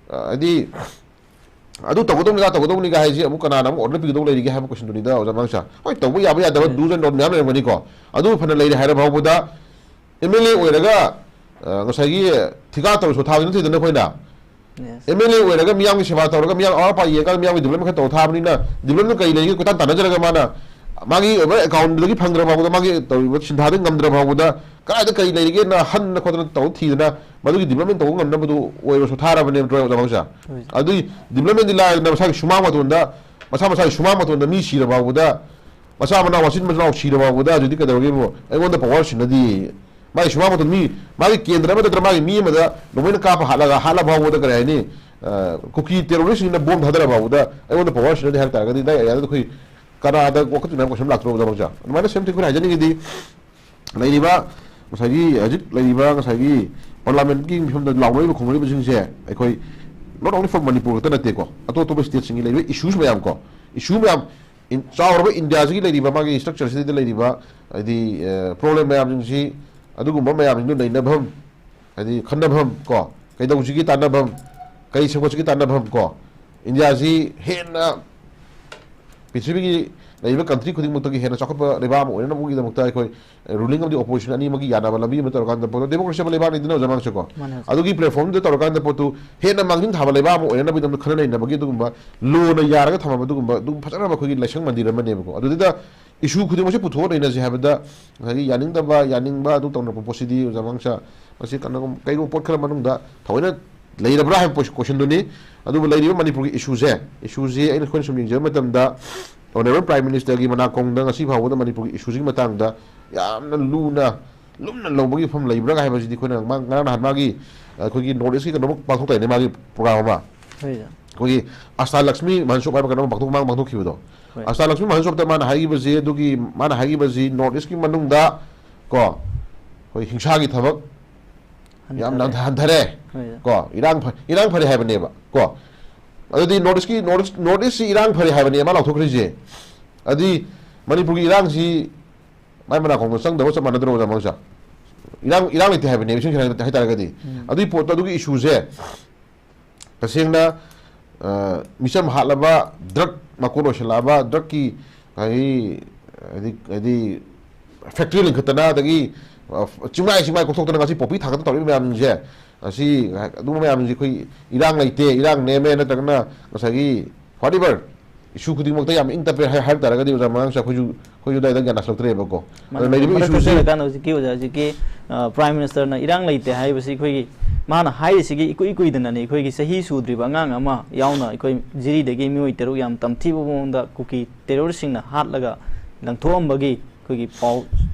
ꯑ, ꯍꯥꯏꯗꯤ, ꯑꯗꯨ ꯇꯧꯒꯗꯧꯅꯤ, ꯑꯗꯥ ꯇꯧꯒꯗꯧꯅꯤꯒ ꯍꯥꯏꯁꯤ ꯑꯃꯨꯛ ꯀꯅꯥꯅ ꯑꯃꯨꯛ ꯑꯣꯔꯗꯔ ꯄꯤꯒꯗꯧ ꯂꯩꯔꯤꯒꯦ ꯍꯥꯏꯕ ꯀꯣꯏꯁꯟꯗꯨꯅꯤꯗ, ꯑꯣꯖꯥ ꯃꯥꯡꯁꯥ꯫ ꯍꯣꯏ, ꯇꯧꯕ ꯌꯥꯕ ꯌꯥꯗꯕ ꯎꯝ꯫ ꯗꯨꯁ ꯑꯦꯟ ꯗꯣꯟ ꯃꯌꯥꯝ ꯂꯩꯔꯝꯒꯅꯤꯀꯣ꯫ ꯑꯗꯨ ꯐꯅ ꯂꯩꯔꯦ ꯍꯥꯏꯔ ꯐꯥꯎꯕꯗ, ꯑꯦꯝ ꯑꯦꯜ ꯑꯦ ꯑꯣꯏꯔꯒ, ꯑ, ꯉꯁꯥꯏꯒꯤ ꯊꯤꯀꯥ ꯇꯧꯔꯁꯨ ꯊꯥꯕꯗꯤ ꯅꯠꯇꯦꯗꯅ ꯑꯩꯈꯣꯏꯅ꯫ ꯌꯦꯁ꯫ ꯑꯦꯝ ꯑꯦꯜ ꯑꯦ ꯑꯣꯏꯔꯒ ꯃꯤꯌꯥꯝꯒꯤ ꯁꯦꯕꯥ ꯇꯧꯔꯒ ꯃꯤꯌꯥꯝ ꯑꯋꯥꯠ ꯑꯄꯥ ꯌꯦꯡꯉꯒ ꯃꯤꯌꯥꯝꯒꯤ ꯗꯤꯕ꯭ꯂꯞꯃꯦꯟ ꯈꯔ ꯇꯧꯔ ꯊꯥꯕꯅꯤꯅ, ꯗꯤꯕ꯭ꯂꯞꯃꯦꯟ ꯀꯔꯤ ꯂꯩꯒꯦ ꯀꯣꯏꯇꯥꯟ ꯇꯥꯟꯅꯖꯔꯒ ꯃꯥꯅ ꯃꯥꯒꯤ ꯑꯣꯏꯕ ꯑꯦꯀꯥꯎꯟꯗꯒꯤ ꯐꯪꯗ꯭ꯔ ꯐꯥꯎꯕꯗ, ꯃꯥꯒꯤ ꯇꯧꯔꯤꯕ ꯁꯤꯟꯊꯥꯗꯒꯤ ꯉꯝꯗ꯭ꯔ ꯐꯥꯎꯕꯗ, ꯀꯗꯥꯏꯗ ꯀꯔꯤ ꯂꯩꯔꯤꯒꯦꯅ ꯍꯟꯅ ꯈꯣꯠꯇꯅ ꯇꯧ ꯊꯤꯗꯅ, ꯃꯗꯨꯒꯤ ꯗꯤꯕ꯭ꯂꯞꯃꯦꯟ ꯇꯧꯕ ꯉꯝꯅꯕꯗꯨ ꯑꯣꯏꯔꯣ ꯁꯣꯊꯥꯔꯕꯅꯦꯕ ꯅꯠꯇ꯭ꯔꯣ, ꯑꯣꯖꯥ ꯃꯥꯡꯁꯥ? ꯍꯣꯏ꯫ ꯑꯗꯨꯏ ꯗꯤꯕ꯭ꯂꯞꯃꯦꯟꯗꯤ ꯂꯥꯏꯔꯗꯅ, ꯃꯁꯥꯒꯤ ꯁꯨꯃꯥꯡ ꯃꯇꯣꯟꯗ, ꯃꯁꯥ ꯃꯁꯥꯒꯤ ꯁꯨꯃꯥꯡ ꯃꯇꯣꯟꯗ ꯃꯤ ꯁꯤꯔ ꯐꯥꯎꯕꯗ, ꯃꯆꯥ ꯃꯅꯥꯎ, ꯃꯆꯤꯟ ꯃꯅꯥꯎ ꯁꯤꯔ ꯐꯥꯎꯕꯗ, ꯍꯧꯖꯤꯛꯇꯤ ꯀꯩꯗꯧꯔꯒꯦꯕꯨ, ꯑꯩꯉꯣꯟꯗ ꯄꯋꯥꯔ ꯁꯤꯟꯅꯗꯦ꯫ ꯃꯥꯒꯤ ꯁꯨꯃꯥꯡ ꯃꯇꯣꯟ ꯃꯤ, ꯃꯥꯒꯤ ꯀꯦꯟꯗ꯭ꯔ ꯑꯃ ꯅꯠꯇ꯭ꯔ ꯃꯥꯒꯤ ꯃꯤ ꯑꯃꯗ ꯅꯣꯡꯃꯩꯅ ꯀꯥꯞꯄ ꯍꯥꯠꯂꯒ, ꯍꯥꯠꯂ ꯐꯥꯎꯕꯗ, ꯀꯔꯤ ꯍꯥꯏꯅꯤ, ꯑ, ꯀꯨꯀꯤ ꯇꯦꯔꯣꯔꯤꯁꯁꯤꯡꯅ ꯕꯣꯝ ꯊꯥꯗꯔ ꯐꯥꯎꯕꯗ ꯑꯩꯉꯣꯟꯗ ꯄꯋꯥꯔ ꯁꯤꯟꯅꯗꯦ ꯍꯥꯏꯕ ꯇꯥꯔꯒꯗꯤ, ꯅꯪ ꯑꯦꯔꯤꯌꯥꯗ ꯑꯩꯈꯣꯏ ꯀꯅꯥꯗ ꯋꯥꯀꯠꯇꯣꯏꯅꯣ ꯍꯥꯏꯕ ꯀꯣꯏꯁꯟ ꯂꯥꯛꯇ꯭ꯔꯣ, ꯑꯣꯖꯥ ꯃꯥꯡꯁꯥ? ꯑꯗꯨꯃꯥꯏꯅ ꯁꯦꯝ ꯊꯤꯡ ꯑꯩꯈꯣꯏꯅ ꯍꯥꯏꯖꯅꯤꯡꯉꯤꯗꯤ, ꯂꯩꯔꯤꯕ ꯉꯁꯥꯏꯒꯤ, ꯍꯧꯖꯤꯛ ꯂꯩꯔꯤꯕ ꯉꯁꯥꯏꯒꯤ ꯄꯥꯔꯂꯥꯃꯦꯟꯠꯀꯤ ꯃꯤꯐꯝꯗ ꯂꯥꯎꯅꯔꯤꯕ ꯈꯣꯡꯅꯔꯤꯕꯁꯤꯡꯁꯦ, ꯑꯩꯈꯣꯏ not only for ꯃꯅꯤꯄꯨꯔ ꯈꯛꯇ ꯅꯠꯇꯦꯀꯣ, ꯑꯇꯣꯞ ꯑꯇꯣꯞꯄ ꯁ꯭ꯇꯦꯠꯁꯤꯡꯒꯤ ꯂꯩꯔꯤꯕ ꯏꯁꯨꯁ ꯃꯌꯥꯝ ꯀꯣ, ꯏꯁꯨ ꯃꯌꯥꯝ, ꯏꯟ-, ꯆꯥꯎꯔꯕ ꯏꯟꯗꯤꯌꯥꯁꯤꯒꯤ ꯂꯩꯔꯤꯕ ꯃꯥꯒꯤ ꯁ꯭ꯇ꯭ꯔꯛꯆꯔꯁꯤꯗ ꯂꯩꯔꯤꯕ, ꯍꯥꯏꯗꯤ, ꯑ, ꯄ꯭ꯔꯣꯕ꯭ꯂꯦꯝ ꯃꯌꯥꯝꯁꯤꯡꯁꯤ, ꯑꯗꯨꯒꯨꯝꯕ ꯃꯌꯥꯝꯁꯤꯡꯗꯨ ꯅꯩꯅꯐꯝ, ꯍꯥꯏꯗꯤ ꯈꯟꯅꯐꯝ ꯀꯣ, ꯀꯩꯗꯧꯁꯤꯒꯦ ꯇꯥꯟꯅꯐꯝ, ꯀꯩ ꯁꯦꯝꯒꯠꯁꯤꯒꯦ ꯇꯥꯟꯅꯐꯝ ꯀꯣ, ꯏꯟꯗꯤꯌꯥꯁꯤ ꯍꯦꯟꯅ ꯄ꯭ꯔꯤꯊꯤꯕꯤꯒꯤ ꯂꯩꯔꯤꯕ ꯀꯟꯇ꯭ꯔꯤ ꯈꯨꯗꯤꯡꯃꯛꯇꯒꯤ ꯍꯦꯟꯅ ꯆꯥꯎꯈꯠꯄ ꯂꯩꯕꯥꯛ ꯑꯃ ꯑꯣꯏꯅꯅꯕꯒꯤꯗꯃꯛꯇ ꯑꯩꯈꯣꯏ ꯔꯨꯂꯤꯡ ꯑꯃꯗꯤ ꯑꯣꯄꯣꯖꯤꯁꯟ ꯑꯅꯤꯃꯛꯀꯤ ꯌꯥꯅꯕ ꯂꯝꯕꯤ ꯑꯃ ꯇꯧꯔꯀꯥꯟꯗ ꯄꯣꯠꯇꯣ, ꯗꯦꯃꯣꯀ꯭ꯔꯦꯁꯤ ꯑꯃ ꯂꯩꯕꯥꯛꯅꯤꯗꯅ, ꯑꯣꯖꯥ ꯃꯥꯡꯁꯥ ꯀꯣ? ꯃꯥꯅꯦ, ꯑꯣꯖꯥ꯫ ꯑꯗꯨꯒꯤ ꯄ꯭ꯂꯦꯠꯐꯣꯝꯗꯨꯗ ꯇꯧꯔꯀꯥꯟꯗ ꯄꯣꯠꯇꯨ ꯍꯦꯟꯅ ꯃꯥꯡꯖꯤꯟ ꯊꯥꯕ ꯂꯩꯕꯥꯛ ꯑꯃ ꯑꯣꯏꯅꯅꯕꯒꯤꯗꯃꯛꯇ ꯈꯟꯅ ꯅꯩꯅꯕꯒꯤ ꯑꯗꯨꯒꯨꯝꯕ ꯂꯣꯅ ꯌꯥꯔꯒ ꯊꯝꯃꯕ ꯑꯗꯨꯒꯨꯝꯕ, ꯑꯗꯨꯝ ꯐꯖꯔꯕ ꯑꯩꯈꯣꯏꯒꯤ ꯂꯥꯏꯁꯪ ꯃꯟꯗꯤꯔ ꯑꯃꯅꯦꯕꯀꯣ꯫ ꯑꯗꯨꯗꯨꯗ ꯏꯁꯨ ꯈꯨꯗꯤꯡꯃꯛꯁꯦ ꯄꯨꯊꯣꯛꯑ ꯅꯩꯅꯁꯦ ꯍꯥꯏꯕꯗ, ꯉꯁꯥꯏꯒꯤ ꯌꯥꯅꯤꯡꯗꯕ, ꯌꯥꯅꯤꯡꯕ ꯑꯗꯨ ꯇꯧꯅꯔꯛꯄ ꯄꯣꯠꯁꯤꯗꯤ, ꯑꯣꯖꯥ ꯃꯥꯡꯁꯥ, ꯃꯁꯤ ꯀꯩꯅꯣꯒꯨꯝ-, ꯀꯩꯒꯨꯝꯕ ꯄꯣꯠ ꯈꯔ ꯃꯅꯨꯡꯗ ꯊꯑꯣꯏꯅ ꯂꯩꯔꯕ꯭ꯔꯥ ꯍꯥꯏꯕ ꯀꯣꯏꯁꯟꯗꯨꯅꯤ꯫ ꯑꯗꯨꯕꯨ ꯂꯩꯔꯤꯕ ꯃꯅꯤꯄꯨꯔꯒꯤ ꯏꯁꯨꯁꯦ, ꯏꯁꯨꯁꯤ ꯑꯩꯅ, ꯑꯩꯈꯣꯏꯅ ꯁꯨꯝ ꯌꯦꯡꯖꯕ ꯃꯇꯝꯗ, ꯑꯣꯅꯔꯦꯕꯜ ꯄ꯭ꯔꯥꯏꯝ ꯃꯤꯅꯤꯁꯇꯔꯒꯤ ꯃꯅꯥꯀꯣꯡꯗ ꯉꯁꯤ ꯐꯥꯎꯕꯗ ꯃꯅꯤꯄꯨꯔꯒꯤ ꯏꯁꯨꯁꯤꯒꯤ ꯃꯇꯥꯡꯗ ꯌꯥꯝꯅ ꯂꯨꯅ, ꯂꯨꯝꯅ ꯂꯧꯕꯒꯤ ꯃꯐꯝ ꯂꯩꯕ꯭ꯔꯥ ꯍꯥꯏꯕꯁꯤꯗꯤ, ꯑꯩꯈꯣꯏꯅ ꯃꯥ-, ꯉꯔꯥꯡ ꯅꯍꯥꯟ ꯃꯥꯒꯤ, ꯑꯩꯈꯣꯏꯒꯤ ꯅꯣꯔꯠ ꯏꯁꯀꯤ ꯀꯩꯅꯣꯃ ꯄꯥꯡꯊꯣꯛꯇꯥꯏꯅꯦ, ꯃꯥꯒꯤ ꯄ꯭ꯔꯣꯒ꯭ꯔꯥꯝ ꯑꯃ꯫ ꯍꯣꯏ, ꯁꯥꯔ꯫ ꯑꯩꯈꯣꯏꯒꯤ ꯑꯁꯇꯥ ꯂꯛꯁꯃꯤ ꯃꯍꯟꯁꯣꯞ ꯍꯥꯏꯕ ꯀꯩꯅꯣꯝ ꯄꯥꯡꯊꯣꯛ-, ꯃꯥꯡ ꯄꯥꯡꯊꯣꯛꯈꯤꯕꯗꯣ꯫ ꯍꯣꯏ꯫ ꯑꯁꯇꯥ ꯂꯛꯁꯃꯤ ꯃꯍꯟꯁꯣꯞꯇ ꯃꯥꯅ ꯍꯥꯏꯈꯤꯕꯁꯦ, ꯑꯗꯨꯒꯤ ꯃꯥꯅ ꯍꯥꯏꯈꯤꯕꯁꯤ ꯅꯣꯔꯠ ꯏꯁꯀꯤ ꯃꯅꯨꯡꯗ ꯀꯣ, ꯑꯩꯈꯣꯏ ꯍꯤꯡꯁꯥꯒꯤ ꯊꯕꯛ ꯌꯥꯝꯅ ꯍꯟꯊꯔꯦ꯫ ꯍꯟꯊꯔꯦ꯫ ꯍꯣꯏ, ꯁꯥꯔ꯫ ꯀꯣ, ꯏꯔꯥꯡ ꯐ-, ꯏꯔꯥꯡ ꯐꯔꯦ ꯍꯥꯏꯕꯅꯦꯕ ꯀꯣ꯫ ꯑꯗꯨꯗꯤ ꯅꯣꯔꯠ ꯏꯁꯀꯤ, ꯅꯣꯔꯠ ꯏꯁ, ꯅꯣꯔꯠ ꯏꯁꯁꯤ ꯏꯔꯥꯡ ꯐꯔꯦ ꯍꯥꯏꯕꯅꯦ ꯃꯥ ꯂꯥꯎꯊꯣꯛꯈ꯭ꯔꯤꯁꯦ꯫ ꯑꯗꯨꯗꯤ ꯃꯅꯤꯄꯨꯔꯒꯤ ꯏꯔꯥꯡꯁꯤ ꯃꯥꯏ ꯃꯅꯥꯀꯣꯡꯗ ꯆꯪꯗꯕ ꯆꯞ ꯃꯥꯟꯅꯗ꯭ꯔꯣ, ꯑꯣꯖꯥ ꯃꯥꯡꯁꯥ? ꯏꯔꯥꯡ, ꯏꯔꯥꯡ ꯂꯩꯇꯦ ꯍꯥꯏꯕꯅꯦꯕ, ꯏꯁꯦꯡ ꯁꯦꯡꯅ ꯍꯥꯏ ꯇꯥꯔꯒꯗꯤ꯫ ꯎꯝ꯫ ꯑꯗꯨꯒꯤ ꯄꯣꯠꯇꯣ, ꯑꯗꯨꯒꯤ ꯏꯁꯨꯁꯦ ꯇꯁꯦꯡꯅ, ꯑ, ꯃꯤꯆꯝ ꯍꯥꯠꯂꯕ, ꯗ꯭ꯔꯒ ꯃꯀꯣꯟ ꯑꯣꯏꯁꯜꯂꯛꯑꯕ, ꯗ꯭ꯔꯒꯀꯤ ꯉꯁꯥꯏꯒꯤ, ꯍꯥꯏꯗꯤ, ꯍꯥꯏꯗꯤ ꯐꯦꯛꯇ꯭ꯔꯤ ꯂꯤꯡꯈꯠꯇꯅ, ꯑꯗꯒꯤ, ꯑ, ꯆꯤꯡꯃꯥꯏ, ꯆꯤꯡꯃꯥꯏ ꯀꯣꯛꯊꯣꯛꯇꯅ ꯉꯁꯤ ꯄꯣꯄꯤ ꯊꯥꯡꯒꯠꯇꯅ ꯇꯧꯔꯤꯕ ꯃꯌꯥꯝꯁꯤꯡꯁꯦ, ꯑꯁꯤ, ꯑꯗꯨꯒꯨꯝꯕ ꯃꯌꯥꯝꯁꯤ ꯑꯩꯈꯣꯏ ꯏꯔꯥꯡ ꯂꯩꯇꯦ, ꯏꯔꯥꯡ ꯅꯦꯝꯃꯦ, ꯅꯠꯇ꯭ꯔꯒꯅ ꯉꯁꯥꯏꯒꯤ whatever ꯏꯁꯨ ꯈꯨꯗꯤꯡꯃꯛꯇ ꯌꯥꯝ ꯏꯪ ꯇꯞꯄꯦ ꯍꯥꯏ-, ꯍꯥꯏꯕ ꯇꯥꯔꯒꯗꯤ ꯑꯣꯖꯥ ꯃꯉꯥꯡꯁꯦ ꯑꯩꯈꯣꯏꯁꯨ, ꯑꯩꯈꯣꯏꯁꯨ ꯑꯗꯨꯋꯥꯏꯗ ꯒ꯭ꯌꯥꯟ ꯇꯥꯁꯤꯜꯂꯛꯇ꯭ꯔꯦꯕꯀꯣ꯫ ꯑꯗꯣ ꯃꯥꯅꯦ, ꯂꯩꯔꯤꯕ ꯃꯔꯛꯇ ꯏꯁꯨꯁꯦ ꯆꯠꯂꯀꯥꯟꯗ ꯍꯧꯖꯤꯛꯀꯤ ꯑꯣꯖꯥ ꯍꯧꯖꯤꯛꯀꯤ, ꯑ, Prime Ministerꯅ ꯏꯔꯥꯡ ꯂꯩꯇꯦ ꯍꯥꯏꯕꯁꯤ ꯑꯩꯈꯣꯏꯒꯤ ꯃꯥꯅ ꯍꯥꯏꯔꯤꯁꯤꯒꯤ ꯏꯀꯨꯏ ꯀꯨꯏꯗꯅꯅꯤ, ꯑꯩꯈꯣꯏꯒꯤ ꯆꯍꯤ ꯁꯨꯗ꯭ꯔꯤꯕ ꯑꯉꯥꯡ ꯑꯃ ꯌꯥꯎꯅ ꯑꯩꯈꯣꯏ ꯖꯤꯔꯤꯗꯒꯤ ꯃꯤꯑꯣꯏ ꯇꯔꯨꯛ ꯌꯥꯝ ꯇꯝꯊꯤꯕ ꯃꯑꯣꯡꯗ ꯀꯨꯀꯤ terroristꯁꯤꯡꯅ ꯍꯥꯠꯂꯒ ꯂꯪꯊꯣꯛꯑꯝꯕꯒꯤ ꯑꯩꯈꯣꯏꯒꯤ ꯄꯥꯎ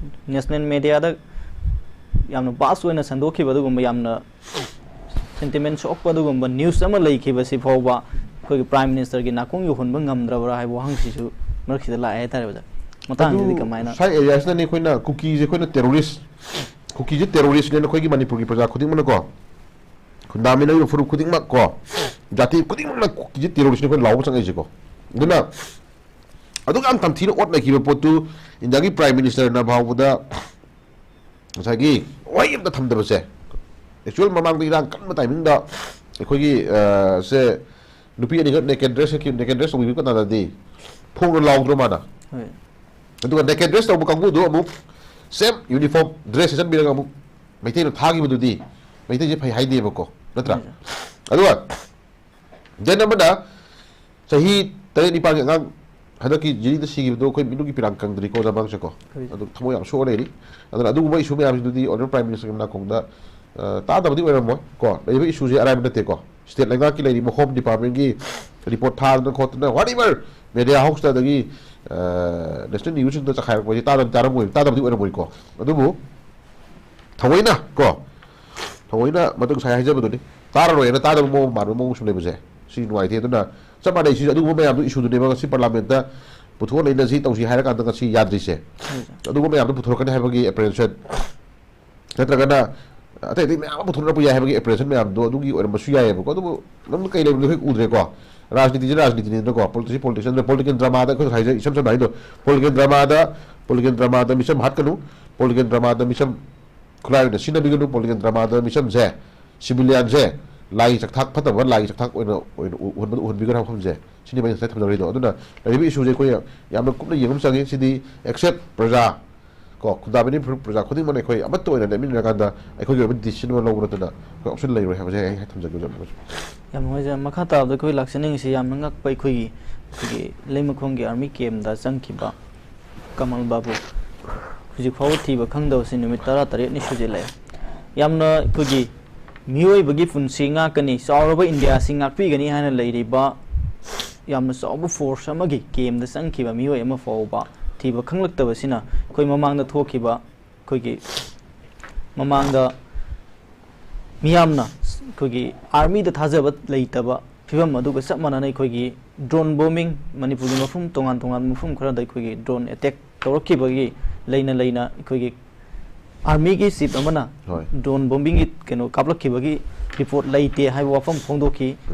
national mediaꯗ ꯌꯥꯝꯅ vast ꯑꯣꯏꯅ ꯁꯟꯗꯣꯛꯈꯤꯕ ꯑꯗꯨꯒꯨꯝꯕ ꯌꯥꯝꯅ sentiment ꯁꯣꯛꯄ ꯑꯗꯨꯒꯨꯝꯕ news ꯑꯃ ꯂꯩꯈꯤꯕꯁꯤ ꯐꯥꯎꯕ ꯑꯩꯈꯣꯏꯒꯤ Prime Ministerꯒꯤ ꯅꯥꯀꯣꯡ ꯌꯧꯍꯟꯕ ꯉꯝꯗ꯭ꯔꯕ꯭ꯔꯥ ꯍꯥꯏꯕ ꯋꯥꯍꯪꯁꯤꯁꯨ ꯃꯔꯛꯁꯤꯗ ꯂꯥꯛꯑꯦ ꯍꯥꯏꯇꯥꯔꯦ ꯑꯣꯖꯥ꯫ ꯃꯇꯥꯡꯁꯤꯗꯗꯤ ꯑꯗꯨ ꯀꯃꯥꯏꯅ? ꯁ꯭ꯋꯥꯏ areaꯁꯤꯅꯅꯤ ꯑꯩꯈꯣꯏꯅ ꯀꯨꯀꯤꯁꯦ ꯑꯩꯈꯣꯏꯅ terrorist, ꯀꯨꯀꯤꯁꯦ terroristꯅꯦꯅ ꯑꯩꯈꯣꯏꯒꯤ ꯃꯅꯤꯄꯨꯔꯒꯤ ꯄ꯭ꯔꯖꯥ ꯈꯨꯗꯤꯡꯃꯛꯅꯀꯣ, ꯈꯨꯟꯗꯥꯃꯤꯟꯅꯔꯤꯕ ꯐꯨꯔꯨꯞ ꯈꯨꯗꯤꯡꯃꯛ ꯀꯣ, ꯖꯥꯇꯤ ꯈꯨꯗꯤꯡꯃꯛꯅ ꯀꯨꯀꯤꯁꯦ terroristꯅꯤ ꯑꯩꯈꯣꯏꯅ ꯂꯥꯎꯕ ꯆꯪꯉꯛꯏꯁꯦꯀꯣ꯫ ꯑꯗꯨꯅ ꯑꯗꯨꯛ ꯌꯥꯝ ꯇꯝꯊꯤꯅ ꯑꯣꯠꯅꯈꯤꯕ ꯄꯣꯠꯇꯨ ꯏꯟꯗꯤꯌꯥꯒꯤ Prime Ministerꯅ ꯐꯥꯎꯕꯗ ꯉꯁꯥꯏꯒꯤ ꯋꯥꯍꯩ ꯑꯝꯇ ꯊꯝꯗꯕꯁꯦ, actual ꯃꯃꯥꯡꯗ ꯏꯔꯥꯡ ꯀꯟꯕ timingꯗ ꯑꯩꯈꯣꯏꯒꯤ, ꯑ, ꯁꯦ ꯅꯨꯄꯤ ꯑꯅꯤꯈꯛ naked dress ꯁꯦꯠꯈꯤꯕ, naked dress ꯇꯧꯕꯤꯕ ꯀꯅꯥꯗꯗꯤ ꯐꯣꯡꯅ ꯂꯥꯎꯗ꯭ꯔꯣ ꯃꯥꯅ? ꯍꯣꯏ꯫ ꯑꯗꯨꯒ naked dress ꯇꯧꯕ ꯀꯥꯡꯕꯨꯗꯨ ꯑꯃꯨꯛ same uniform dress ꯁꯦꯠꯆꯟꯕꯤꯔꯒ ꯑꯃꯨꯛ ꯃꯩꯇꯩꯗ ꯊꯥꯈꯤꯕꯗꯨꯗꯤ ꯃꯩꯇꯩꯁꯦ ꯐꯩ ꯍꯥꯏꯗꯦꯕꯀꯣ, ꯅꯠꯇ꯭ꯔꯥ? ꯍꯣꯏ꯫ ꯑꯗꯨꯒ then ꯑꯃꯅ ꯆꯍꯤ ꯇꯔꯦꯠ ꯅꯤꯄꯥꯟꯒꯤ ꯑꯉꯥꯡ ꯍꯟꯗꯛꯀꯤ ꯖꯤꯔꯤꯗ ꯁꯤꯈꯤꯕꯗꯣ ꯑꯩꯈꯣꯏ ꯃꯤꯠꯅꯨꯡꯒꯤ ꯄꯤꯔꯥꯡ ꯀꯪꯗ꯭ꯔꯤꯀꯣ, ꯑꯣꯖꯥ ꯃꯉꯥꯡꯁꯦꯀꯣ꯫ ꯍꯣꯏ꯫ ꯑꯗꯨ ꯊꯃꯣꯏ ꯌꯥꯝ ꯁꯣꯛꯑ ꯂꯩꯔꯤ꯫ ꯑꯗꯨꯅ ꯑꯗꯨꯒꯨꯝꯕ issue ꯃꯌꯥꯝꯁꯤꯗꯨꯗꯤ Honourable Prime Ministerꯒꯤ ꯅꯥꯀꯣꯡꯗ, ꯑ, ꯇꯥꯗꯕꯗꯤ ꯑꯣꯏꯔꯝꯃꯣꯏ ꯀꯣ꯫ ꯂꯩꯔꯤꯕ issueꯁꯦ ꯑꯔꯥꯏꯕ ꯅꯠꯇꯦꯀꯣ꯫ State ꯂꯩꯉꯥꯛꯀꯤ ꯂꯩꯔꯤꯕ Home Departmentꯀꯤ report ꯊꯥꯗꯅ ꯈꯣꯠꯇꯅ whatever media houseꯇ ꯑꯗꯒꯤ, ꯑ, national newsꯁꯤꯡꯗ ꯆꯈꯥꯏꯔꯛꯄꯁꯦ ꯇꯥꯗꯕ ꯇꯥꯔꯝꯃꯣꯏ, ꯇꯥꯗꯕꯗꯤ ꯑꯣꯏꯔꯝꯃꯣꯏꯀꯣ꯫ ꯑꯗꯨꯕꯨ ꯊꯑꯣꯏꯅ ꯀꯣ, ꯊꯑꯣꯏꯅ ꯃꯗꯨ ꯉꯁꯥꯏ ꯍꯥꯏꯖꯕꯗꯨꯅꯤ, ꯇꯥꯔꯔꯣꯏꯅ ꯇꯥꯗꯕ ꯃꯑꯣꯡ ꯃꯥꯟꯕ ꯃꯑꯣꯡ ꯁꯨꯝ ꯂꯩꯕꯁꯦ ꯁꯤ ꯅꯨꯡꯉꯥꯏꯇꯦ꯫ ꯑꯗꯨꯅ ꯆꯞ ꯃꯥꯟꯅꯩ, ꯁꯤ ꯑꯗꯨꯒꯨꯝꯕ ꯃꯌꯥꯝꯗꯨ issueꯗꯨꯅꯦꯕ ꯉꯁꯤ Parliamentꯇ ꯄꯨꯊꯣꯛꯑ ꯂꯩꯅ ꯁꯤ ꯇꯧꯁꯤ ꯍꯥꯏꯔꯀꯥꯟꯗ ꯉꯁꯤ ꯌꯥꯗ꯭ꯔꯤꯁꯦ꯫ ꯍꯣꯏ, ꯁꯥꯔ꯫ ꯑꯗꯨꯒꯨꯝꯕ ꯃꯌꯥꯝꯗꯨ ꯄꯨꯊꯣꯔꯛꯀꯅꯤ ꯍꯥꯏꯕꯒꯤ apprehension, ꯅꯠꯇ꯭ꯔꯒꯅ ꯑꯇꯩ ꯑꯇꯩ ꯃꯌꯥꯝ ꯑꯃ ꯄꯨꯊꯣꯔꯛꯄ ꯌꯥꯏ ꯍꯥꯏꯕꯒꯤ apprehension ꯃꯌꯥꯝꯗꯣ ꯑꯗꯨꯒꯤ ꯑꯣꯏꯔꯝꯕꯁꯨ ꯌꯥꯏꯑꯕꯀꯣ꯫ ꯑꯗꯨꯕꯨ ꯅꯪ ꯀꯩ ꯂꯩꯕꯅꯣ ꯑꯩꯈꯣꯏ ꯎꯗ꯭ꯔꯦꯀꯣ꯫ ꯔꯥꯖꯅꯤꯇꯤꯁꯦ ꯔꯥꯖꯅꯤꯇꯤꯅꯤꯗꯅꯀꯣ, politics ꯄꯣꯂꯤꯇꯤꯛꯁ ꯅꯠꯇ꯭ꯔ political dramaꯗ ꯑꯩꯈꯣꯏ ꯍꯥꯏꯖ-, ꯏꯁꯝ ꯁꯝꯅ ꯍꯥꯏꯗꯣ, political dramaꯗ, political dramaꯗ ꯃꯤꯆꯝ ꯍꯥꯠꯀꯅꯨ, political dramaꯗ ꯃꯤꯆꯝ ꯈꯨꯠꯂꯥꯏ ꯑꯣꯏꯅ ꯁꯤꯖꯤꯟꯅꯕꯤꯒꯅꯨ, political dramaꯗ ꯃꯤꯆꯝꯁꯦ, civilianꯁꯦ ꯂꯥꯏꯒꯤ ꯆꯥꯛꯊꯥꯛ ꯐꯠꯇꯕ, ꯂꯥꯏꯒꯤ ꯆꯥꯛꯊꯥꯛ ꯑꯣꯏꯅ, ꯑꯣꯏꯅ ꯎ-, ꯎꯍꯟꯕ-, ꯎꯍꯟꯕꯤꯒꯅꯨ ꯍꯥꯏꯕ ꯋꯥꯐꯝꯁꯦ꯫ ꯁꯤꯅꯤ ꯑꯩꯅ ꯉꯁꯥꯏ ꯊꯝꯖꯔꯤꯗꯣ꯫ ꯑꯗꯨꯅ ꯂꯩꯔꯤꯕ issueꯁꯦ ꯑꯩꯈꯣꯏ ꯌꯥꯝꯅ ꯀꯨꯞꯅ ꯌꯦꯡꯕ ꯑꯃ ꯆꯪꯉꯤ꯫ ꯁꯤꯗꯤ except ꯄ꯭ꯔꯖꯥ ꯀꯣ, ꯈꯨꯟꯗꯥꯃꯤꯟꯅꯔꯤꯕ ꯐꯨꯔꯨꯞ ꯄ꯭ꯔꯖꯥ ꯈꯨꯗꯤꯡꯃꯛꯅ ꯑꯩꯈꯣꯏ ꯑꯃꯠꯇ ꯑꯣꯏꯅ ꯂꯦꯞꯃꯤꯟꯅꯔꯀꯥꯟꯗ ꯑꯩꯈꯣꯏꯒꯤ ꯑꯣꯏꯕ decision ꯑꯃ ꯂꯧꯕ ꯅꯠꯇꯅ ꯑꯩꯈꯣꯏ option ꯂꯩꯔꯣꯏ ꯍꯥꯏꯕꯁꯦ ꯑꯩ ꯊꯝꯖꯒꯦ, ꯑꯣꯖꯥ꯫ ꯌꯥꯝ ꯅꯨꯡꯉꯥꯏꯖꯔꯦ꯫ ꯃꯈꯥ ꯇꯥꯕꯗ ꯑꯩꯈꯣꯏ ꯂꯥꯛꯆꯅꯤꯡꯉꯤꯁꯤ ꯌꯥꯝꯅ ꯉꯛꯄ ꯑꯩꯈꯣꯏꯒꯤ ꯑꯩꯈꯣꯏꯒꯤ ꯂꯩꯃꯈꯣꯡꯒꯤ ꯑꯥꯔꯃꯤ ꯀꯦꯝꯗ ꯆꯪꯈꯤꯕ ꯀꯃꯜ ꯕꯥꯕꯨ ꯍꯧꯖꯤꯛ ꯐꯥꯎꯕ ꯊꯤꯕ ꯈꯪꯗꯕꯁꯤ ꯅꯨꯃꯤꯠ ꯇꯔꯥꯇꯔꯦꯠꯅꯤ ꯁꯨꯖꯤꯜꯂꯛꯑꯦ꯫ ꯌꯥꯝꯅ ꯑꯩꯈꯣꯏꯒꯤ ꯃꯤꯑꯣꯏꯕꯒꯤ ꯄꯨꯟꯁꯤ ꯉꯥꯛꯀꯅꯤ, ꯆꯥꯎꯔꯕ ꯏꯟꯗꯤꯌꯥꯁꯤ ꯉꯥꯛꯄꯤꯒꯅꯤ ꯍꯥꯏꯅ ꯂꯩꯔꯤꯕ ꯌꯥꯝꯅ ꯆꯥꯎꯕ ꯐꯣꯔꯁ ꯑꯃꯒꯤ ꯀꯦꯝꯗ ꯆꯪꯈꯤꯕ ꯃꯤꯑꯣꯏ ꯑꯃ ꯐꯥꯎꯕ ꯊꯤꯕ ꯈꯪꯂꯛꯇꯕꯁꯤꯅ ꯑꯩꯈꯣꯏ ꯃꯃꯥꯡꯗ ꯊꯣꯛꯈꯤꯕ ꯑꯩꯈꯣꯏꯒꯤ ꯃꯃꯥꯡꯗ ꯃꯤꯌꯥꯝꯅ ꯑꯩꯈꯣꯏꯒꯤ ꯑꯥꯔꯃꯤꯗ ꯊꯥꯖꯕ ꯂꯩꯇꯕ ꯐꯤꯕꯝ ꯑꯗꯨꯒ ꯆꯞ ꯃꯥꯟꯅꯅ ꯑꯩꯈꯣꯏꯒꯤ ꯗ꯭ꯔꯣꯟ ꯕꯣꯝꯕꯤꯡ, ꯃꯅꯤꯄꯨꯔꯒꯤ ꯃꯐꯝ ꯇꯣꯉꯥꯟ ꯇꯣꯉꯥꯟꯕ ꯃꯐꯝ ꯈꯔꯗ ꯑꯩꯈꯣꯏꯒꯤ ꯗ꯭ꯔꯣꯟ ꯑꯦꯇꯦꯛ ꯇꯧꯔꯛꯈꯤꯕꯒꯤ ꯂꯩꯅ ꯂꯩꯅ ꯑꯩꯈꯣꯏꯒꯤ ꯑꯥꯔꯃꯤꯒꯤ ꯆꯤꯐ ꯑꯃꯅ ꯍꯣꯏ꯫ ꯗ꯭ꯔꯣꯟ ꯕꯣꯝꯕꯤꯡꯒꯤ ꯀꯩꯅꯣ ꯀꯥꯞꯂꯛꯈꯤꯕꯒꯤ ꯔꯤꯄꯣꯔꯠ ꯂꯩꯇꯦ ꯍꯥꯏꯕ ꯋꯥꯐꯝ ꯐꯣꯡꯗꯣꯛꯈꯤ꯫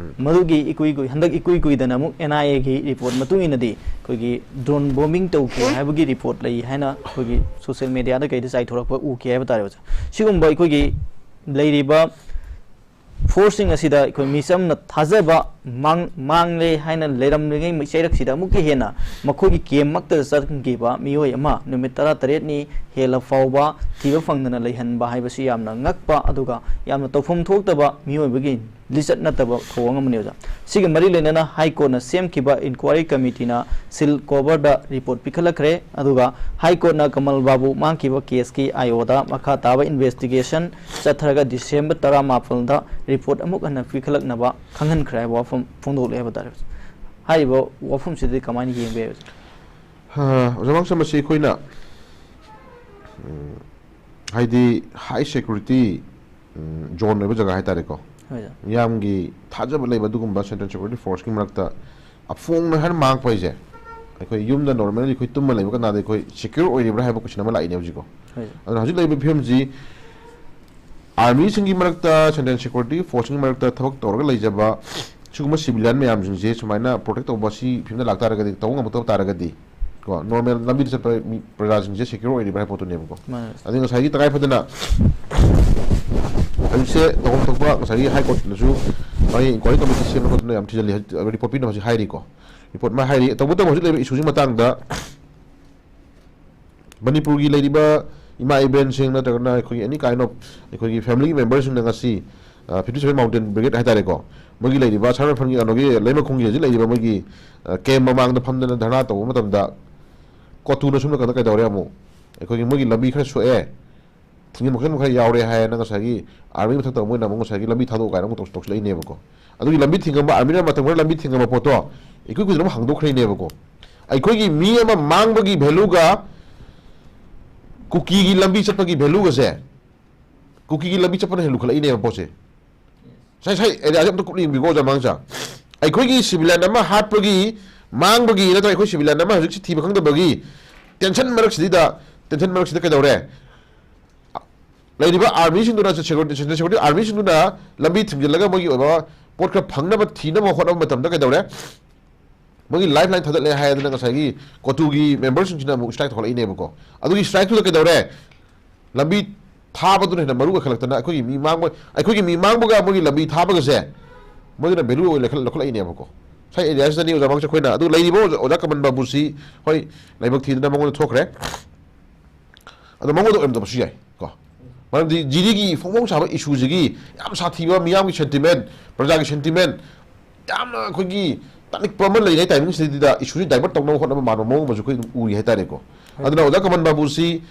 ꯃꯗꯨꯒꯤ ꯏꯀꯨꯏ ꯀꯨꯏ ꯍꯟꯗꯛ ꯏꯀꯨꯏ ꯀꯨꯏꯗꯅ ꯑꯃꯨꯛ ꯑꯦꯟ ꯑꯥꯏ ꯑꯦꯒꯤ ꯔꯤꯄꯣꯔꯠ ꯃꯇꯨꯡ ꯏꯟꯅꯗꯤ ꯑꯩꯈꯣꯏꯒꯤ ꯗ꯭ꯔꯣꯟ ꯕꯣꯝꯕꯤꯡ ꯇꯧꯈꯤ ꯍꯥꯏꯕꯒꯤ ꯔꯤꯄꯣꯔꯠ ꯂꯩ ꯍꯥꯏꯅ ꯑꯩꯈꯣꯏꯒꯤ ꯁꯣꯁꯤꯌꯦꯜ ꯃꯦꯗꯤꯌꯥꯗ ꯀꯩꯗ ꯆꯥꯏꯊꯣꯔꯛꯄ ꯎꯈꯤ ꯍꯥꯏꯕ ꯇꯥꯔꯦ ꯑꯣꯖꯥ꯫ ꯁꯤꯒꯨꯝꯕ ꯑꯩꯈꯣꯏꯒꯤ ꯂꯩꯔꯤꯕ ꯐꯣꯔꯁꯁꯤꯡ ꯑꯁꯤꯗ ꯑꯩꯈꯣꯏ ꯃꯤꯆꯝꯅ ꯊꯥꯖꯕ ꯃꯥꯡ ꯃꯥꯡꯂꯦ ꯍꯥꯏꯅ ꯂꯩꯔꯝꯂꯤꯉꯩ ꯆꯩꯔꯛꯁꯤꯗ ꯑꯃꯨꯛꯀ ꯍꯦꯟꯅ ꯃꯈꯣꯏꯒꯤ ꯀꯦꯝꯃꯛꯇꯗ ꯆꯪꯈꯤꯕ ꯃꯤꯑꯣꯏ ꯑꯃ ꯅꯨꯃꯤꯠ ꯇꯔꯥꯇꯔꯦꯠꯅꯤ ꯍꯦꯜꯂ ꯐꯥꯎꯕ ꯊꯤꯕ ꯐꯪꯗꯅ ꯂꯩꯍꯟꯕ ꯍꯥꯏꯕꯁꯤ ꯌꯥꯝꯅ ꯉꯛꯄ ꯑꯗꯨꯒ ꯌꯥꯝꯅ ꯇꯧꯐꯝ ꯊꯣꯛꯇꯕ ꯃꯤꯑꯣꯏꯕꯒꯤ ꯂꯤꯆꯠ ꯅꯠꯇꯕ ꯊꯧꯑꯣꯡ ꯑꯃꯅꯤ ꯑꯣꯖꯥ꯫ ꯁꯤꯒ ꯃꯔꯤ ꯂꯩꯅꯅ ꯍꯥꯏ ꯀꯣꯔꯠꯅ ꯁꯦꯝꯈꯤꯕ ꯏꯟꯀ꯭ꯋꯥꯏꯔꯤ ꯀꯃꯤꯇꯤꯅ ꯁꯤꯜ ꯀꯣꯕꯔꯗ ꯔꯤꯄꯣꯔꯠ ꯄꯤꯈꯠꯂꯛꯈ꯭ꯔꯦ꯫ ꯑꯗꯨꯒ ꯍꯥꯏ ꯀꯣꯔꯠꯅ ꯀꯃꯜ ꯕꯥꯕꯨ ꯃꯥꯡꯈꯤꯕ ꯀꯦꯁꯀꯤ ꯑꯥꯏ ꯑꯣꯗ ꯃꯈꯥ ꯇꯥꯕ ꯏꯟꯚꯦꯁꯇꯤꯒꯦꯁꯟ ꯆꯠꯊꯔꯒ ꯗꯤꯁꯦꯝꯕꯔ ꯇꯔꯥꯃꯥꯄꯜꯗ ꯔꯤꯄꯣꯔꯠ ꯑꯃꯨꯛ ꯍꯟꯅ ꯄꯤꯈꯠꯂꯛꯅꯕ ꯈꯪꯍꯟꯈ꯭ꯔꯦ ꯍꯥꯏꯕ ꯋꯥꯐꯝ ꯐꯣꯡꯗꯣꯛꯂꯦ ꯍꯥꯏꯕ ꯇꯥꯔꯦ꯫ ꯍꯥꯏꯔꯤꯕ ꯋꯥꯐꯝꯁꯤꯗꯤ ꯀꯃꯥꯏꯅ ꯌꯦꯡꯕ ꯌꯥꯏ ꯑꯣꯖꯥ? ꯑꯣꯖꯥ ꯃꯥꯡꯁꯝ, ꯃꯁꯤ ꯑꯩꯈꯣꯏꯅ ꯎꯝ, ꯍꯥꯏꯗꯤ ꯍꯥꯏ ꯁꯦꯀ꯭ꯌꯨꯔꯤꯇꯤ ꯖꯣꯟ ꯑꯣꯏꯕ ꯖꯒꯥ ꯍꯥꯏꯇꯥꯔꯦꯀꯣ, ꯍꯣꯏ ꯑꯣꯖꯥ꯫ ꯃꯤꯌꯥꯝꯒꯤ ꯊꯥꯖꯕ ꯂꯩꯕ ꯑꯗꯨꯒꯨꯝꯕ ꯁꯦꯟꯇ꯭ꯔꯦꯜ ꯁꯦꯀ꯭ꯌꯨꯔꯤꯇꯤ ꯐꯣꯔꯁꯀꯤ ꯃꯔꯛꯇ ꯑꯐꯣꯡꯅ ꯍꯥꯏꯅ ꯃꯥꯡꯉꯛꯄ ꯍꯥꯏꯁꯦ, ꯑꯩꯈꯣꯏ ꯌꯨꯝꯗ ꯅꯣꯔꯃꯦꯜꯂꯤ ꯑꯩꯈꯣꯏ ꯇꯨꯝꯃ ꯂꯩꯕ ꯀꯅꯥꯗ ꯑꯩꯈꯣꯏ ꯁꯦꯀ꯭ꯌꯨꯔ ꯑꯣꯏꯔꯤꯕ꯭ꯔꯥ ꯍꯥꯏꯕ ꯀꯣꯏꯁꯟ ꯑꯃ ꯂꯥꯛꯏꯅꯦ ꯍꯧꯖꯤꯛꯀꯣ꯫ ꯍꯣꯏ ꯑꯣꯖꯥ꯫ ꯑꯗꯨꯅ ꯍꯧꯖꯤꯛ ꯂꯩꯔꯤꯕ ꯐꯤꯕꯝꯁꯤ ꯑꯥꯔꯃꯤꯁꯤꯡꯒꯤ ꯃꯔꯛꯇ, ꯁꯦꯟꯇ꯭ꯔꯦꯜ ꯁꯦꯀ꯭ꯌꯨꯔꯤꯇꯤ ꯐꯣꯔꯁꯁꯤꯡꯒꯤ ꯃꯔꯛꯇ ꯊꯕꯛ ꯇꯧꯔꯒ ꯂꯩꯖꯕ ꯁꯤꯒꯨꯝꯕ ꯁꯤꯚꯤꯂꯤꯌꯟ ꯃꯌꯥꯝꯁꯤꯡꯁꯦ ꯁꯨꯃꯥꯏꯅ ꯄ꯭ꯔꯣꯇꯦꯛ ꯇꯧꯕ ꯁꯤ ꯐꯤꯕꯝꯗ ꯂꯥꯛꯇꯥꯔꯒꯗꯤ, ꯇꯧꯕ ꯉꯝꯃꯛꯇꯕ ꯇꯥꯔꯒꯗꯤ ꯀꯣ, ꯅꯣꯔꯃꯦꯜ ꯂꯝꯕꯤꯗ ꯆꯠꯄ ꯃꯤ ꯄ꯭ꯔꯖꯥꯁꯤꯡꯁꯦ ꯁꯦꯀ꯭ꯌꯨꯔ ꯑꯣꯏꯔꯤꯕ꯭ꯔꯥ ꯍꯥꯏꯕ ꯄꯣꯠꯇꯨꯅꯦꯕꯀꯣ꯫ ꯃꯥꯅꯦ꯫ ꯑꯗꯩ ꯉꯁꯥꯏꯒꯤ ꯇꯉꯥꯏ ꯐꯗꯅ ꯍꯧꯖꯤꯛꯁꯦ ꯇꯧꯐꯝ ꯊꯣꯛꯄ ꯉꯁꯥꯏꯒꯤ ꯍꯥꯏ ꯀꯣꯔꯠꯅꯁꯨ ꯃꯥꯒꯤ ꯏꯟꯀ꯭ꯋꯥꯏꯔꯤ ꯀꯃꯤꯇꯤ ꯁꯦꯝꯕ ꯈꯣꯠꯇꯅ ꯌꯥꯝ ꯊꯤꯖꯤꯜꯂꯤ, ꯍꯧꯖꯤꯛ ꯔꯤꯄꯣꯔꯠ ꯄꯤꯅꯕ ꯍꯧꯖꯤꯛ ꯍꯥꯏꯔꯤꯀꯣ꯫ ꯔꯤꯄꯣꯔꯠ ꯃꯥ ꯍꯥꯏꯔꯤ꯫ ꯇꯧꯕꯇꯕꯨ ꯍꯧꯖꯤꯛ ꯂꯩꯔꯤꯕ ꯏꯁꯨꯁꯤꯒꯤ ꯃꯇꯥꯡꯗ ꯃꯅꯤꯄꯨꯔꯒꯤ ꯂꯩꯔꯤꯕ ꯏꯃꯥ ꯏꯕꯦꯟꯁꯤꯡ ꯅꯠꯇ꯭ꯔꯒꯅ ꯑꯩꯈꯣꯏꯒꯤ any kind of ꯑꯩꯈꯣꯏꯒꯤ ꯐꯦꯃꯤꯂꯤ ꯃꯦꯝꯕꯔꯁꯤꯡꯅ ꯉꯁꯤ ꯐꯤꯐꯇꯤ ꯁꯚꯦꯟ ꯃꯥꯎꯟꯇꯦꯟ ꯕ꯭ꯔꯤꯒꯦꯗ ꯍꯥꯏꯇꯥꯔꯦꯀꯣ, ꯃꯣꯏꯒꯤ ꯂꯩꯔꯤꯕ ꯁꯥꯔ ꯐꯟꯒꯤ ꯀꯩꯅꯣꯒꯤ ꯂꯩꯃꯈꯣꯡꯒꯤ ꯍꯧꯖꯤꯛ ꯂꯩꯔꯤꯕ ꯃꯣꯏꯒꯤ ꯀꯦꯝ ꯃꯃꯥꯡꯗ ꯐꯝꯗꯅ ꯙꯔꯅꯥ ꯇꯧꯕ ꯃꯇꯝꯗ ꯀꯣꯇꯨꯅ ꯁꯣꯝ ꯅꯥꯀꯟꯗ ꯀꯩꯗꯧꯔꯦ? ꯑꯃꯨꯛ ꯑꯩꯈꯣꯏꯒꯤ ꯃꯣꯏꯒꯤ ꯂꯝꯕꯤ ꯈꯔ ꯁꯣꯛꯑꯦ, ꯊꯤꯡꯖꯤꯟꯕ ꯈꯣꯠꯆꯤꯟꯕ ꯈꯔ ꯌꯥꯎꯔꯦ ꯍꯥꯏꯅ ꯉꯁꯥꯏꯒꯤ ꯑꯥꯔꯃꯤ ꯃꯊꯛꯇ ꯃꯣꯏꯅ ꯑꯃꯨꯛ ꯉꯁꯥꯏꯒꯤ ꯂꯝꯕꯤ ꯊꯥꯗꯣꯛꯎ ꯀꯥꯏꯅ ꯑꯃꯨꯛ ꯇꯧꯁꯤꯜꯂꯛꯏꯅꯦꯕꯀꯣ꯫ ꯑꯗꯨꯒꯤ ꯂꯝꯕꯤ ꯊꯤꯡꯉꯝꯕ, ꯑꯥꯔꯃꯤꯅ ꯃꯇꯝ ꯈꯔ ꯂꯝꯕꯤ ꯊꯤꯡꯉꯝꯕ ꯄꯣꯠꯇꯣ ꯏꯀꯨꯏ ꯀꯨꯏꯗꯅ ꯑꯃꯨꯛ ꯍꯥꯡꯗꯣꯛꯈ꯭ꯔꯤꯅꯦꯕꯀꯣ꯫ ꯑꯩꯈꯣꯏꯒꯤ ꯃꯤ ꯑꯃ ꯃꯥꯡꯕꯒꯤ ꯚꯦꯂꯨꯒ ꯀꯨꯀꯤꯒꯤ ꯂꯝꯕꯤ ꯆꯠꯄꯒꯤ ꯚꯦꯂꯨꯒꯁꯦ, ꯀꯨꯀꯤꯒꯤ ꯂꯝꯕꯤ ꯆꯠꯄꯅ ꯍꯦꯟꯅ ꯂꯨꯈꯠꯂꯛꯏꯅꯦꯕ ꯄꯣꯠꯁꯦ꯫ ꯉꯁꯥꯏ ꯉꯁꯥꯏ ꯑꯦꯔꯤꯌꯥꯁꯦ ꯑꯝꯇ ꯀꯨꯞꯅ ꯌꯦꯡꯕꯤꯀꯣ, ꯑꯣꯖꯥ ꯃꯉꯥꯡꯆꯥ꯫ ꯑꯩꯈꯣꯏꯒꯤ ꯁꯤꯚꯤꯂꯤꯌꯟ ꯑꯃ ꯍꯥꯠꯄꯒꯤ, ꯃꯥꯡꯕꯒꯤ ꯅꯠꯇ꯭ꯔꯒ ꯑꯩꯈꯣꯏ ꯁꯤꯚꯤꯂꯤꯌꯟ ꯑꯃ ꯍꯧꯖꯤꯛꯁꯤ ꯊꯤꯕ ꯈꯪꯗꯕꯒꯤ ꯇꯦꯟꯁꯟ ꯃꯔꯛꯁꯤꯗ, ꯇꯦꯟꯁꯟ ꯃꯔꯛꯁꯤꯗ ꯀꯩꯗꯧꯔꯦ? ꯂꯩꯔꯤꯕ ꯑꯥꯔꯃꯤꯁꯤꯡꯗꯨꯅ, ꯁꯦꯀ꯭ꯌꯨꯔꯤꯇꯤ, ꯁꯦꯟꯇ꯭ꯔꯦꯜ ꯁꯦꯀ꯭ꯌꯨꯔꯤꯇꯤ ꯑꯥꯔꯃꯤꯁꯤꯡꯗꯨꯅ ꯂꯝꯕꯤ ꯊꯤꯡꯖꯤꯜꯂꯒ ꯃꯣꯏꯒꯤ ꯑꯣꯏꯕ ꯄꯣꯠ ꯈꯔ ꯐꯪꯅꯕ ꯊꯤꯅꯕ ꯍꯣꯠꯅꯕ ꯃꯇꯝꯗ ꯀꯩꯗꯧꯔꯦ? ꯃꯣꯏꯒꯤ ꯂꯥꯏꯐ ꯂꯥꯏꯟ ꯊꯥꯗꯠꯂꯦ ꯍꯥꯏꯗꯅ ꯉꯁꯥꯏꯒꯤ ꯀꯣꯇꯨꯒꯤ ꯃꯦꯝꯕꯔꯁꯤꯡꯁꯤꯅ ꯑꯃꯨꯛ ꯁ꯭ꯇ꯭ꯔꯥꯏꯛ ꯇꯧꯈꯠꯂꯛꯏꯅꯦꯕꯀꯣ꯫ ꯑꯗꯨꯒꯤ ꯁ꯭ꯇ꯭ꯔꯥꯏꯛꯇꯨꯗ ꯀꯩꯗꯧꯔꯦ? ꯂꯝꯕꯤ ꯊꯥꯕꯗꯨꯅ ꯍꯦꯟꯅ ꯃꯔꯨ ꯑꯣꯏꯈꯠꯂꯛꯇꯅ ꯑꯩꯈꯣꯏꯒꯤ ꯃꯤ ꯃꯥꯡꯕ, ꯑꯩꯈꯣꯏꯒꯤ ꯃꯤ ꯃꯥꯡꯕꯒ ꯃꯣꯏꯒꯤ ꯂꯝꯕꯤ ꯊꯥꯕꯒꯁꯦ ꯃꯣꯏꯗꯨꯅ ꯚꯦꯂꯨ ꯑꯣꯏꯅ ꯂꯧꯈꯠ-, ꯂꯧꯈꯠꯂꯛꯏꯅꯦꯕꯀꯣ꯫ ꯉꯁꯥꯏ ꯑꯦꯔꯤꯌꯥꯁꯤꯗꯅꯤ ꯑꯣꯖꯥ ꯃꯉꯥꯡꯆꯥ ꯑꯩꯈꯣꯏꯅ, ꯑꯗꯨ ꯂꯩꯔꯤꯕ ꯑꯣꯖꯥ, ꯑꯣꯖꯥ ꯀꯃꯟ ꯕꯥꯕꯨꯁꯤ ꯍꯣꯏ ꯂꯥꯏꯕꯛ ꯊꯤꯗꯅ ꯃꯉꯣꯟꯗ ꯊꯣꯛꯈ꯭ꯔꯦ꯫ ꯑꯗꯣ ꯃꯉꯣꯟꯗ ꯑꯣꯏꯔꯝꯗꯕꯁꯨ ꯌꯥꯏ ꯀꯣ꯫ ꯃꯔꯝꯗꯤ ꯖꯤꯔꯤꯒꯤ ꯐꯣꯡ ꯐꯣꯡ ꯁꯥꯕ ꯏꯁꯨꯁꯤꯒꯤ ꯌꯥꯝ ꯁꯥꯊꯤꯕ ꯃꯤꯌꯥꯝꯒꯤ ꯁꯦꯟꯇꯤꯃꯦꯟ, ꯄ꯭ꯔꯖꯥꯒꯤ ꯁꯦꯟꯇꯤꯃꯦꯟ, ꯌꯥꯝꯅ ꯑꯩꯈꯣꯏꯒꯤ ꯇꯥꯅꯤꯡꯕ ꯑꯃ ꯂꯩꯔꯤꯉꯩ ꯇꯥꯏꯃꯤꯡꯁꯤꯗꯩꯗ ꯏꯁꯨꯁꯤ ꯗꯥꯏꯚꯔꯠ ꯇꯧꯅꯕ ꯍꯣꯠꯅꯕ ꯃꯥꯟꯕ ꯃꯑꯣꯡ ꯑꯃꯁꯨ ꯑꯩꯈꯣꯏ ꯑꯗꯨꯝ ꯎꯔꯤ ꯍꯥꯏꯇꯥꯔꯦꯀꯣ꯫ ꯍꯣꯏ꯫ ꯑꯗꯨꯅ ꯑꯣꯖꯥ ꯀꯃꯟ ꯕꯥꯕꯨꯁꯤ,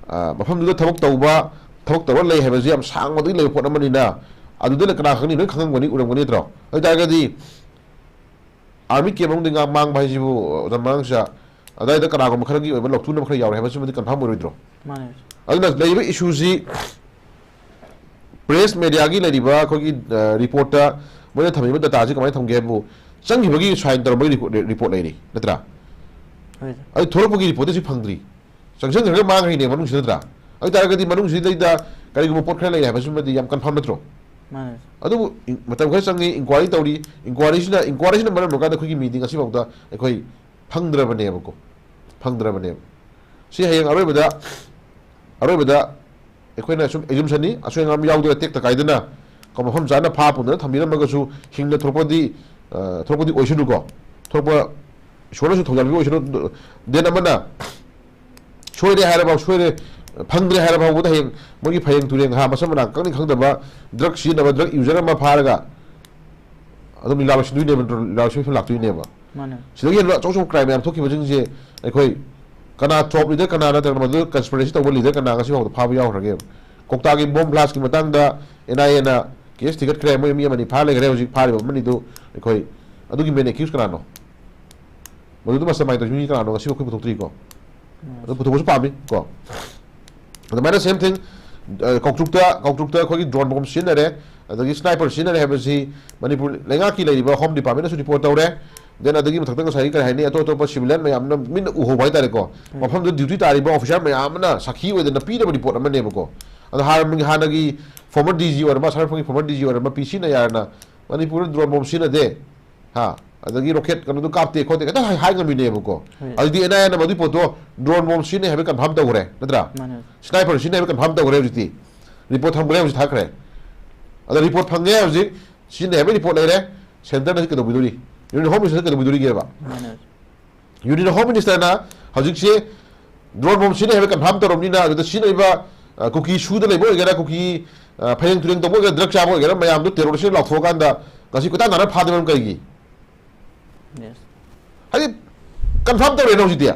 ꯑ, ꯃꯐꯝꯗꯨꯗ ꯊꯕꯛ ꯇꯧꯕ, ꯊꯕꯛ ꯇꯧꯔ ꯂꯩ ꯍꯥꯏꯕꯁꯤ ꯌꯥꯝ ꯁꯥꯡꯕꯗꯒꯤ ꯂꯩꯕ ꯄꯣꯠ ꯑꯃꯅꯤꯅ, ꯑꯗꯨꯗ ꯀꯅꯥ ꯈꯪꯅꯤ, ꯂꯣꯏ ꯈꯪꯉꯝꯒꯅꯤ, ꯎꯔꯝꯒꯅꯤ ꯅꯠꯇ꯭ꯔꯣ? ꯑꯗꯨ ꯑꯣꯏꯇꯥꯔꯒꯗꯤ ꯑꯥꯔꯃꯤ ꯀꯦꯝ ꯃꯅꯨꯡꯗ ꯉꯥ ꯃꯥꯡꯕ ꯍꯥꯏꯁꯤꯕꯨ, ꯑꯣꯖꯥ ꯃꯉꯥꯡꯆꯥ, ꯑꯗꯨꯋꯥꯏꯗ ꯀꯅꯥꯒꯨꯝꯕ ꯈꯔꯒꯤ ꯑꯣꯏꯕ ꯂꯧꯊꯣꯛꯅꯕ ꯈꯔ ꯌꯥꯎꯔꯦ ꯍꯥꯏꯕꯁꯤꯃꯗꯤ ꯀꯟꯐꯥꯔꯝ ꯑꯣꯏꯔꯣꯏꯗ꯭ꯔꯣ? ꯃꯥꯅꯦ꯫ ꯑꯗꯨꯅ ꯂꯩꯔꯤꯕ ꯏꯁꯨꯁꯤ ꯄ꯭ꯔꯦꯁ ꯃꯦꯗꯤꯌꯥꯒꯤ ꯂꯩꯔꯤꯕ ꯑꯩꯈꯣꯏꯒꯤ, ꯑ, ꯔꯤꯄꯣꯔꯠꯇ ꯃꯣꯏꯅ ꯊꯝꯃꯤꯕ ꯗꯇꯥꯁꯤ ꯀꯃꯥꯏꯅ ꯊꯝꯒꯦ ꯍꯥꯏꯕꯨ, ꯆꯪꯈꯤꯕꯒꯤ ꯁꯥꯏꯟ ꯇꯧꯔꯝꯕꯒꯤ ꯔꯤꯄꯣꯔꯠ, ꯔꯤꯄꯣꯔꯠ ꯂꯩꯔꯤ ꯅꯠꯇ꯭ꯔꯥ? ꯍꯣꯏ꯫ ꯑꯗꯨ ꯊꯣꯛꯂꯛꯄꯒꯤ ꯔꯤꯄꯣꯔꯠꯇꯤ ꯁꯤ ꯐꯪꯗ꯭ꯔꯤ꯫ ꯆꯪꯁꯤꯟꯈ꯭ꯔꯒ ꯃꯥꯡꯈ꯭ꯔꯤꯅꯦ ꯃꯅꯨꯡꯁꯤꯗ ꯅꯠꯇ꯭ꯔꯥ? ꯑꯗꯨ ꯇꯥꯔꯒꯗꯤ ꯃꯅꯨꯡꯁꯤꯗꯩꯗ ꯀꯔꯤꯒꯨꯝꯕ ꯄꯣꯠ ꯈꯔ ꯂꯩꯔꯦ ꯍꯥꯏꯕꯁꯤꯃꯗꯤ ꯌꯥꯝ ꯀꯟꯐꯥꯔꯝ ꯅꯠꯇ꯭ꯔꯣ? ꯃꯥꯅꯦ꯫ ꯑꯗꯨꯕꯨ ꯏꯟ-, ꯃꯇꯝ ꯈꯔ ꯆꯪꯉꯤ, ꯏꯟꯀ꯭ꯋꯥꯏꯔꯤ ꯇꯧꯔꯤ, ꯏꯟꯀ꯭ꯋꯥꯏꯔꯤꯁꯤꯅ, ꯏꯟꯀ꯭ꯋꯥꯏꯔꯤꯁꯤꯅ ꯃꯔꯝ ꯑꯣꯏꯔꯀꯥꯟꯗ ꯑꯩꯈꯣꯏꯒꯤ ꯃꯤꯗꯤ ꯉꯁꯤꯐꯥꯎꯗ ꯑꯩꯈꯣꯏ ꯐꯪꯗ꯭ꯔꯕꯅꯦꯕꯀꯣ, ꯐꯪꯗ꯭ꯔꯕꯅꯦꯕ꯫ ꯁꯤ ꯍꯌꯦꯡ ꯑꯔꯣꯏꯕꯗ, ꯑꯔꯣꯏꯕꯗ ꯑꯩꯈꯣꯏꯅ ꯁꯨꯝ ꯑꯦꯖꯨꯝꯁꯟꯅꯤ, ꯑꯁꯣꯏ ꯑꯉꯥꯝ ꯌꯥꯎꯗꯅ ꯇꯦꯛꯇ ꯀꯥꯏꯗꯅ ꯀꯣ, ꯃꯐꯝ ꯆꯥꯅ ꯐꯥ ꯄꯨꯗꯅ ꯊꯝꯕꯤꯔꯝꯃꯒꯁꯨ ꯍꯤꯡꯅ ꯊꯣꯛꯂꯛꯄꯗꯤ, ꯑ, ꯊꯣꯛꯂꯛꯄꯗꯤ ꯑꯣꯏꯁꯅꯨꯀꯣ, ꯊꯣꯛꯄ ꯏꯁꯣꯔꯅꯁꯨ ꯊꯧꯖꯥꯜ ꯄꯤꯕ ꯑꯣꯏꯁꯅꯨ꯫ ꯗꯦꯟ ꯑꯃꯅ ꯁꯣꯏꯔꯦ ꯍꯥꯏꯔꯕ, ꯁꯣꯏꯔꯦ, ꯐꯪꯗ꯭ꯔꯦ ꯍꯥꯏꯔ ꯐꯥꯎꯕꯗ ꯍꯌꯦꯡ ꯃꯣꯏꯒꯤ ꯐꯌꯦꯡ ꯇꯨꯔꯦꯡ ꯍꯥ ꯃꯁꯝ ꯃꯅꯥ ꯀꯛꯅꯤ ꯈꯪꯗꯕ ꯗ꯭ꯔꯒ ꯁꯤꯖꯤꯟꯅꯕ ꯗ꯭ꯔꯒ ꯌꯨꯖꯔ ꯑꯃ ꯐꯥꯔꯒ ꯑꯗꯨꯝ ꯂꯤꯂꯥ ꯂꯣꯏꯁꯤꯟꯗꯣꯏꯅꯦꯕ, ꯂꯤꯂꯥ ꯂꯣꯏꯁꯤꯟꯕ ꯂꯥꯛꯇꯣꯏꯅꯦꯕ꯫ ꯃꯥꯅꯦ꯫ ꯁꯤꯗꯒꯤ ꯍꯦꯟꯅ ꯑꯆꯧ ꯑꯆꯧꯕ ꯀ꯭ꯔꯥꯏꯝ ꯃꯌꯥꯝ ꯊꯣꯛꯈꯤꯕꯁꯤꯡꯁꯦ ꯑꯩꯈꯣꯏ ꯀꯅꯥ ꯇꯣꯞ ꯂꯤꯗꯔ ꯀꯅꯥ ꯅꯠꯇ꯭ꯔꯒꯅ ꯃꯗꯨ ꯀꯟꯁꯄꯤꯔꯦꯁꯤ ꯇꯧꯕ ꯂꯤꯗꯔ ꯀꯅꯥ ꯉꯁꯤ ꯐꯥꯎꯕꯗ ꯐꯥꯕ ꯌꯥꯎꯈ꯭ꯔꯒꯦ? ꯀꯣꯛꯇꯥꯒꯤ ꯕꯣꯝ ꯕ꯭ꯂꯥꯁꯀꯤ ꯃꯇꯥꯡꯗ ꯑꯦꯟ ꯑꯥꯏ ꯑꯦꯅ ꯀꯦꯁ ꯊꯤꯒꯠꯈ꯭ꯔꯦ, ꯃꯣꯏ ꯃꯤ ꯑꯃꯅꯤ ꯐꯥ ꯂꯩꯈ꯭ꯔꯦ꯫ ꯍꯧꯖꯤꯛ ꯐꯥꯔꯤꯕ ꯑꯃꯅꯤꯗꯨ ꯑꯩꯈꯣꯏ ꯑꯗꯨꯒꯤ ꯃꯦꯟ ꯑꯦꯀ꯭ꯌꯨꯁ ꯀꯅꯥꯅꯣ? ꯃꯗꯨꯗ ꯃꯁꯇꯔ ꯃꯥꯏꯟ ꯇꯧꯔꯤꯕ ꯃꯤ ꯀꯅꯥꯅꯣ? ꯉꯁꯤꯐꯥꯎ ꯑꯩꯈꯣꯏ ꯄꯨꯊꯣꯛꯇ꯭ꯔꯤꯀꯣ꯫ ꯑꯗꯨ ꯄꯨꯊꯣꯛꯄꯁꯨ ꯄꯥꯝꯃꯤ ꯀꯣ꯫ ꯑꯗꯨꯃꯥꯏꯅ ꯁꯦꯝ ꯊꯤꯡ ꯀꯥꯎꯇ꯭ꯔꯨꯛꯇ ꯀꯥꯎꯇ꯭ꯔꯨꯛꯇ ꯑꯩꯈꯣꯏꯒꯤ ꯗ꯭ꯔꯣꯟ ꯕꯣꯝ ꯁꯤꯖꯤꯟꯅꯔꯦ, ꯑꯗꯒꯤ ꯁ꯭ꯅꯥꯏꯄꯔ ꯁꯤꯖꯤꯟꯅꯔꯦ ꯍꯥꯏꯕꯁꯤ ꯃꯅꯤꯄꯨꯔ ꯂꯩꯉꯥꯛꯀꯤ ꯂꯩꯔꯤꯕ ꯍꯣꯝ ꯗꯤꯄꯥꯔꯠꯃꯦꯟꯅꯁꯨ ꯔꯤꯄꯣꯔꯠ ꯇꯧꯔꯦ꯫ ꯗꯦꯟ ꯑꯗꯒꯤ ꯃꯊꯛꯇ ꯉꯁꯥꯏꯒꯤ ꯀꯔꯤ ꯍꯥꯏꯅꯤ, ꯑꯇꯣꯞ ꯑꯇꯣꯞꯄ ꯁꯤꯚꯤꯂꯤꯌꯟ ꯃꯌꯥꯝꯅ ꯃꯤꯠꯅ ꯎꯍꯧꯕ ꯍꯥꯏꯇꯥꯔꯦꯀꯣ, ꯃꯐꯝꯗꯨꯗ ꯗ꯭ꯌꯨꯇꯤ ꯇꯥꯔꯤꯕ ꯑꯣꯐꯤꯁꯥꯔ ꯃꯌꯥꯝ ꯑꯃꯅ ꯁꯥꯈꯤ ꯑꯣꯏꯗꯅ ꯄꯤꯔꯕ ꯔꯤꯄꯣꯔꯠ ꯑꯃꯅꯦꯕꯀꯣ꯫ ꯑꯗꯣ ꯍꯥꯟꯅ ꯍꯥꯟꯅꯒꯤ ꯐꯣꯔꯃꯔ ꯗꯤ ꯖꯤ ꯑꯣꯏꯔꯝꯕ, ꯑꯁꯥꯝ ꯔꯥꯏꯐꯜꯒꯤ ꯐꯣꯔꯃꯔ ꯗꯤ ꯖꯤ ꯑꯣꯏꯔꯝꯕ ꯄꯤ ꯁꯤ ꯅꯌꯥꯔꯅ ꯃꯅꯤꯄꯨꯔꯗ ꯗ꯭ꯔꯣꯟ ꯕꯣꯝ ꯁꯤꯖꯤꯟꯅꯗꯦ, ꯍꯥ, ꯑꯗꯒꯤ ꯔꯣꯀꯦꯠ ꯀꯩꯅꯣꯗꯣ ꯀꯥꯞꯇꯦ ꯈꯣꯠꯇꯦ ꯈꯤꯇꯪ ꯍꯥꯏ ꯍꯥꯏ ꯉꯝꯃꯤꯅꯦꯕꯀꯣ꯫ ꯍꯣꯏ꯫ ꯑꯗꯨꯗꯤ ꯑꯦꯟ ꯑꯥꯏ ꯑꯦꯅ ꯃꯗꯨꯏ ꯄꯣꯠꯇꯣ ꯗ꯭ꯔꯣꯟ ꯕꯣꯝ ꯁꯤꯖꯤꯟꯅꯩ ꯍꯥꯏꯕ ꯀꯟꯐꯥꯔꯝ ꯇꯧꯈ꯭ꯔꯦ, ꯅꯠꯇ꯭ꯔꯥ? ꯃꯥꯅꯦ꯫ ꯁ꯭ꯅꯥꯏꯄꯔ ꯁꯤꯖꯤꯟꯅꯩ ꯍꯥꯏꯕ ꯀꯟꯐꯥꯔꯝ ꯇꯧꯈ꯭ꯔꯦ ꯍꯧꯖꯤꯛꯇꯤ꯫ ꯔꯤꯄꯣꯔꯠ ꯊꯝꯈ꯭ꯔꯦ, ꯍꯧꯖꯤꯛ ꯊꯥꯈ꯭ꯔꯦ꯫ ꯑꯗ ꯔꯤꯄꯣꯔꯠ ꯐꯪꯉꯦ ꯍꯧꯖꯤꯛ, ꯁꯤꯖꯤꯟꯅꯩ ꯍꯥꯏꯕꯒꯤ ꯔꯤꯄꯣꯔꯠ ꯂꯩꯔꯦ꯫ ꯁꯦꯟꯇꯔꯅ ꯍꯧꯖꯤꯛ ꯀꯩꯗꯧꯕꯤꯗꯣꯔꯤ? Union home ꯃꯤꯅꯤꯁꯇꯔꯅ ꯀꯩꯗꯧꯕꯤꯗꯣꯔꯤꯒꯦꯕ? ꯃꯥꯅꯦ꯫ ꯌꯨꯅꯤꯌꯟ ꯍꯣꯝ ꯃꯤꯅꯤꯁꯇꯔꯅ ꯍꯧꯖꯤꯛꯁꯦ ꯗ꯭ꯔꯣꯟ ꯕꯣꯝ ꯁꯤꯖꯤꯟꯅꯩ ꯍꯥꯏꯕ ꯀꯟꯐꯥꯔꯝ ꯇꯧꯔꯕꯅꯤꯅ, ꯑꯗꯨꯗ ꯁꯤꯖꯤꯟꯅꯔꯤꯕ, ꯑ, ꯀꯨꯀꯤ ꯁꯨꯗ ꯂꯩꯕ ꯑꯣꯏꯒꯦꯔꯥ, ꯀꯨꯀꯤ, ꯑ, ꯐꯌꯦꯡ ꯇꯨꯔꯦꯡ ꯇꯧꯕ ꯑꯣꯏꯒꯦꯔꯥ, ꯗ꯭ꯔꯒ ꯆꯥꯕ ꯑꯣꯏꯒꯦꯔꯥ, ꯃꯌꯥꯝꯗꯣ ꯇꯦꯔꯣꯔꯤꯁ ꯂꯥꯎꯊꯣꯛꯑꯀꯥꯟꯗ ꯉꯁꯤ ꯀꯣꯏꯇꯥꯟ ꯇꯥꯟꯅ ꯐꯥꯗꯕ ꯀꯩꯒꯤ? ꯌꯦꯁ꯫ ꯍꯥꯏꯗꯤ ꯀꯟꯐꯥꯔꯝ ꯇꯧꯔꯦꯅ ꯍꯧꯖꯤꯛꯇꯤ꯫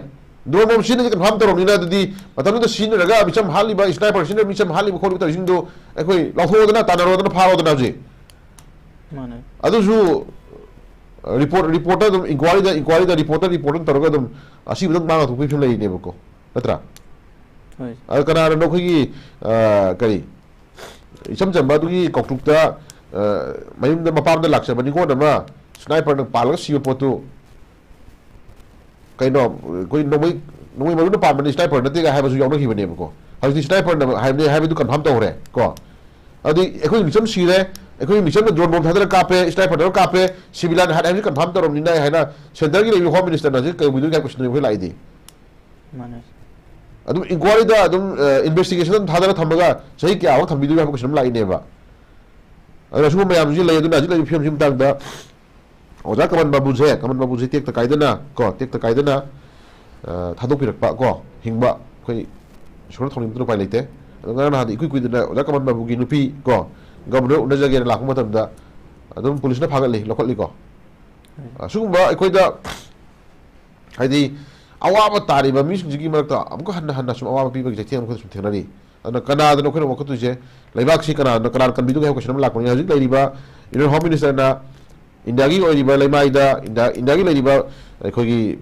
ꯗ꯭ꯔꯣꯟ ꯕꯣꯝ ꯁꯤꯖꯤꯟꯅꯩ ꯀꯟꯐꯥꯔꯝ ꯇꯧꯔꯕꯅꯤꯅ, ꯑꯗꯨꯗꯤ ꯃꯇꯝꯗꯨꯗ ꯁꯤꯖꯤꯟꯅꯔꯒ ꯃꯤꯆꯝ ꯍꯥꯠꯂꯤꯕ, ꯁ꯭ꯅꯥꯏꯄꯔ ꯁꯤꯖꯤꯟꯅꯔꯒ ꯃꯤꯆꯝ ꯍꯥꯠꯂꯤꯕ ꯈꯣꯠꯂꯤꯕ ꯇꯧꯔꯤꯁꯤꯡꯗꯣ ꯑꯩꯈꯣꯏ ꯂꯥꯎꯊꯣꯛꯑꯣꯗꯅ, ꯇꯥꯟꯅꯔꯣꯗꯅ, ꯐꯥꯔꯣꯗꯅ ꯍꯧꯖꯤꯛ꯫ ꯃꯥꯅꯦ꯫ ꯑꯗꯨꯁꯨ, ꯑ, ꯔꯤꯄꯣꯔꯠ, ꯔꯤꯄꯣꯔꯠꯇ ꯑꯗꯨꯝ ꯏꯟꯀ꯭ꯋꯥꯔꯤꯗ, ꯏꯟꯀ꯭ꯋꯥꯔꯤꯗ ꯔꯤꯄꯣꯔꯠꯇ, ꯔꯤꯄꯣꯔꯠ ꯑꯗꯨꯝ ꯇꯧꯔꯒ ꯑꯗꯨꯝ ꯑꯁꯤꯕꯗꯪ ꯃꯥꯡꯉ ꯊꯣꯛꯄꯒꯤ ꯐꯤꯕꯝ ꯂꯩꯔꯤꯅꯦꯕꯀꯣ, ꯅꯠꯇ꯭ꯔꯥ? ꯍꯣꯏ꯫ ꯑꯗ ꯀꯅꯥꯅꯅꯣ ꯑꯩꯈꯣꯏꯒꯤ, ꯑ, ꯀꯔꯤ, ꯏꯆꯝ ꯆꯝꯕ ꯑꯗꯨꯒꯤ ꯀꯥꯎꯇ꯭ꯔꯨꯛꯇ, ꯑ, ꯃꯌꯨꯝꯗ ꯃꯄꯥꯝꯗ ꯂꯥꯛꯆꯕ ꯅꯤꯉꯣꯜ ꯑꯃ ꯁ꯭ꯅꯥꯏꯄꯔꯅ ꯄꯥꯜꯂꯒ ꯁꯤꯕ ꯄꯣꯠꯇꯨ, ꯀꯩꯅꯣ, ꯑꯩꯈꯣꯏ ꯅꯣꯡꯃꯩ, ꯅꯣꯡꯃꯩ ꯃꯔꯨꯅ ꯄꯥꯟꯕꯅꯤ, ꯁ꯭ꯅꯥꯏꯄꯔ ꯅꯠꯇꯦꯒ ꯍꯥꯏꯕꯁꯨ ꯌꯥꯎꯅꯈꯤꯕꯅꯦꯕꯀꯣ꯫ ꯍꯧꯖꯤꯛꯇꯤ ꯁ꯭ꯅꯥꯏꯄꯔꯅ ꯍꯥꯏꯕꯅꯤ ꯍꯥꯏꯕꯗꯨ ꯀꯟꯐꯥꯔꯝ ꯇꯧꯈ꯭ꯔꯦ ꯀꯣ꯫ ꯑꯗꯨꯗꯤ ꯑꯩꯈꯣꯏ ꯃꯤꯆꯝ ꯁꯤꯔꯦ, ꯑꯩꯈꯣꯏ ꯃꯤꯆꯝꯅ ꯗ꯭ꯔꯣꯟ ꯕꯣꯝ ꯊꯥꯗꯔ ꯀꯥꯞꯄꯦ, ꯁ꯭ꯅꯥꯏꯄꯔ ꯇꯧꯔ ꯀꯥꯞꯄꯦ, ꯁꯤꯚꯤꯂꯥꯟ ꯍꯥꯠ ꯍꯥꯏꯕꯁꯤ ꯀꯟꯐꯥꯔꯝ ꯇꯧꯔꯕꯅꯤꯅ ꯍꯥꯏꯅ ꯁꯦꯟꯇꯔꯒꯤ ꯂꯩꯔꯤꯕ ꯍꯣꯝ ꯃꯤꯅꯤꯁꯇꯔꯅ ꯍꯧꯖꯤꯛ ꯀꯩꯗꯧꯕꯤꯗꯣꯏꯅꯣ ꯍꯥꯏꯕ ꯀꯣꯏꯁꯟꯗꯨꯅꯦ ꯑꯩꯈꯣꯏ ꯂꯥꯛꯏꯗꯤ꯫ ꯃꯥꯅꯦ꯫ ꯑꯗꯨꯝ ꯏꯟꯀ꯭ꯋꯥꯔꯤꯗ ꯑꯗꯨꯝ, ꯑ, ꯏꯟꯚꯦꯁꯇꯤꯒꯦꯁꯟ ꯑꯗꯨꯝ ꯊꯥꯗꯔ ꯊꯝꯃꯒ ꯆꯍꯤ ꯀꯌꯥꯃꯨꯛ ꯊꯝꯕꯤꯗꯣꯏꯅꯣ ꯍꯥꯏꯕ ꯀꯣꯏꯁꯟ ꯑꯃ ꯂꯥꯛꯏꯅꯦꯕ꯫ ꯑꯗꯨꯅ ꯁꯤꯒꯨꯝꯕ ꯃꯌꯥꯝꯁꯤ ꯂꯩ꯫ ꯑꯗꯨꯅ ꯍꯧꯖꯤꯛ ꯂꯩꯔꯤꯕ ꯐꯤꯕꯝꯁꯤꯒꯤ ꯃꯇꯥꯡꯗ ꯑꯣꯖꯥ ꯀꯃꯟ ꯕꯥꯕꯨꯁꯦ, ꯀꯃꯟ ꯕꯥꯕꯨꯁꯦ ꯇꯦꯛꯇ ꯀꯥꯏꯗꯅ ꯀꯣ, ꯇꯦꯛꯇ ꯀꯥꯏꯗꯅ, ꯑ, ꯊꯥꯗꯣꯛꯄꯤꯔꯛꯄ ꯀꯣ, ꯍꯤꯡꯕ ꯑꯩꯈꯣꯏ ꯏꯁꯣꯔꯅ ꯊꯧꯅꯤꯡꯕꯗꯨꯅ ꯎꯄꯥꯏ ꯂꯩꯇꯦ꯫ ꯑꯗꯣ ꯉꯔꯥꯡ ꯅꯍꯥꯟꯗꯤ ꯏꯀꯨꯏ ꯀꯨꯏꯗꯅ ꯑꯣꯖꯥ ꯀꯃꯜ ꯕꯥꯕꯨꯒꯤ ꯅꯨꯄꯤ ꯀꯣ, ꯒꯕꯔꯅꯔ ꯎꯅꯖꯒꯦꯅ ꯂꯥꯛꯄ ꯃꯇꯝꯗ ꯑꯗꯨꯝ ꯄꯨꯂꯤꯁꯅ ꯐꯥꯒꯠꯂꯤ, ꯂꯧꯈꯠꯂꯤꯀꯣ꯫ ꯑꯁꯤꯒꯨꯝꯕ ꯑꯩꯈꯣꯏꯗ ꯍꯥꯏꯗꯤ ꯑꯋꯥꯕ ꯇꯥꯔꯤꯕ ꯃꯤꯁꯤꯡꯁꯤꯒꯤ ꯃꯔꯛꯇ ꯑꯃꯨꯛꯀ ꯍꯟꯅ ꯍꯟꯅ ꯁꯨꯝ ꯑꯋꯥꯕ ꯄꯤꯕꯒꯤ ꯆꯩꯊꯦꯡ ꯑꯃꯈꯛ ꯁꯨꯝ ꯊꯦꯡꯅꯔꯤ꯫ ꯑꯗꯨꯅ ꯀꯅꯥꯗꯅꯣ ꯑꯩꯈꯣꯏꯅ ꯋꯥꯀꯠꯇꯣꯏꯁꯦ? ꯂꯩꯕꯥꯛꯁꯤ ꯀꯅꯥꯗꯅꯣ, ꯀꯅꯥꯅ ꯀꯟꯕꯤꯗꯨꯒꯦ ꯍꯥꯏꯕ ꯀꯣꯏꯁꯟ ꯑꯃ ꯂꯥꯛꯄꯅꯤ꯫ ꯍꯧꯖꯤꯛ ꯂꯩꯔꯤꯕ ꯏꯟꯗꯤꯌꯟ ꯍꯣꯝ ꯃꯤꯅꯤꯁꯇꯔꯅ ꯏꯟꯗꯤꯌꯥꯒꯤ ꯑꯣꯏꯔꯤꯕ ꯂꯩꯃꯥꯏꯗ, ꯏꯟꯗꯤꯌꯥ, ꯏꯟꯗꯤꯌꯥꯒꯤ ꯂꯩꯔꯤꯕ ꯑꯩꯈꯣꯏꯒꯤ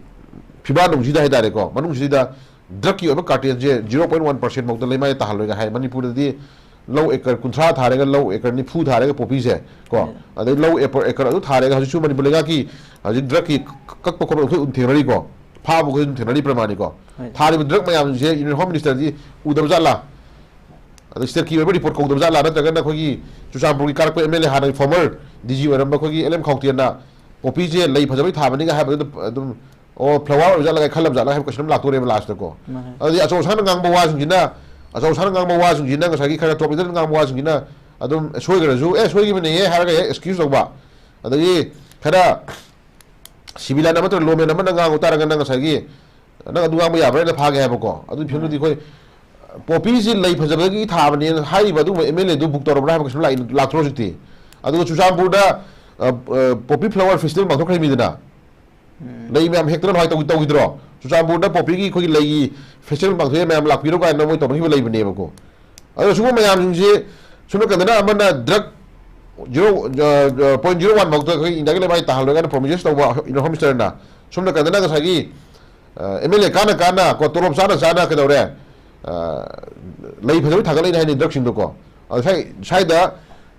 ꯐꯤꯕꯥꯟ ꯅꯨꯡꯁꯤꯗ ꯍꯥꯏꯇꯥꯔꯦꯀꯣ, ꯃꯅꯨꯡꯁꯤꯗ ꯗ꯭ꯔꯛꯀꯤ ꯑꯣꯏꯕ ꯀꯥꯔꯇꯦꯜꯁꯦ zero point one percent ꯐꯥꯎꯗ ꯂꯩꯃꯥꯏꯗ ꯇꯥꯍꯜꯂꯣꯏꯒ ꯍꯥꯏ꯫ ꯃꯅꯤꯄꯨꯔꯗꯗꯤ ꯂꯧ ꯑꯦꯀꯔ ꯀꯨꯟꯊ꯭ꯔꯥ ꯊꯥꯔꯒ, ꯂꯧ ꯑꯦꯀꯔ ꯅꯤꯐꯨ ꯊꯥꯔꯒ ꯄꯣꯄꯤꯁꯦ ꯀꯣ, ꯎꯝ꯫ ꯑꯗꯩ ꯂꯧ ꯑꯦꯀꯔ, ꯑꯦꯀꯔ ꯑꯗꯨ ꯊꯥꯔꯒ ꯍꯧꯖꯤꯛꯁꯨ ꯃꯅꯤꯄꯨꯔ ꯂꯩꯉꯥꯛꯀꯤ ꯍꯧꯖꯤꯛ ꯗ꯭ꯔꯛꯀꯤ ꯀꯛꯄ ꯈꯣꯠꯄ ꯑꯩꯈꯣꯏ ꯑꯗꯨꯝ ꯊꯦꯡꯅꯔꯤꯀꯣ, ꯐꯥꯕ ꯑꯩꯈꯣꯏ ꯑꯗꯨꯝ ꯊꯦꯡꯅꯔꯤ ꯄ꯭ꯔꯃꯥꯅꯤꯀꯣ꯫ ꯍꯣꯏ꯫ ꯊꯥꯔꯤꯕ ꯗ꯭ꯔꯛ ꯃꯌꯥꯝꯁꯦ ꯌꯨꯅꯤꯌꯟ ꯍꯣꯝ ꯃꯤꯅꯤꯁꯇꯔꯗꯤ ꯎꯗꯕ ꯖꯥꯠꯂꯥ? ꯑꯗꯩ ꯁ꯭ꯇꯦꯠꯀꯤ ꯑꯣꯏꯕ ꯔꯤꯄꯣꯔꯠ ꯀꯧꯗꯕ ꯖꯥꯠꯂꯥ? ꯅꯠꯇ꯭ꯔꯒꯅ ꯑꯩꯈꯣꯏꯒꯤ ꯆꯨꯔꯆꯥꯟꯄꯨꯔꯒꯤ ꯀꯥꯔꯛꯄ ꯑꯦꯝ ꯑꯦꯜ ꯑꯦ, ꯍꯥꯟꯅꯒꯤ ꯐꯣꯔꯃꯔ ꯗꯤ ꯖꯤ ꯑꯣꯏꯔꯝꯕ ꯑꯩꯈꯣꯏꯒꯤ ꯑꯦꯜ ꯑꯦꯝ ꯈꯥꯎꯇꯦꯟꯅ ꯄꯣꯄꯤꯁꯦ ꯂꯩ ꯐꯖꯕꯩ ꯊꯥꯕꯅꯤꯒ ꯍꯥꯏꯕꯗꯨꯗ ꯑꯗꯨꯝ, ꯑꯣ, ꯐ꯭ꯂꯥꯋꯔ ꯑꯣꯏꯕ ꯖꯥꯠꯂꯒ ꯈꯜꯂꯕ ꯖꯥꯠꯂꯒ ꯍꯥꯏꯕ ꯀꯣꯏꯁꯟ ꯑꯃ ꯂꯥꯛꯇꯣꯔꯦꯕ ꯂꯥꯁꯇꯀꯣ꯫ ꯃꯥꯅꯦ꯫ ꯑꯗꯨꯗꯤ ꯑꯆꯧ ꯑꯁꯥꯡꯅ ꯉꯥꯡꯕ ꯋꯥꯁꯤꯡꯁꯤꯅ, ꯑꯆꯧ ꯑꯁꯥꯡꯅ ꯉꯥꯡꯕ ꯋꯥꯁꯤꯡꯁꯤꯅ ꯉꯁꯥꯏꯒꯤ ꯈꯔ ꯇꯣꯞ ꯂꯤꯗꯔꯅ ꯉꯥꯡꯕ ꯋꯥꯁꯤꯡꯁꯤꯅ ꯑꯗꯨꯝ ꯁꯣꯏꯈ꯭ꯔꯁꯨ, "ꯑꯦ, ꯁꯣꯏꯈꯤꯕꯅꯦꯍꯦ" ꯍꯥꯏꯔꯒ ꯍꯦꯛ ꯑꯦꯛꯁꯀ꯭ꯌꯨꯁ ꯇꯧꯕ꯫ ꯑꯗꯒꯤ ꯈꯔ ꯁꯤꯕꯤꯂꯥꯏꯟ ꯑꯃ ꯅꯠꯇ꯭ꯔꯒ ꯂꯣꯃꯦꯟ ꯑꯃꯅ ꯉꯥꯡꯉꯨ ꯇꯥꯔꯒꯅ ꯉꯁꯥꯏꯒꯤ ꯅꯪ ꯑꯗꯨ ꯉꯥꯡꯕ ꯌꯥꯕ꯭ꯔꯥ ꯍꯥꯏꯅ ꯐꯥꯒꯦ ꯍꯥꯏꯕꯀꯣ꯫ ꯑꯗꯨꯒꯤ ꯐꯤꯕꯝꯗꯨꯗꯤ ꯑꯩꯈꯣꯏ ꯄꯣꯄꯤꯁꯤ ꯂꯩ ꯐꯖꯕꯒꯤ ꯊꯥꯕꯅꯦꯅ ꯍꯥꯏꯔꯤꯕ ꯑꯗꯨꯒꯨꯝꯕ ꯑꯦꯝ ꯑꯦꯜ ꯑꯦꯗꯨ ꯕꯨꯛ ꯇꯧꯔꯕ꯭ꯔꯥ ꯍꯥꯏꯕ ꯀꯩꯁꯨ ꯂꯥꯛꯏ-, ꯂꯥꯛꯇ꯭ꯔꯣ ꯍꯧꯖꯤꯛꯇꯤ? ꯑꯗꯨꯒ ꯆꯨꯔꯆꯥꯟꯄꯨꯔꯗ, ꯑ, ꯑ, ꯄꯣꯄꯤ ꯐ꯭ꯂꯥꯋꯔ ꯐꯦꯁꯇꯤꯚꯦꯜ ꯄꯥꯡꯊꯣꯛꯈ꯭ꯔꯤꯃꯤꯗꯅ꯫ ꯎꯝ꯫ ꯂꯩ ꯃꯌꯥꯝ ꯍꯦꯛꯇꯅ ꯅꯨꯡꯉꯥꯏ ꯇꯧ-, ꯇꯧꯈꯤꯗ꯭ꯔꯣ? ꯆꯨꯔꯆꯥꯟꯄꯨꯔꯗ ꯄꯣꯄꯤꯒꯤ ꯑꯩꯈꯣꯏꯒꯤ ꯂꯩꯒꯤ ꯐꯦꯁꯇꯤꯚꯦꯜ ꯄꯥꯡꯊꯣꯛꯑꯦ, ꯃꯌꯥꯝ ꯂꯥꯛꯄꯤꯔꯣ ꯀꯥꯏꯅ ꯃꯣꯏ ꯇꯧꯅꯈꯤꯕ ꯂꯩꯕꯅꯦꯕꯀꯣ꯫ ꯑꯗꯣ ꯁꯤꯒꯨꯝꯕ ꯃꯌꯥꯝꯁꯤꯡꯁꯦ ꯁꯣꯝ ꯅꯥꯀꯟꯗꯅ ꯑꯃꯅ ꯗ꯭ꯔꯛ zero, ꯑ, ꯑ, point zero one ꯐꯥꯎꯗ ꯑꯩꯈꯣꯏ ꯏꯟꯗꯤꯌꯥꯒꯤ ꯂꯩꯃꯥꯏ ꯇꯥꯍꯜꯂꯣꯏ ꯀꯥꯏꯅ ꯄ꯭ꯔꯣꯃꯤꯁ ꯇꯧꯕ ꯏꯟꯗꯤꯌꯟ ꯍꯣꯝ ꯃꯤꯅꯤꯁꯇꯔꯅ꯫ ꯁꯣꯝ ꯅꯥꯀꯟꯗꯅ ꯉꯁꯥꯏꯒꯤ, ꯑ, ꯑꯦꯝ ꯑꯦꯜ ꯑꯦ ꯀꯥꯟꯅ ꯀꯥꯟꯅ ꯀꯣ, ꯇꯣꯂꯣꯞ ꯆꯥꯅ ꯆꯥꯅ ꯀꯩꯗꯧꯔꯦ? ꯑ, ꯂꯩ ꯐꯖꯕ ꯊꯥꯒꯠꯂꯛꯏꯅꯦ ꯍꯥꯏꯅꯤ ꯗ꯭ꯔꯛꯁꯤꯡꯗꯣꯀꯣ꯫ ꯑꯗꯣ ꯁ꯭ꯋꯥꯏ-, ꯁ꯭ꯋꯥꯏꯗ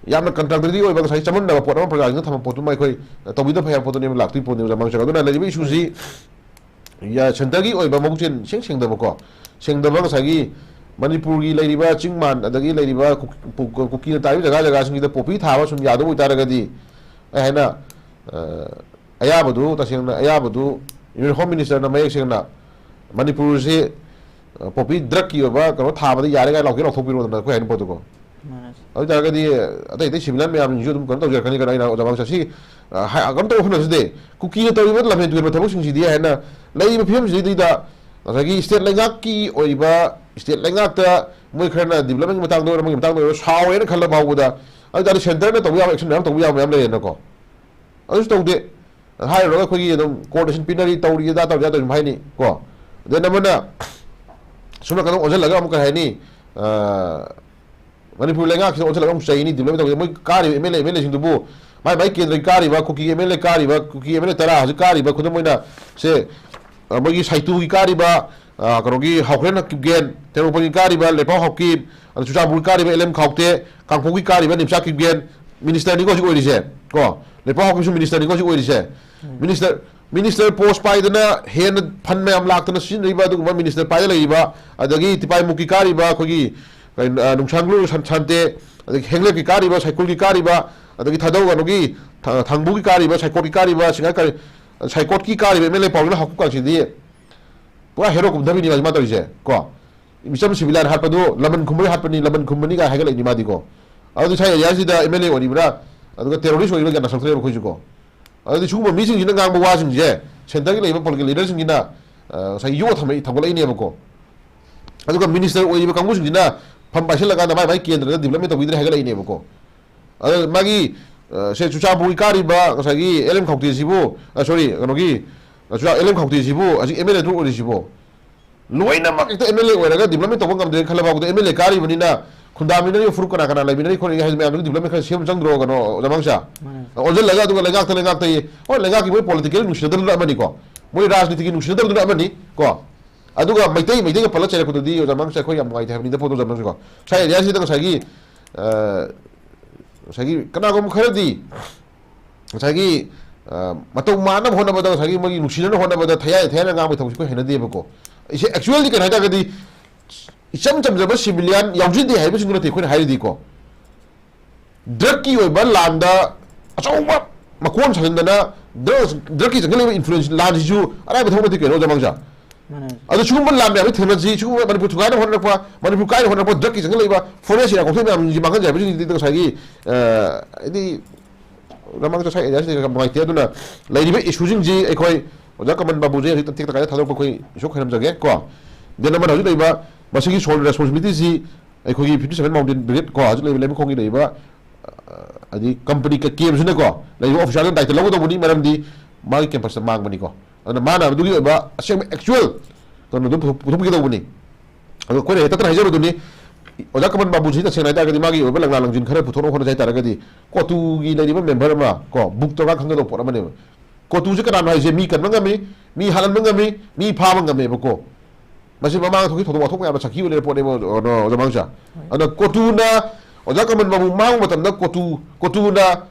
ꯌꯥꯝꯅ ꯀꯟꯇ꯭ꯔꯥꯗꯤꯛꯇꯔꯤ ꯑꯣꯏꯕ ꯉꯁꯥꯏ ꯆꯃꯝꯅꯕ ꯄꯣꯠ ꯑꯃ ꯄ꯭ꯔꯖꯥꯁꯤꯡꯅ ꯊꯝꯕ ꯄꯣꯠꯇꯨꯃ ꯑꯩꯈꯣꯏ ꯇꯧꯕꯤꯗꯕ ꯐꯩ ꯍꯥꯏꯕ ꯄꯣꯠꯇꯨꯅꯦꯕ ꯂꯥꯛꯇꯣꯏ ꯄꯣꯠꯅꯦꯕ, ꯑꯣꯖꯥ ꯃꯥꯡꯖꯧ꯫ ꯑꯗꯨꯅ ꯂꯩꯔꯤꯕ ꯏꯁꯨꯁꯤ ꯌꯥ-, ꯁꯦꯟꯇꯔꯒꯤ ꯑꯣꯏꯕ ꯃꯕꯨꯛꯆꯦꯜ ꯏꯁꯦꯡ ꯁꯦꯡꯗꯕꯀꯣ, ꯁꯦꯡꯗꯕ ꯉꯁꯥꯏꯒꯤ ꯃꯅꯤꯄꯨꯔꯒꯤ ꯂꯩꯔꯤꯕ ꯆꯤꯡ ꯃꯥꯟ ꯑꯗꯒꯤ ꯂꯩꯔꯤꯕ ꯀꯨ-, ꯀꯨ-, ꯀꯨꯀꯤꯅ ꯇꯥꯔꯤꯕ ꯖꯒꯥ ꯖꯒꯥꯁꯤꯡꯁꯤꯗ ꯄꯣꯄꯤ ꯊꯥꯕ ꯁꯨꯝ ꯌꯥꯗꯕ ꯑꯣꯏꯇꯥꯔꯒꯗꯤ ꯑꯩ ꯍꯥꯏꯅ, ꯑ, ꯑꯌꯥꯕꯗꯨ, ꯇꯁꯦꯡꯅ ꯑꯌꯥꯕꯗꯨ ꯌꯨꯅꯤꯌꯟ ꯍꯣꯝ ꯃꯤꯅꯤꯁꯇꯔꯅ ꯃꯌꯦꯛ ꯁꯦꯡꯅ ꯃꯅꯤꯄꯨꯔꯁꯤ, ꯑ, ꯄꯣꯄꯤ ꯗ꯭ꯔꯛꯀꯤ ꯑꯣꯏꯕ ꯀꯩꯅꯣ ꯊꯥꯕꯗ ꯌꯥꯔꯦ ꯀꯥꯏꯅ ꯂꯥꯎꯊꯣꯛ-, ꯂꯥꯎꯊꯣꯛꯄꯤꯔꯣꯗꯅ ꯑꯩꯈꯣꯏ ꯍꯥꯏꯅ ꯄꯣꯠꯇꯨꯀꯣ꯫ ꯃꯥꯅꯦ꯫ ꯑꯗꯨ ꯑꯣꯏꯇꯥꯔꯒꯗꯤ ꯑꯇꯩ ꯑꯇꯩ ꯁꯤꯚꯤꯂꯥꯏꯟ ꯃꯌꯥꯝꯁꯤꯡꯁꯨ ꯑꯗꯨꯝ ꯀꯩꯅꯣ ꯇꯧꯖꯔꯛꯀꯅꯤ ꯀꯩꯅꯣ, ꯑꯩꯅ ꯑꯣꯖꯥ ꯃꯥꯡꯁꯦ ꯁꯤ, ꯑ, ꯍꯥꯏ-, ꯀꯩꯅꯣ ꯇꯧꯕ ꯍꯣꯠꯅꯁꯤꯗꯦ꯫ ꯀꯨꯀꯤꯅ ꯇꯧꯔꯤꯕ ꯂꯝꯍꯦꯟ ꯇꯨꯍꯦꯟꯕ ꯊꯕꯛꯁꯤꯡꯁꯤꯗꯤ ꯍꯥꯏꯅ ꯂꯩꯔꯤꯕ ꯐꯤꯕꯝꯁꯤꯗꯩꯗ ꯉꯁꯥꯏꯒꯤ ꯁ꯭ꯇꯦꯠ ꯂꯩꯉꯥꯛꯀꯤ ꯑꯣꯏꯔꯤꯕ ꯁ꯭ꯇꯦꯠ ꯂꯩꯉꯥꯛꯇ ꯃꯣꯏ ꯈꯔꯅ ꯗꯤꯕ꯭ꯂꯞꯃꯦꯟꯒꯤ ꯃꯇꯥꯡꯗ ꯑꯣꯏꯔꯣ, ꯑꯃꯒꯤ ꯃꯇꯥꯡꯗ ꯑꯣꯏꯔꯣ, ꯁꯥꯎꯔꯦꯅ ꯈꯜꯂ ꯐꯥꯎꯕꯗ, ꯑꯗꯨ ꯇꯥꯔꯗꯤ ꯁꯦꯟꯇꯔꯅ ꯇꯧꯕ ꯌꯥꯕ ꯑꯦꯛꯁꯟ ꯃꯌꯥꯝ ꯇꯧꯕ ꯌꯥꯕ ꯃꯌꯥꯝ ꯂꯩꯔꯦꯅꯀꯣ꯫ ꯑꯗꯨꯁꯨ ꯇꯧꯗꯦ꯫ ꯍꯥꯏꯔꯨꯔꯒ ꯑꯩꯈꯣꯏꯒꯤ ꯑꯗꯨꯝ ꯀꯣꯑꯣꯔꯗꯤꯅꯦꯁꯟ ꯄꯤꯅꯔꯤ, ꯇꯧꯔꯤ, ꯑꯗꯥ ꯇꯧꯔꯤ, ꯑꯗꯥ ꯇꯧꯔꯤ ꯑꯗꯨꯝ ꯍꯥꯏꯅꯤ ꯀꯣ꯫ ꯑꯗꯩ ꯑꯃꯅ ꯁꯣꯝ ꯅꯥꯀꯟꯗ ꯑꯣꯟꯁꯤꯜꯂꯒ ꯑꯃꯨꯛ ꯀꯩ ꯍꯥꯏꯅꯤ, ꯑ, ꯃꯅꯤꯄꯨꯔ ꯂꯩꯉꯥꯛꯁꯤꯗ ꯑꯣꯟꯁꯤꯜꯂꯒ ꯑꯃꯨꯛ ꯆꯩꯅꯤ, ꯗꯤꯕ꯭ꯂꯞꯃꯦꯟ ꯇꯧꯕꯁꯦ꯫ ꯃꯣꯏ ꯀꯥꯔꯤꯕ M L A, M L ꯑꯦꯁꯤꯡꯗꯨꯕꯨ ꯃꯥꯏ ꯃꯥꯏ ꯀꯦꯟꯗ꯭ꯔꯒꯤ ꯀꯥꯔꯤꯕ, ꯀꯨꯀꯤ ꯑꯦꯝ ꯑꯦꯜ ꯑꯦ ꯀꯥꯔꯤꯕ, ꯀꯨꯀꯤ ꯑꯦꯝ ꯑꯦꯜ ꯑꯦ ꯇꯔꯥ ꯍꯧꯖꯤꯛ ꯀꯥꯔꯤꯕ, ꯈꯨꯗꯝ ꯑꯣꯏꯅ ꯁꯦ, ꯑ, ꯃꯣꯏꯒꯤ ꯁꯥꯏꯇꯨꯒꯤ ꯀꯥꯔꯤꯕ, ꯑ, ꯀꯩꯅꯣꯒꯤ ꯍꯥꯎꯈ꯭ꯔꯦꯟ ꯀꯤꯞꯒꯦꯟ, ꯇꯦꯡꯅꯧꯄꯜꯒꯤ ꯀꯥꯔꯤꯕ ꯂꯩꯄꯥꯎ ꯍꯥꯎꯀꯤꯞ, ꯑꯗ ꯆꯨꯔꯆꯥꯟꯄꯨꯔꯒꯤ ꯀꯥꯔꯤꯕ ꯑꯦꯜ ꯑꯦꯝ ꯈꯥꯎꯇꯦ, ꯀꯥꯡꯄꯣꯛꯄꯤ ꯀꯥꯔꯤꯕ ꯅꯤꯝꯆꯥ ꯀꯤꯞꯒꯦꯟ, ꯃꯤꯅꯤꯁꯇꯔꯅꯤꯀꯣ ꯍꯧꯖꯤꯛ ꯑꯣꯏꯔꯤꯁꯦ ꯀꯣ꯫ ꯂꯩꯄꯥꯎ ꯍꯥꯎꯀꯤꯞꯁꯨ ꯃꯤꯅꯤꯁꯇꯔꯅꯤꯀꯣ ꯍꯧꯖꯤꯛ ꯑꯣꯏꯔꯤꯁꯦ꯫ ꯃꯤꯅꯤꯁꯇꯔ, ꯃꯤꯅꯤꯁꯇꯔ ꯄꯣꯁ ꯄꯥꯏꯗꯅ ꯍꯦꯟꯅ ꯐꯟ ꯃꯌꯥꯝ ꯂꯥꯛꯇꯅ ꯁꯤꯖꯤꯟꯅꯔꯤꯕ ꯑꯗꯨꯒꯨꯝꯕ ꯃꯤꯅꯤꯁꯇꯔ ꯄꯥꯏꯗ ꯂꯩꯔꯤꯕ, ꯑꯗꯒꯤ ꯇꯤꯄꯥꯏꯃꯨꯛꯀꯤ ꯀꯥꯔꯤꯕ ꯑꯩꯈꯣꯏꯒꯤ, ꯑ, ꯅꯨꯡꯁꯥꯡꯂꯨ ꯁꯟ-, ꯁꯥꯟꯇꯦ, ꯑꯗꯒꯤ ꯍꯦꯡꯂꯦꯞꯀꯤ ꯀꯥꯔꯤꯕ, ꯁꯥꯏꯀꯨꯜꯒꯤ ꯀꯥꯔꯤꯕ, ꯑꯗꯒꯤ ꯊꯥꯗꯧ ꯀꯩꯅꯣꯒꯤ, ꯊ-, ꯊꯥꯡꯕꯨꯒꯤ ꯀꯥꯔꯤꯕ, ꯁꯥꯏꯀꯣꯠꯀꯤ ꯀꯥꯔꯤꯕ, ꯁꯤꯡꯒꯥꯏ ꯀꯥꯔꯤ-, ꯁꯥꯏꯀꯣꯠꯀꯤ ꯀꯥꯔꯤꯕ ꯑꯦꯝ ꯑꯦꯜ ꯑꯦ ꯄꯥꯎꯅ ꯍꯥꯎꯀꯨꯞ ꯀꯥꯡꯁꯤꯗꯤ ꯄꯨꯔꯥ ꯍꯦꯔꯣ ꯀꯨꯝꯊꯕꯤꯅꯤ ꯃꯥ ꯇꯧꯔꯤꯁꯦ ꯀꯣ꯫ ꯃꯤꯆꯝ ꯁꯤꯕꯤꯂꯥꯏꯟ ꯍꯥꯠꯄꯗꯨ ꯂꯃꯟ ꯈꯨꯝꯕꯒꯤ ꯍꯥꯠꯄꯅꯤ, ꯂꯃꯟ ꯈꯨꯝꯕꯅꯤ ꯀꯥꯏ ꯍꯥꯏꯒꯠꯂꯛꯏꯅꯤ ꯃꯥꯗꯤꯀꯣ꯫ ꯑꯗꯨꯗꯤ ꯁ꯭ꯋꯥꯏ ꯑꯦꯔꯤꯌꯥꯁꯤꯗ ꯑꯦꯝ ꯑꯦꯜ ꯑꯦ ꯑꯣꯏꯔꯤꯕ꯭ꯔꯥ, ꯑꯗꯨꯒ ꯇꯦꯔꯣꯔꯤꯁ ꯑꯣꯏꯔꯤꯕ꯭ꯔꯥ ꯒ꯭ꯌꯥꯟ ꯇꯥꯁꯜꯂꯛꯇ꯭ꯔꯦꯕ ꯑꯩꯈꯣꯏꯁꯨꯀꯣ꯫ ꯑꯗꯨꯗꯤ ꯁꯤꯒꯨꯝꯕ ꯃꯤꯁꯤꯡꯁꯤꯅ ꯉꯥꯡꯕ ꯋꯥꯁꯤꯡꯁꯦ ꯁꯦꯟꯇꯔꯒꯤ ꯂꯩꯔꯤꯕ ꯄꯣꯂꯤꯇꯤꯀꯦꯜ ꯂꯤꯗꯔꯁꯤꯡꯁꯤꯅ, ꯑ, ꯉꯁꯥꯏ ꯌꯣꯛꯑ ꯊꯝꯃꯛꯏ-, ꯊꯝꯒꯠꯂꯛꯏꯅꯦꯕꯀꯣ꯫ ꯑꯗꯨꯒ ꯃꯤꯅꯤꯁꯇꯔ ꯑꯣꯏꯔꯤꯕ ꯀꯥꯡꯕꯨꯁꯤꯡꯁꯤꯅ ꯐꯝ ꯄꯥꯏꯁꯤꯜꯂꯀꯥꯟꯗ ꯃꯥꯏ ꯃꯥꯏ ꯀꯦꯟꯗ꯭ꯔꯗ ꯗꯤꯕ꯭ꯂꯞꯃꯦꯟ ꯇꯧꯕꯤꯗ꯭ꯔꯦ ꯍꯥꯏꯒꯠꯂꯛꯏꯅꯦꯕꯀꯣ꯫ ꯑꯗ ꯃꯥꯒꯤ, ꯑ, ꯁꯦ ꯆꯨꯔꯆꯥꯟꯄꯨꯔꯒꯤ ꯀꯥꯔꯤꯕ ꯉꯁꯥꯏꯒꯤ ꯑꯦꯜ ꯑꯦꯝ ꯈꯥꯎꯇꯦꯁꯤꯕꯨ, ꯑ, ꯁꯣꯔꯤ, ꯀꯩꯅꯣꯒꯤ, ꯑ, ꯆꯨꯔꯆꯥꯟ-, ꯑꯦꯜ ꯑꯦꯝ ꯈꯥꯎꯇꯦꯁꯤꯕꯨ ꯍꯧꯖꯤꯛ ꯑꯦꯝ ꯑꯦꯜ ꯑꯦ ꯑꯗꯨꯝ ꯑꯣꯏꯔꯤꯁꯤꯕꯨ, ꯂꯣꯏꯅꯃꯛ ꯍꯦꯛꯇ ꯑꯦꯝ ꯑꯦꯜ ꯑꯦ ꯑꯣꯏꯔꯒ ꯗꯤꯕ꯭ꯂꯞꯃꯦꯟ ꯇꯧꯕ ꯉꯝꯗ꯭ꯔꯦꯅ ꯈꯜꯂ ꯐꯥꯎꯕꯗ ꯑꯦꯝ ꯑꯦꯜ ꯑꯦ ꯀꯥꯔꯤꯕꯅꯤꯅ ꯈꯨꯟꯗꯥꯃꯤꯟꯅꯔꯤꯕ ꯐꯨꯔꯨꯞ ꯀꯅꯥ ꯀꯅꯥ ꯂꯩꯃꯤꯟꯅꯔꯤ ꯈꯣꯠꯂꯤ ꯍꯥꯏꯕ ꯃꯌꯥꯝꯗꯨꯒꯤ ꯗꯤꯕ꯭ꯂꯞꯃꯦꯟ ꯈꯔ ꯁꯦꯝꯕ ꯆꯪꯗ꯭ꯔꯣ ꯀꯩꯅꯣ ꯑꯣꯖꯥ ꯃꯥꯡꯁꯥ? ꯃꯥꯅꯦ꯫ ꯑꯣꯟꯁꯤꯜꯂꯒ ꯑꯗꯨꯒ ꯂꯩꯉꯥꯛꯇ ꯂꯩꯉꯥꯛꯇ ꯌꯦ-, ꯍꯣꯏ, ꯂꯩꯉꯥꯛꯀꯤ ꯃꯣꯏ ꯄꯣꯂꯤꯇꯤꯀꯦꯜ ꯅꯨꯡꯁꯤꯅꯗꯕꯗꯨꯅ ꯑꯃꯅꯤꯀꯣ, ꯃꯣꯏ ꯔꯥꯖꯅꯤꯇꯤꯒꯤ ꯅꯨꯡꯁꯤꯅꯗꯕꯗꯨꯅ ꯑꯃꯅꯤ ꯀꯣ꯫ ꯑꯗꯨꯒ ꯃꯩꯇꯩ, ꯃꯩꯇꯩꯒ ꯄꯜꯂ ꯆꯩꯔꯛꯄꯗꯨꯗꯤ ꯑꯣꯖꯥ ꯃꯥꯡꯁꯥ ꯑꯩꯈꯣꯏ ꯌꯥꯝ ꯅꯨꯡꯉꯥꯏꯇꯦ ꯍꯥꯏꯕꯅꯤꯗ ꯄꯣꯠꯇꯣ ꯑꯣꯖꯥ ꯃꯥꯡꯁꯥꯀꯣ꯫ ꯁ꯭ꯋꯥꯏ ꯑꯦꯔꯤꯌꯥꯁꯤꯗ ꯉꯁꯥꯏꯒꯤ, ꯑ, ꯉꯁꯥꯏꯒꯤ ꯀꯅꯥꯒꯨꯝꯕ ꯈꯔꯗꯤ ꯉꯁꯥꯏꯒꯤ, ꯑ, ꯃꯇꯧ ꯃꯥꯟꯅꯕ ꯍꯣꯠꯅꯕꯗ, ꯉꯁꯥꯏꯒꯤ ꯃꯣꯏꯒꯤ ꯅꯨꯡꯁꯤꯅꯅ ꯍꯣꯠꯅꯕꯗ ꯊꯌꯥꯏ ꯊꯌꯥꯏꯅ ꯉꯥꯡꯕꯒꯤ ꯊꯕꯛꯁꯦ ꯑꯩꯈꯣꯏ ꯍꯩꯅꯗꯦꯕꯀꯣ꯫ ꯏꯁꯦ actually ꯀꯩꯅꯣ ꯍꯥꯏ ꯇꯥꯔꯒꯗꯤ, ꯏꯆꯝ ꯆꯝꯖꯕ ꯁꯤꯚꯤꯂꯤꯌꯥꯟ ꯌꯥꯎꯖꯗꯦ ꯍꯥꯏꯕꯁꯤꯡꯗꯨ ꯅꯠꯇꯦ ꯑꯩꯈꯣꯏꯅ ꯍꯥꯏꯔꯤꯗꯤꯀꯣ꯫ ꯗ꯭ꯔꯒꯀꯤ ꯑꯣꯏꯕ ꯂꯥꯟꯗ ꯑꯆꯧꯕ ꯃꯀꯣꯟ ꯁꯥꯖꯤꯟꯗꯅ ꯗ꯭ꯔꯒ, ꯗ꯭ꯔꯒꯀꯤ ꯆꯪꯁꯤꯜꯂꯛꯏꯕ ꯏꯟꯐ꯭ꯂꯨꯌꯦꯟꯁ ꯂꯥꯟꯁꯤꯁꯨ ꯑꯔꯥꯏꯕ ꯊꯕꯛ ꯅꯠꯇꯦ ꯀꯩꯅꯣ, ꯑꯣꯖꯥ ꯃꯥꯡꯁꯥ꯫ ꯃꯥꯅꯦ꯫ ꯑꯗꯣ ꯁꯤꯒꯨꯝꯕ ꯂꯥꯟ ꯃꯌꯥꯝꯁꯤ ꯊꯦꯡꯅꯁꯤ, ꯁꯤꯒꯨꯝꯕ ꯃꯅꯤꯄꯨꯔ ꯊꯨꯒꯥꯏꯅꯕ ꯍꯣꯠꯅꯔꯛꯄ, ꯃꯅꯤꯄꯨꯔ ꯀꯥꯏꯅ ꯍꯣꯠꯅꯔꯛꯄ ꯗ꯭ꯔꯒꯀꯤ ꯆꯪꯁꯤꯜꯂꯛꯏꯕ ꯐꯣꯔꯦꯁ ꯑꯦꯔꯤꯌꯥ ꯀꯣꯟꯐ꯭ꯂꯤꯛ ꯃꯌꯥꯝꯁꯤꯡꯁꯤ ꯃꯥꯡꯍꯟꯁꯦ ꯍꯥꯏꯕꯁꯤꯡꯁꯤꯗꯤ ꯉꯁꯥꯏꯒꯤ, ꯑ, ꯍꯥꯏꯗꯤ ꯂꯃꯥꯡ ꯆꯁꯥꯏ ꯑꯦꯔꯤꯌꯥꯁꯤꯗ ꯌꯥꯝ ꯅꯨꯡꯉꯥꯏꯇꯦ꯫ ꯑꯗꯨꯅ ꯂꯩꯔꯤꯕ ꯏꯁꯨꯁꯤꯡꯁꯤ ꯑꯩꯈꯣꯏ ꯑꯣꯖꯥ ꯀꯃꯟ ꯕꯥꯕꯨꯁꯦ ꯍꯧꯖꯤꯛ ꯇꯦꯛꯇ ꯀꯥꯏꯗ ꯊꯥꯗꯣꯛꯄ ꯑꯩꯈꯣꯏ ꯏꯁꯨ ꯈꯣꯏꯔꯝꯖꯒꯦ ꯀꯣ꯫ ꯗꯦꯟ ꯑꯃꯅ ꯍꯧꯖꯤꯛ ꯂꯩꯔꯤꯕ ꯃꯁꯤꯒꯤ ꯁꯣꯜ ꯔꯦꯁꯄꯣꯟꯁꯤꯕꯤꯂꯤꯇꯤꯁꯤ ꯑꯩꯈꯣꯏꯒꯤ fifty seven Mountain Brigade ꯀꯣ, ꯍꯧꯖꯤꯛ ꯂꯩꯔꯤꯕ ꯂꯩꯃꯈꯣꯡꯒꯤ ꯂꯩꯔꯤꯕ, ꯑ, ꯍꯥꯏꯗꯤ ꯀꯝꯄꯅꯤ ꯀ-, ꯀꯦꯝꯁꯤꯅꯀꯣ, ꯂꯩꯔꯤꯕ ꯑꯣꯐꯤꯁꯥꯔꯗꯨꯅ ꯗꯥꯏꯇ ꯂꯧꯒꯗꯧꯕꯅꯤ, ꯃꯔꯝꯗꯤ ꯃꯥꯒꯤ ꯀꯦꯝꯄꯁꯇ ꯃꯥꯡꯕꯅꯤꯀꯣ꯫ ꯑꯗꯨꯅ ꯃꯥꯅ ꯑꯗꯨꯒꯤ ꯑꯣꯏꯕ ꯑꯁꯦꯡꯕ ꯑꯦꯛꯆꯨꯋꯦꯜ ꯀꯩꯅꯣꯗꯨ ꯄꯨꯊꯣꯛ-, ꯄꯨꯊꯣꯛꯄꯤꯒꯗꯧꯕꯅꯤ꯫ ꯑꯗꯣ ꯑꯩꯈꯣꯏꯅ ꯍꯦꯛꯇ ꯍꯥꯏꯖꯔꯨꯗꯨꯅꯤ, ꯑꯣꯖꯥ ꯀꯃꯟ ꯕꯥꯕꯨꯁꯤ ꯇꯁꯦꯡꯅ ꯍꯥꯏꯇꯥꯔꯒꯗꯤ ꯃꯥꯒꯤ ꯑꯣꯏꯕ ꯂꯪꯂꯥ ꯂꯪꯖꯤꯟ ꯈꯔ ꯄꯨꯊꯣꯛꯅꯕ ꯍꯣꯠꯅꯖꯩ ꯍꯥꯏꯇꯥꯔꯒꯗꯤ, ꯀꯣꯇꯨꯒꯤ ꯂꯩꯔꯤꯕ ꯃꯦꯝꯕꯔ ꯑꯃ ꯀꯣ, ꯕꯨꯛ ꯇꯧꯔꯒ ꯈꯪꯒꯗꯧꯕ ꯄꯣꯠ ꯑꯃꯅꯦꯕ꯫ ꯀꯣꯇꯨꯁꯦ ꯀꯅꯥꯅꯣ ꯍꯥꯏꯁꯦ ꯃꯤ ꯀꯟꯕ ꯉꯝꯃꯤ, ꯃꯤ ꯍꯥꯠꯍꯟꯕ ꯉꯝꯃꯤ, ꯃꯤ ꯐꯥꯕ ꯉꯝꯃꯦꯕꯀꯣ꯫ ꯃꯁꯤ ꯃꯃꯥꯡꯗ ꯊꯣꯛꯈꯤ ꯊꯧꯗꯣꯛ ꯋꯥꯊꯣꯛ ꯃꯌꯥꯝꯗ ꯁꯥꯈꯤ ꯑꯣꯏꯅ ꯂꯩꯔ ꯄꯣꯠꯅꯦꯕ, ꯑꯣꯖꯥ ꯃꯥꯡꯁꯥ꯫ ꯑꯗꯨꯅ ꯀꯣꯇꯨꯅ, ꯑꯣꯖꯥ ꯀꯃꯟ ꯕꯥꯕꯨ ꯃꯥꯡꯕ ꯃꯇꯝꯗ ꯀꯣꯇꯨ, ꯀꯣꯇꯨꯅ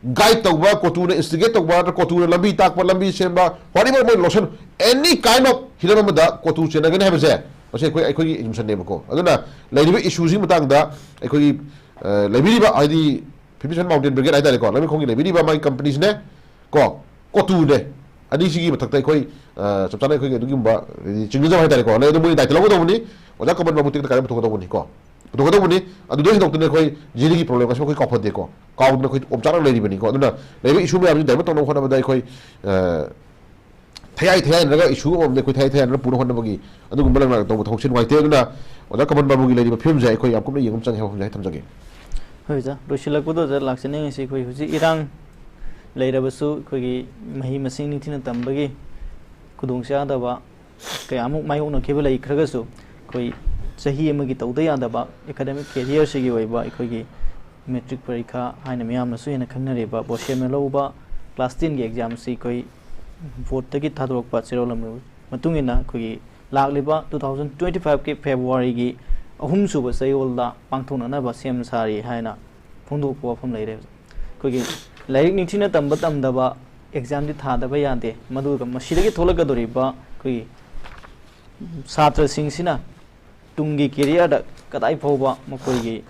ꯒꯥꯏꯗ ꯇꯧꯕ, ꯀꯣꯇꯨꯅ ꯏꯟꯁꯇꯤꯒꯦꯠ ꯇꯧꯕ, ꯅꯠꯇ꯭ꯔ ꯀꯣꯇꯨꯅ ꯂꯝꯕꯤ ꯇꯥꯛꯄ, ꯂꯝꯕꯤ ꯁꯦꯝꯕ, whatever ꯃꯣꯏ ꯂꯣꯁꯟ, any kind of ꯍꯤꯔꯝ ꯑꯃꯗ ꯀꯣꯇꯨ ꯆꯦꯟꯅꯒꯅꯤ ꯍꯥꯏꯕꯁꯦ, ꯃꯁꯤ ꯑꯩꯈꯣꯏ, ꯑꯩꯈꯣꯏꯒꯤ ꯑꯦꯖꯨꯝꯁꯟꯅꯦꯕꯀꯣ꯫ ꯑꯗꯨꯅ ꯂꯩꯔꯤꯕ ꯏꯁꯨꯁꯤꯒꯤ ꯃꯇꯥꯡꯗ ꯑꯩꯈꯣꯏꯒꯤ, ꯑ, ꯂꯩꯕꯤꯔꯤꯕ, ꯍꯥꯏꯗꯤ fifty seven Mountain Brigade ꯍꯥꯏꯇꯥꯔꯦꯀꯣ, ꯂꯩꯃꯈꯣꯡꯒꯤ ꯂꯩꯕꯤꯔꯤꯕ ꯃꯥꯒꯤ ꯀꯝꯄꯅꯤꯁꯤꯅꯦ ꯀꯣ, ꯀꯣꯇꯨꯅꯦ, ꯑꯅꯤꯁꯤꯒꯤ ꯃꯊꯛꯇ ꯑꯩꯈꯣꯏ, ꯑ, ꯆꯞ ꯆꯥꯅ ꯑꯩꯈꯣꯏꯒꯤ ꯑꯗꯨꯒꯨꯝꯕ, ꯍꯥꯏꯗꯤ, ꯆꯤꯡꯅꯖꯕ ꯍꯥꯏꯇꯥꯔꯦꯀꯣ, ꯂꯩ꯫ ꯑꯗꯨ ꯃꯣꯏꯅ ꯗꯥꯏꯇ ꯂꯧꯒꯗꯧꯕꯅꯤ, ꯑꯣꯖꯥ ꯀꯃꯟ ꯕꯥꯕꯨ ꯇꯦꯛꯇ ꯀꯥꯏꯗ ꯄꯨꯊꯣꯛꯀꯗꯧꯕꯅꯤ ꯀꯣ, ꯄꯨꯊꯣꯛꯀꯗꯧꯕꯅꯤ꯫ ꯑꯗꯨꯗ ꯍꯦꯟꯗꯣꯛꯇꯅ ꯑꯩꯈꯣꯏ ꯖꯤꯔꯤꯒꯤ ꯄ꯭ꯔꯣꯕ꯭ꯂꯦꯝ ꯑꯁꯤ ꯑꯩꯈꯣꯏ ꯀꯥꯎꯐꯗꯦꯀꯣ, ꯀꯥꯎꯗꯅ ꯑꯩꯈꯣꯏ ꯑꯣꯝꯆꯥꯛꯅ ꯂꯩꯔꯤꯕꯅꯤꯀꯣ꯫ ꯑꯗꯨꯅ ꯂꯩꯔꯤꯕ ꯏꯁꯨ ꯃꯌꯥꯝꯁꯤ ꯗꯥꯏꯚꯔꯠ ꯇꯧꯅꯕ ꯍꯣꯠꯅꯕꯗ ꯑꯩꯈꯣꯏ, ꯑ, ꯊꯌꯥꯏ ꯊꯌꯥꯏꯅꯔꯒ ꯏꯁꯨ ꯑꯃꯃꯝꯗ ꯑꯩꯈꯣꯏ ꯊꯌꯥꯏ ꯊꯌꯥꯏꯅꯔꯒ ꯄꯨꯅ ꯍꯣꯠꯅꯕꯒꯤ ꯑꯗꯨꯒꯨꯝꯕ ꯂꯪꯂꯥ ꯇꯧꯕ ꯊꯕꯛꯁꯦ ꯅꯨꯡꯉꯥꯏꯇꯦ꯫ ꯑꯗꯨꯅ ꯑꯣꯖꯥ ꯀꯃꯟ ꯕꯥꯕꯨꯒꯤ ꯂꯩꯔꯤꯕ ꯐꯤꯕꯝꯁꯦ ꯑꯩꯈꯣꯏ ꯌꯥꯝ ꯀꯨꯞꯅ ꯌꯦꯡꯕ ꯑꯃ ꯆꯪꯉꯦ ꯍꯥꯏꯕ ꯋꯥꯐꯝꯁꯦ ꯑꯩ ꯊꯝꯖꯒꯦ꯫ ꯍꯣꯏ ꯑꯣꯖꯥ, ꯂꯣꯏꯁꯤꯜꯂꯛꯄꯗ ꯑꯣꯖꯥ ꯂꯥꯛꯆꯅꯤꯡꯉꯤꯁꯤ, ꯑꯩꯈꯣꯏ ꯍꯧꯖꯤꯛ ꯏꯔꯥꯡ ꯂꯩꯔꯕꯁꯨ ꯑꯩꯈꯣꯏꯒꯤ ꯃꯍꯩ ꯃꯁꯤꯡ ꯅꯤꯡꯊꯤꯅ ꯇꯝꯕꯒꯤ ꯈꯨꯗꯣꯡꯆꯥꯗꯕ ꯀꯌꯥꯃꯨꯛ ꯃꯥꯌꯣꯛꯅꯈꯤꯕ ꯂꯩꯈ꯭ꯔꯒꯁꯨ, ꯑꯩꯈꯣꯏ ꯆꯍꯤ ꯑꯃꯒꯤ ꯇꯧꯗ ꯌꯥꯗꯕ ꯑꯦꯀꯥꯗꯃꯤꯛ ꯀꯦꯔꯤꯌꯔꯁꯤꯒꯤ ꯑꯣꯏꯕ ꯑꯩꯈꯣꯏꯒꯤ ꯃꯦꯇ꯭ꯔꯤꯛ ꯄꯔꯤꯈꯥ ꯍꯥꯏꯅ ꯃꯤꯌꯥꯝꯅꯁꯨ ꯍꯦꯟꯅ ꯈꯪꯅꯔꯤꯕ ꯕꯣꯁꯦꯝꯅ ꯂꯧꯕ ꯀ꯭ꯂꯥꯁ ꯇꯦꯟꯒꯤ ꯑꯦꯛꯖꯥꯝꯁꯤ ꯑꯩꯈꯣꯏ ꯕꯣꯔꯗꯇꯒꯤ ꯊꯥꯗꯣꯔꯛꯄ ꯆꯦꯔꯣꯜ ꯑꯃꯒꯤ ꯃꯇꯨꯡ ꯏꯟꯅ ꯑꯩꯈꯣꯏꯒꯤ ꯂꯥꯛꯂꯤꯕ two thousand twenty five ꯀꯤ ꯐꯦꯕ꯭ꯔꯨꯋꯥꯔꯤꯒꯤ ꯑꯍꯨꯝꯁꯨꯕ ꯆꯌꯣꯜꯗ ꯄꯥꯡꯊꯣꯛꯅꯅꯕ ꯁꯦꯝ ꯁꯥꯔꯤ ꯍꯥꯏꯅ ꯐꯣꯡꯗꯣꯛꯄ ꯋꯥꯐꯝ ꯂꯩꯔꯦ꯫ ꯑꯩꯈꯣꯏꯒꯤ ꯂꯥꯏꯔꯤꯛ ꯅꯤꯡꯊꯤꯅ ꯇꯝꯕ ꯇꯝꯗꯕ ꯑꯦꯛꯖꯥꯝꯗꯤ ꯊꯥꯗꯕ ꯌꯥꯗꯦ, ꯃꯗꯨꯒ ꯃꯁꯤꯗꯒꯤ ꯊꯣꯛꯂꯛꯀꯗꯧꯔꯤꯕ ꯑꯩꯈꯣꯏꯒꯤ ꯁꯥꯇ꯭ꯔꯁꯤꯡꯁꯤꯅ ꯇꯨꯡꯒꯤ ꯀꯦꯔꯤꯌꯔꯗ ꯀꯗꯥꯏ ꯐꯥꯎꯕ ꯃꯈꯣꯏꯒꯤ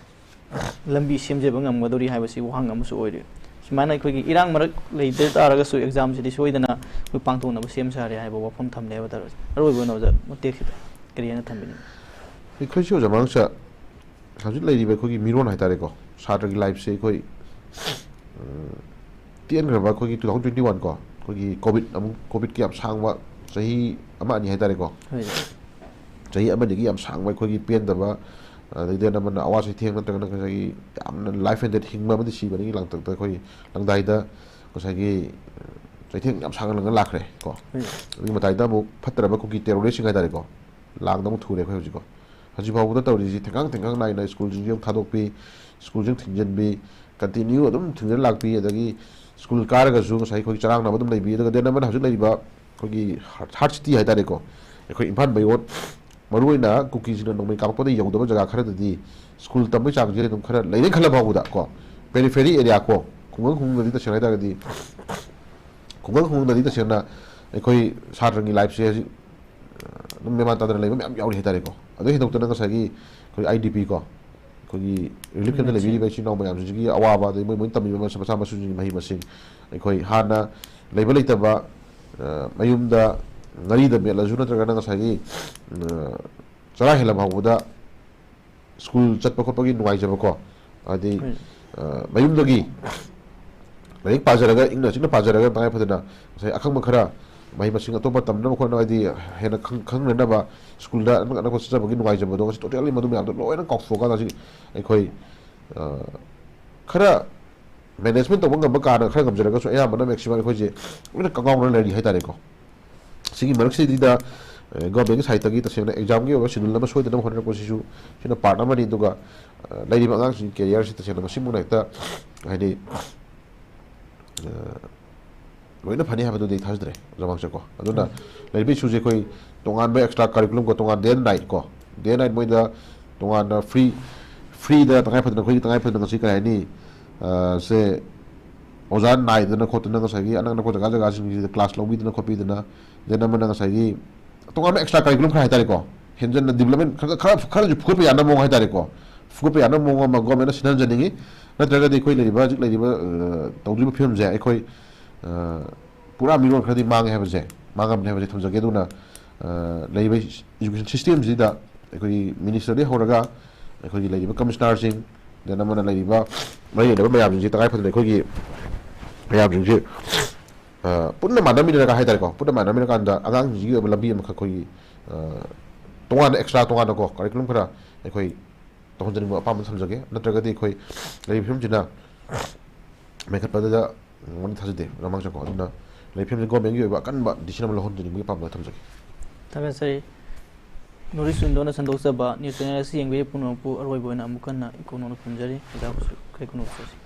ꯂꯝꯕꯤ ꯁꯦꯝꯖꯕ ꯉꯝꯒꯗꯧꯔꯤ ꯍꯥꯏꯕꯁꯤ ꯋꯥꯍꯪ ꯑꯃꯁꯨ ꯑꯣꯏꯔꯤ꯫ ꯁꯨꯃꯥꯏꯅ ꯑꯩꯈꯣꯏꯒꯤ ꯏꯔꯥꯡ ꯃꯔꯛ ꯂꯩꯇ ꯇꯥꯔꯒꯁꯨ ꯑꯦꯛꯖꯥꯝꯁꯤꯗꯤ ꯁꯣꯏꯗꯅ ꯑꯩꯈꯣꯏ ꯄꯥꯡꯊꯣꯛꯅꯕ ꯁꯦꯝ ꯁꯥꯔꯦ ꯍꯥꯏꯕ ꯋꯥꯐꯝ ꯊꯝꯂꯦ ꯍꯥꯏꯕ ꯇꯥꯔꯦ꯫ ꯑꯔꯣꯏꯕ ꯑꯣꯏꯅ ꯑꯣꯖꯥ, ꯃꯇꯦꯛꯁꯤꯗ ꯀꯔꯤ ꯍꯥꯏꯅ ꯊꯝꯕꯤꯅꯤꯡꯉꯤ? ꯑꯩꯈꯣꯏꯁꯨ ꯑꯣꯖꯥ ꯃꯥꯡꯁꯥ ꯍꯧꯖꯤꯛ ꯂꯩꯔꯤꯕ ꯑꯩꯈꯣꯏꯒꯤ ꯃꯤꯔꯣꯟ ꯍꯥꯏꯇꯥꯔꯦꯀꯣ, ꯁꯥꯇ꯭ꯔꯒꯤ ꯂꯥꯏꯐꯁꯦ ꯑꯩꯈꯣꯏ, ꯑ, ꯇꯦꯟꯈ꯭ꯔꯕ ꯑꯩꯈꯣꯏꯒꯤ two thousand twenty one ꯀꯣ, ꯑꯩꯈꯣꯏꯒꯤ ꯀꯣꯚꯤꯗ ꯑꯃꯨꯛ, ꯀꯣꯚꯤꯗꯀꯤ ꯌꯥꯝ ꯁꯥꯡꯕ ꯆꯍꯤ ꯑꯃ ꯑꯅꯤ ꯍꯥꯏꯇꯥꯔꯦꯀꯣ꯫ ꯍꯣꯏ꯫ ꯆꯍꯤ ꯑꯃꯅꯤꯒꯤ ꯌꯥꯝ ꯁꯥꯡꯕ ꯑꯩꯈꯣꯏꯒꯤ ꯄꯦꯟꯗꯕ, ꯑꯗꯩꯗꯤ ꯑꯅꯝꯕꯅ ꯑꯋꯥ ꯆꯩꯊꯦꯡ ꯅꯠꯇ꯭ꯔꯒꯅ ꯉꯁꯥꯏꯒꯤ ꯌꯥꯝꯅ life and death, ꯍꯤꯡꯕ ꯑꯃꯗꯤ ꯁꯤꯕ ꯑꯅꯤꯒꯤ ꯂꯥꯡꯇꯛꯇ ꯑꯩꯈꯣꯏ ꯂꯪꯗꯥꯏꯗ ꯉꯁꯥꯏꯒꯤ ꯆꯩꯊꯦꯡ ꯌꯥꯝ ꯁꯥꯡꯅ ꯂꯪꯉ ꯂꯥꯛꯈ꯭ꯔꯦ ꯀꯣ꯫ ꯑꯗꯨꯒꯤ ꯃꯇꯥꯏꯗ ꯑꯃꯨꯛ ꯐꯠꯇ꯭ꯔꯕ ꯀꯨꯀꯤ terroristꯁꯤꯡ ꯍꯥꯏꯇꯥꯔꯦꯀꯣ, ꯂꯥꯡꯗ ꯑꯃꯨꯛ ꯊꯨꯔꯦ ꯑꯩꯈꯣꯏ ꯍꯧꯖꯤꯛꯀꯣ꯫ ꯍꯧꯖꯤꯛ ꯐꯥꯎꯕꯗ ꯇꯧꯔꯤꯁꯤ ꯊꯦꯡꯒꯥꯡ ꯊꯦꯡꯒꯥꯡ ꯅꯥꯏꯅ ꯁ꯭ꯀꯨꯜꯁꯤꯡꯁꯤ ꯑꯃꯨꯛ ꯊꯥꯗꯣꯛꯄꯤ, ꯁ꯭ꯀꯨꯜꯁꯤꯡ ꯊꯤꯡꯖꯤꯟꯕꯤ, continue ꯑꯗꯨꯝ ꯊꯤꯡꯖꯤꯜ ꯂꯥꯛꯄꯤ, ꯑꯗꯒꯤ ꯁ꯭ꯀꯨꯜ ꯀꯥꯔꯒꯁꯨ ꯉꯁꯥꯏ ꯑꯩꯈꯣꯏ ꯆꯔꯥꯡꯅꯕ ꯑꯗꯨꯝ ꯂꯩꯕꯤ꯫ ꯑꯗꯨꯒ ꯗꯦꯟ ꯑꯃꯅ ꯍꯧꯖꯤꯛ ꯂꯩꯔꯤꯕ ꯑꯩꯈꯣꯏꯒꯤ heart city ꯍꯥꯏꯇꯥꯔꯦꯀꯣ, ꯑꯩꯈꯣꯏ ꯏꯝꯐꯥꯜ ꯃꯌꯣꯟ, ꯃꯔꯨꯑꯣꯏꯅ ꯀꯨꯀꯤꯁꯤꯡꯅ ꯅꯣꯡꯃꯩ ꯀꯥꯞꯄꯛꯄꯗ ꯌꯧꯗꯕ ꯖꯒꯥ ꯈꯔꯗꯗꯤ ꯁ꯭ꯀꯨꯜ ꯇꯝꯕꯒꯤ ꯆꯥꯡꯁꯦ ꯑꯗꯨꯝ ꯈꯔ ꯂꯩꯔꯦ ꯈꯜꯂ ꯐꯥꯎꯕꯗ ꯀꯣ, periphery area ꯀꯣ, ꯈꯨꯡꯒꯪ ꯈꯨꯡꯒꯪꯗꯗꯤ ꯇꯁꯦꯡꯅ ꯍꯥꯏꯇꯥꯔꯒꯗꯤ, ꯈꯨꯡꯒꯪ ꯈꯨꯡꯒꯪꯗꯗꯤ ꯇꯁꯦꯡꯅ ꯑꯩꯈꯣꯏ ꯁꯥꯇ꯭ꯔꯒꯤ lifeꯁꯦ ꯍꯧꯖꯤꯛ ꯑꯗꯨꯝ ꯃꯦꯃꯥꯟ ꯇꯥꯗꯅ ꯂꯩꯕ ꯃꯌꯥꯝ ꯌꯥꯎꯔꯤ ꯍꯥꯏꯇꯥꯔꯦꯀꯣ꯫ ꯑꯗꯨ ꯍꯦꯟꯗꯣꯛꯇꯅ ꯉꯁꯥꯏꯒꯤ ꯑꯩꯈꯣꯏ IDP ꯀꯣ, ꯑꯩꯈꯣꯏꯒꯤ relief campꯇ ꯂꯩꯕꯤꯔꯤꯕ ꯏꯆꯤꯜ ꯏꯅꯥꯎ ꯃꯌꯥꯝꯁꯤꯡꯁꯤꯒꯤ ꯑꯋꯥꯕ, ꯑꯗꯩ ꯃꯣꯏ ꯃꯣꯏꯅ ꯇꯝꯃꯤꯕ ꯃꯁꯥ ꯃꯁꯥ ꯃꯁꯨꯁꯤꯡꯒꯤ ꯃꯍꯩ ꯃꯁꯤꯡ, ꯑꯩꯈꯣꯏ ꯍꯥꯟꯅ ꯂꯩꯕ ꯂꯩꯇꯕ, ꯑ, ꯃꯌꯨꯝꯗ ꯉꯥꯔꯤꯗ ꯃꯦꯠꯂꯁꯨ ꯅꯠꯇ꯭ꯔꯒꯅ ꯉꯁꯥꯏꯒꯤ, ꯑ, ꯆꯔꯥ ꯍꯦꯜꯂꯝ ꯍꯧꯕꯗ ꯁ꯭ꯀꯨꯜ ꯆꯠꯄ ꯈꯣꯠꯄꯒꯤ ꯅꯨꯡꯉꯥꯏꯖꯕꯀꯣ, ꯍꯥꯏꯗꯤ, ꯍꯣꯏ꯫ ꯑ, ꯃꯌꯨꯝꯗꯒꯤ ꯂꯥꯏꯔꯤꯛ ꯄꯥꯖꯔꯒ, ꯏꯪꯅ ꯆꯤꯛꯅ ꯄꯥꯖꯔꯒ, ꯇꯉꯥꯏ ꯐꯗꯅ ꯉꯁꯥꯏ ꯑꯈꯪꯕ ꯈꯔ ꯃꯍꯩ ꯃꯁꯤꯡ ꯑꯇꯣꯞꯄ ꯇꯝꯅꯕ ꯈꯣꯠꯅꯕ, ꯍꯥꯏꯗꯤ ꯍꯦꯟꯅ ꯈꯪ-, ꯈꯪꯅꯅꯕ ꯁ꯭ꯀꯨꯜꯗ ꯑꯅꯛ ꯑꯅꯛꯄ ꯆꯠꯆꯕꯒꯤ ꯅꯨꯡꯉꯥꯏꯖꯕꯗꯣ ꯉꯁꯤ totally ꯃꯗꯨ ꯃꯌꯥꯝꯗꯣ ꯂꯣꯏꯅ ꯀꯥꯎꯊꯣꯛꯑꯀꯥꯟꯗ ꯍꯧꯖꯤꯛ ꯑꯩꯈꯣꯏ, ꯑ, ꯈꯔ management ꯇꯧꯕ ꯉꯝꯕ ꯀꯥꯟꯅ ꯈꯔ ꯉꯝꯖꯔꯒꯁꯨ, ꯑꯌꯥꯝꯕꯅ maximum ꯑꯩꯈꯣꯏꯁꯦ ꯂꯣꯏꯅ ꯀꯪꯉꯥꯎꯅ ꯂꯩꯔꯤ ꯍꯥꯏꯇꯥꯔꯦꯀꯣ꯫ ꯁꯤꯒꯤ ꯃꯔꯛꯁꯤꯗꯩꯗ, ꯑ, governmentꯀꯤ sideꯇꯒꯤ ꯇꯁꯦꯡꯅ examꯒꯤ ꯑꯣꯏꯕ schedule ꯑꯃ ꯁꯣꯏꯗꯅꯕ ꯍꯣꯠꯅꯔꯛꯄꯁꯤꯁꯨ ꯁꯤꯅ part ꯑꯃꯅꯤ꯫ ꯑꯗꯨꯒ, ꯑ, ꯂꯩꯔꯤꯕ ꯑꯉꯥꯡꯁꯤꯡꯒꯤ careerꯁꯤ ꯇꯁꯦꯡꯅ ꯃꯁꯤꯃꯨꯛ ꯍꯦꯛꯇ, ꯍꯥꯏꯗꯤ, ꯑ, ꯂꯣꯏꯅ ꯐꯅꯤ ꯍꯥꯏꯕꯗꯨꯗꯤ ꯑꯩ ꯊꯥꯖꯗ꯭ꯔꯦ, ꯑꯣꯖꯥ ꯃꯥꯡꯁꯦꯀꯣ꯫ ꯑꯗꯨꯅ ꯎꯝ꯫ ꯂꯩꯔꯤꯕ issueꯁꯦ ꯑꯩꯈꯣꯏ ꯇꯣꯉꯥꯟꯕ extra curriculumꯀꯣ, ꯇꯣꯉꯥꯟ day and nightꯀꯣ, day and night ꯃꯣꯏꯗ ꯇꯣꯉꯥꯟꯅ free, freeꯗ ꯇꯉꯥꯏ ꯐꯗꯅ, ꯑꯩꯈꯣꯏꯒꯤ ꯇꯉꯥꯏ ꯐꯗꯅ ꯉꯁꯤ ꯀꯔꯤ ꯍꯥꯏꯅꯤ, ꯑ, ꯁꯦ ꯑꯣꯖꯥ ꯅꯥꯏꯗꯅ ꯈꯣꯠꯇꯅ ꯉꯁꯥꯏꯒꯤ ꯑꯅꯛ ꯑꯅꯛꯄ ꯖꯒꯥ ꯖꯒꯥꯁꯤꯡꯁꯤꯗ class ꯂꯧꯕꯤꯗꯅ ꯈꯣꯠꯄꯤꯗꯅ, then ꯑꯃꯅ ꯉꯁꯥꯏꯒꯤ ꯇꯣꯉꯥꯟꯕ extra curriculum ꯈꯔ ꯍꯥꯏꯇꯥꯔꯦꯀꯣ, ꯍꯦꯟꯖꯟꯅ development ꯈꯔ, ꯈꯔ, ꯈꯔꯁꯨ ꯐꯨꯒꯠꯄ ꯌꯥꯅꯕ ꯃꯑꯣꯡ ꯍꯥꯏꯇꯥꯔꯦꯀꯣ, ꯐꯨꯒꯠꯄ ꯌꯥꯅꯕ ꯃꯑꯣꯡ ꯑꯃ governmentꯅ ꯁꯤꯟꯍꯟꯖꯅꯤꯡꯉꯤ꯫ ꯅꯠꯇ꯭ꯔꯒꯗꯤ ꯑꯩꯈꯣꯏ ꯂꯩꯔꯤꯕ, ꯍꯧꯖꯤꯛ ꯂꯩꯔꯤꯕ, ꯑ, ꯇꯧꯗ꯭ꯔꯤꯕ ꯐꯤꯕꯝꯁꯦ ꯑꯩꯈꯣꯏ, ꯑ, ꯄꯨꯔꯥ ꯃꯤꯔꯣꯜ ꯈꯔꯗꯤ ꯃꯥꯡꯉꯦ ꯍꯥꯏꯕꯁꯦ, ꯃꯥꯡꯉꯝꯅꯤ ꯍꯥꯏꯕꯁꯦ ꯊꯝꯖꯒꯦ꯫ ꯑꯗꯨꯅ, ꯑ, ꯂꯩꯔꯤꯕ education systemꯁꯤꯗ ꯑꯩꯈꯣꯏꯒꯤ ministerꯗꯒꯤ ꯍꯧꯔꯒ ꯑꯩꯈꯣꯏꯒꯤ ꯂꯩꯔꯤꯕ commissionerꯁꯤꯡ, then ꯑꯃꯅ ꯂꯩꯔꯤꯕ ꯃꯔꯤ ꯂꯩꯅꯕ ꯃꯌꯥꯝꯁꯤꯡꯁꯤ ꯇꯉꯥꯏ ꯐꯗꯅ ꯑꯩꯈꯣꯏꯒꯤ ꯃꯌꯥꯝꯁꯤꯡꯁꯤ, ꯑ, ꯄꯨꯟꯅ ꯃꯥꯟꯅꯃꯤꯟꯅꯔꯒ ꯍꯥꯏꯇꯥꯔꯦꯀꯣ, ꯄꯨꯟꯅ ꯃꯥꯟꯅꯃꯤꯟꯅꯔꯀꯥꯟꯗ ꯑꯉꯥꯡꯁꯤꯡꯁꯤꯒꯤ ꯑꯣꯏꯕ ꯂꯝꯕꯤ ꯑꯃꯈꯛ ꯑꯩꯈꯣꯏꯒꯤ, ꯑ, ꯇꯣꯉꯥꯟꯅ extra ꯇꯣꯉꯥꯟꯅꯀꯣ curriculum ꯈꯔ ꯑꯩꯈꯣꯏ ꯇꯧꯍꯟꯖꯅꯤꯡꯕ ꯑꯄꯥꯝꯕ ꯊꯝꯖꯒꯦ꯫ ꯅꯠꯇ꯭ꯔꯒꯗꯤ ꯑꯩꯈꯣꯏ ꯂꯩꯔꯤꯕ ꯐꯤꯕꯝꯁꯤꯅ ꯃꯦꯟꯈꯠꯄꯗ ꯉꯝꯅꯤ ꯊꯥꯖꯗꯦ ꯃꯃꯥꯡꯁꯨꯀꯣ꯫ ꯑꯗꯨꯅ ꯂꯩꯔꯤꯕ ꯐꯤꯕꯝꯁꯤ governmentꯀꯤ ꯑꯣꯏꯕ ꯑꯀꯟꯕ decision ꯑꯃ ꯂꯧꯍꯟꯖꯅꯤꯡꯕꯒꯤ ꯑꯄꯥꯝꯕ ꯊꯝꯖꯒꯦ꯫ ꯊꯥꯒꯠꯆꯔꯤ꯫ North East Windowꯅ ꯁꯟꯗꯣꯛꯆꯕ news channel ꯑꯁꯤ ꯌꯦꯡꯕꯤꯔꯤꯕ ꯄꯨꯝꯅꯃꯛꯄꯨ ꯑꯔꯣꯏꯕ ꯑꯣꯏꯅ ꯑꯃꯨꯛ ꯍꯟꯅ ꯏꯀꯣꯛ ꯅꯧꯅ ꯈꯨꯔꯨꯝꯖꯔꯤ꯫ ꯑꯣꯖꯥꯕꯨꯁꯨ ꯏꯀꯥꯏ ꯈꯨꯝꯅꯕ ꯇꯧꯖꯔꯤ꯫